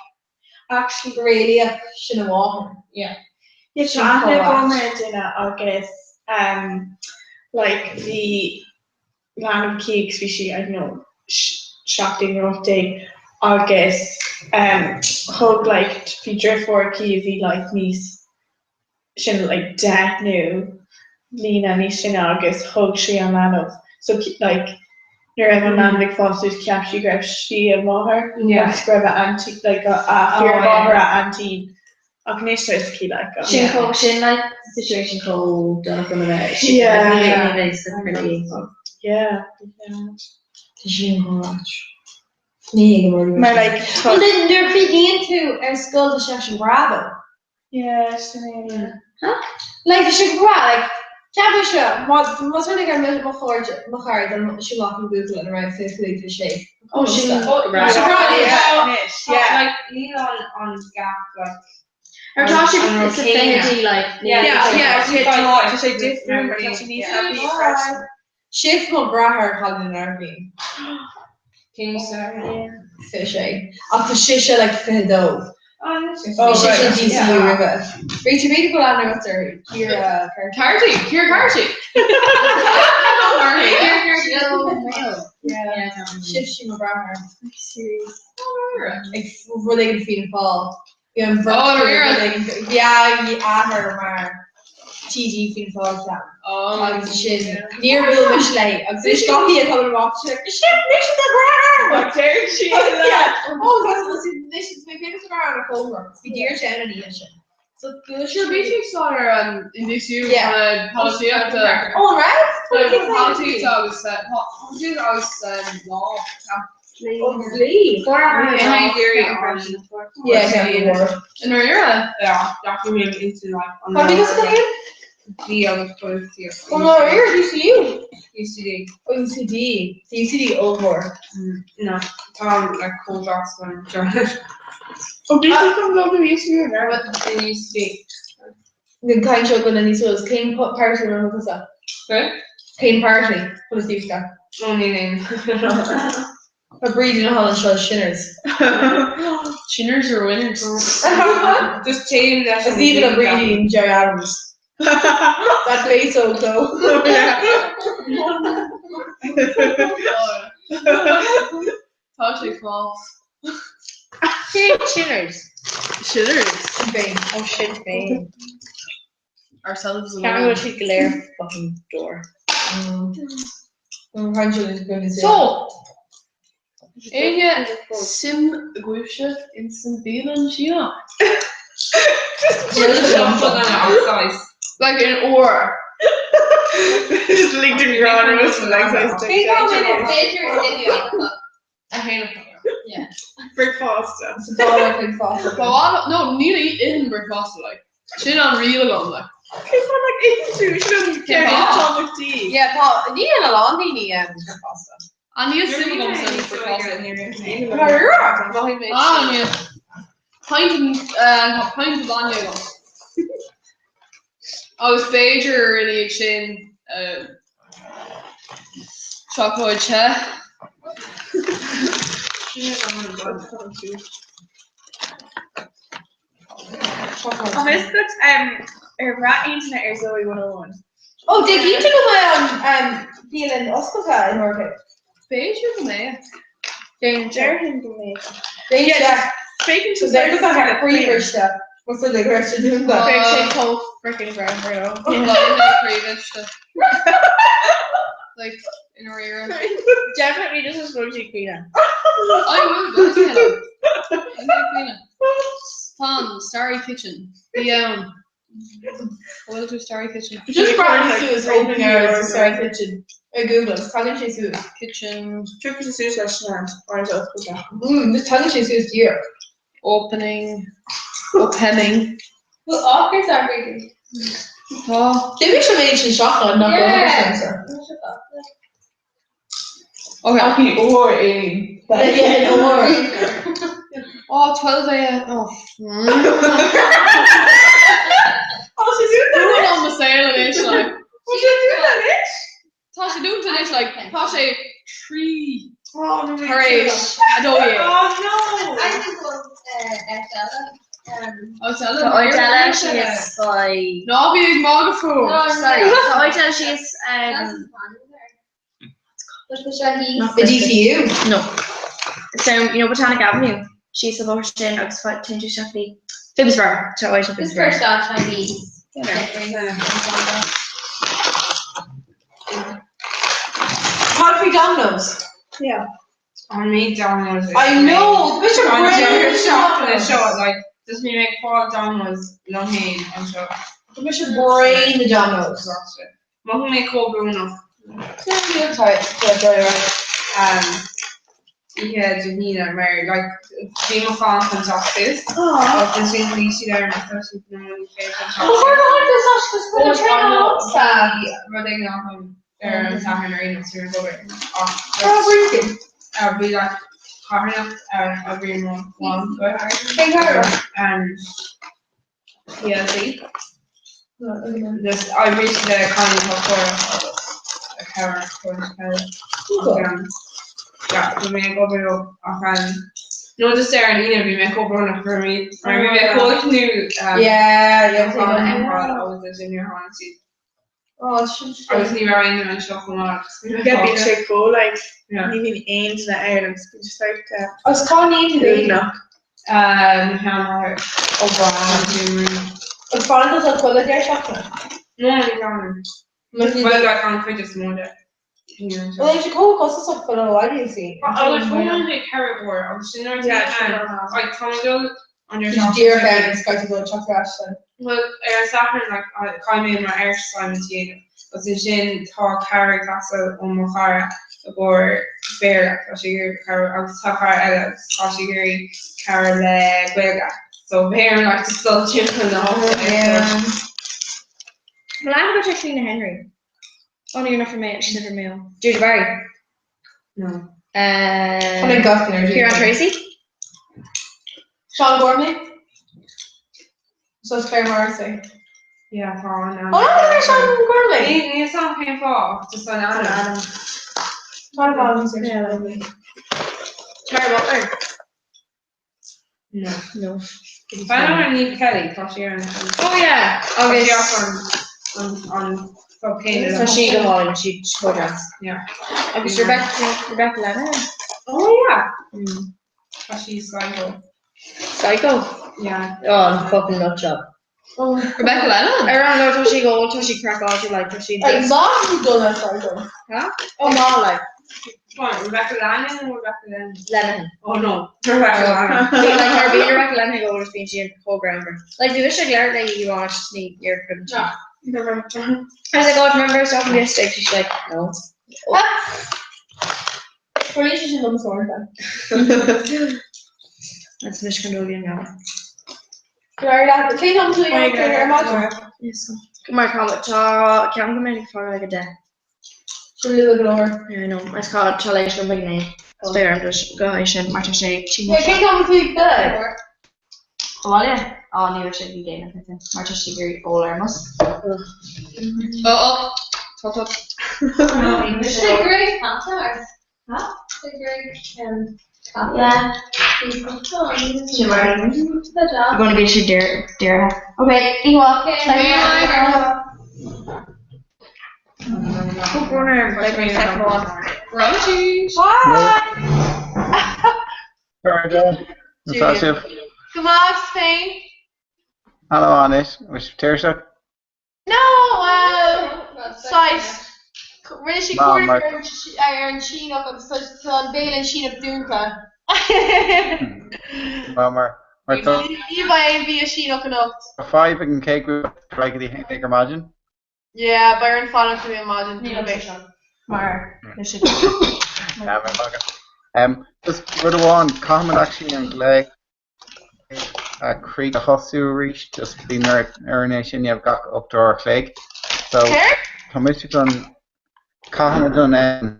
Actually, go réalaíoch sin a mháthair. Yeah. Yeah, Sin tá aithne chomh agam ar duine agus um, like bhí leanbh aici agus bhí sí, I don't know, 17 nó 18 agus um, thug like bhí deirfiúr aici a bhí like níos sine like 10 nó bliana níos sine agus thug sí an leanbh so like nuair a raibh an leanbh ag fás suas cheap sí go raibh sí a máthair Yeah. agus go raibh a auntie like a a Oh, fíormháthair yeah. a aintín ach anois tá fhios aici like an- Sin chomh sin like situation chomh dona chun a bheith. Yeah. Ní bheidh sa pretty. Yeah. Yeah. Tá sin chomh ait. Ní ag an Mar like tá Well then nuair a chríochnaíonn tú ar scoil tá sé sin breá though. Yeah, sin é, yeah. Like tá sé go breá like ceapaim seo má más rud é gur mo chairde mo chara don siúl amach le buachaill ina raibh 25 26. Oh, sin Oh, breá. yeah, Yeah. anois, yeah. Like níl an an gap like Ar tá sé an sa fichidí like Yeah, Yeah, yeah, yeah, tá tá sé difriúil mar tá sé níos happy freisin. Shift mo bráthair cailín ar bhí. Cén seo? 26. Ach tá sise like 22. Oh, Bhí Oh, sise right. DCU Yeah. roimhe. Bhí tú b'fhéidir go lean agat ar Ciara Carty, Ciara Carty. Yeah. Yeah. Shift sí mo bráthair. Serious. Ag rud éigin Fianna Fáil. Bhí an Oh, ar Yeah, bhí athair mar TD Fianna Fáil ceann. Oh, Agus sin níor bhuail mise léi agus is gach a coming amach sin sin mise do bhráthair! What dare she? Yeah. Oh, that's this is my favorite star on a phone Bhí dear sin an oíche sin. So sure bhí sé sá ar an in DCU Yeah. polaitíochta. Oh, right? Polaitíochta agus polaitíochta agus lá. Oh, Lee. Yeah, yeah. In Ireland. Yeah, document into like on Have you got something? Bhí agus polaitíocht. Oh, no, here, DCU. UCD. Oh, UCD. The UCD old No, tá like comhdhras an journal. Oh, bhí sí chun dul go UCD now. In UCD. Ní caint seo go na níos suas cén party mar thusa? Cén party polaitíochta? Ó ní aon. Tá Bríd na hall seo Shinners. Shinners or winners? Just téim leis Is even a Bríd and Gerry Adams. That face oak though. Tá sé fás. Shinners. Shinners. Sinn Féin. Oh, Sinn Féin. Ourselves Can't alone. go to Galera fucking door. So, Éine sim gúise in san bílan sína. Like an or. Just linked in your own roast and like size A haon. Yeah. Breakfast. Bá no ní in breakfast like. Sin an riail agam like. Like into Yeah. tea. Yeah, Paul, ní an a lán daoine breakfast. Ah, níl suim agamsa in precasa. Ah, níl. Pint tá pint bainne agam. Agus b'fhéidir ina dhiaidh sin seacláid te. An is duit ar bhraith aon duine ar Zoey 101? Ó, Dé cinnte go mbeidh an bialann oscailte in Oirthear. B'fhéidir go mbeidh. Déarfainn go mbeidh. B'fhéidir. Féachann tú B'fhéidir go mbeidh croíbhriste. Más rud é go raibh sé dúnta. Beidh sé chomh freaking greannmhar though. Croíbhriste. Like, in a rire. Definitely just as good as you Queen. I will go to hell. I'm Queen. Tá Starry Kitchen. Bí ann. Bhfuil tú Starry Kitchen? Just breathnaigh suas opening hours Starry Kitchen ar Google, tagann sé suas. Kitchen. Tiocfaidh sé suas leis an ant, mar is oscailte. Just tagann sé suas díreach. Opening. Opening. Bhfuil ocras oraibh? Tá. D'imigh sé méid sin seachtain nach bhfuil ocras ormsa. Okay. Ach ní uair é. Yeah, in uair. Oh, 12 a.m. Oh. Oh, she's doing that. Rún on the saol anois, like. She's doing that anois? Tá sé dúnta anois, like, tá sé 3 tar éis 12. Oh no! Tá áit eile síos by. Ná bí ag magadh fúm. Sorry, tá áit eile síos. The DCU? No. So, you know, Botanic Avenue, síos an bóthar sin agus téann tú isteach go dtí Phibsborough, tá áit i Phibsborough. Cad faoi Domino's? Yeah. I made Domino's. I know, bhí sé bréan seachtaine seo, like, just bhí mé ag fáil Domino's liom féin anseo. Bhí sé bréan na Domino's. Mhothaigh mé chomh brónach. Oíche Dé hAoine mar like bhí mo chlann chun teacht suas agus ansin bhí siad ar an tá siad na ní féidir chun teacht suas. Bhí rud éigin agam ar an Satharn ar aon nós ar an obair ach bhí like carthanacht ar oibríonn mo mham go TLC. Just oibríonn siad le cailíní atá torrach agus a cabhair chun chéile. Yeah, bhí mé ag obair leo ach no just ar an Aoine bhí mé chomh brónach mar bhí mar bhí mé chomh ag tnúth Yeah, yeah, agus ansin níor tháinig siad. Oh, sin Agus ní raibh aon duine anseo chomh maith agus bhí mé Yeah, bíonn fágtha. sé chomh like, Yeah. ní bhíonn aon duine ann agus bíonn sé sort of Agus cá ndéanann tú é? uaigneach. Mo sheanmháthair. Oh wow. Agus fanann tú sa chuile deireadh seachtaine? No, ní fhanann. Bhuel, like an chuid is mó de. Bhuel, sé chomh costasach fáil abhaile sí. Agus fuair mé ceithre uair agus sin nuair a like tá mé dul an deireadh seachtaine. Díreach ann agus caithfidh tú dul teacht ar ais then. Bhuel, ar an Satharn like caithfidh mé mo exercise a dhéanamh agus ansin tá cara ag teastáil ó mo chara i gcomhair Béarla, tá sé ag iarraidh cabhair agus tá cara eile agus tá sé ag iarraidh cabhair le Gaeilge. So bheidh orm like just dul timpeall na háite. Yeah. Well, I'm going to Clíona Henry. Oh no, you're not from Mayo. She's not from Mayo. Deirdre Barry. No. Tá gach duine ar Ciarán Tracy. Sean Gormley? So it's Claire Morrissey. Yeah, tá an Oh, no, Sean Gormley. Ní san cén fáth, just an ainm. Tá an Tara Butler. No. No. Fan ar Niamh Kelly, tá sí ar an. Oh yeah. Agus Agus an an céanna. Tá sí go hálainn, sí chomh deas. Yeah. Agus Rebecca Rebecca Lennon. Oh yeah. Tá sí psycho. Psycho. Yeah. Oh, an fucking nut job. Rebecca Lennon? Ar an tá sí go tá sí craiceáilte like tá sí. Like, má tú dul ar psycho. Huh? Oh má like. Come on, Rebecca Lennon or Rebecca Lennon? Lennon. Oh no, Rebecca Lennon. Bhí like ar bhí Rebecca Lennon go bhí sí chomh greannmhar. Like bhí mise ag labhairt léi you want ní ar couldn't she? I was like, oh, do you remember I was talking to you yesterday? She's like, no. Fuair sé sin liom sórta. That's Michigan Dolian now. Cén am tú ar maidin? Mar tá tá ceann go mé ag fáil ag a 10. Sin luath go leor. Yeah, I know. Is cá tá leis an bhig né. Is beidh orm go haghaidh sin mar tá sé Yeah, cén t-am a bhfuil tú ag filleadh? Abhaile? Á, ní raibh sé ag déanamh thit mar tá sé ag iarraidh ól ar an mbus. Ó, ó, tá, tá. Sé great contact. Huh? Sé great Yeah. Sin mar I'm gonna get you dear dear. Okay, Eva. Bye. Tá sibh. Go maith féin. Hello anois, bhfuil sibh tuirseach? No, well, saghas. Rinne sí Ná, mar- cuardach ar an Síneach agus tá an béal an Síneach dúnta. Ná, mar mar tá Ní bheidh aon bhia Síneach anocht. fadhb ag an cé go raibh go dtí 11 ar maidin. Yeah, beidh orainn fanacht go dtí an maidin. Níl sé seo mar is Yeah, mar bhaga. Um, just rud amháin, caithfimid actually an glao a chrí a thosú arís, just bíonn ar orainn é sin a dhéanamh gach 8 uair a chloig. So, Céard? tá mise chun, caithfimid an um,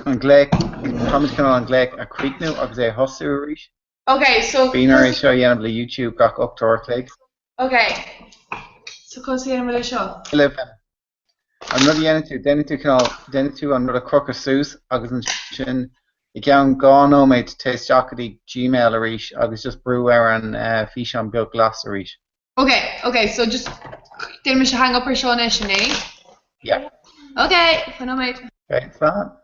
an glao, táimid chun an glao a chríochnú agus é a thosú arís. Ok, so. Bíonn orainn é seo a dhéanamh le YouTube gach 8 uair a chloig. Ok, so conas a dhéanfaimid é seo? Libh. An rud a dhéanann tú, déanann tú cineál, déanann tú an rud a chrochadh suas agus ansin i gceann 2 nóiméad téigh isteach go dtí Gmail arís agus just brú ar an físeán beag glas arís. Ok, ok, so just déanfaidh mise hang up ar seo anois, an é? Yeah. Ok, fan nóiméad. Ok, slán.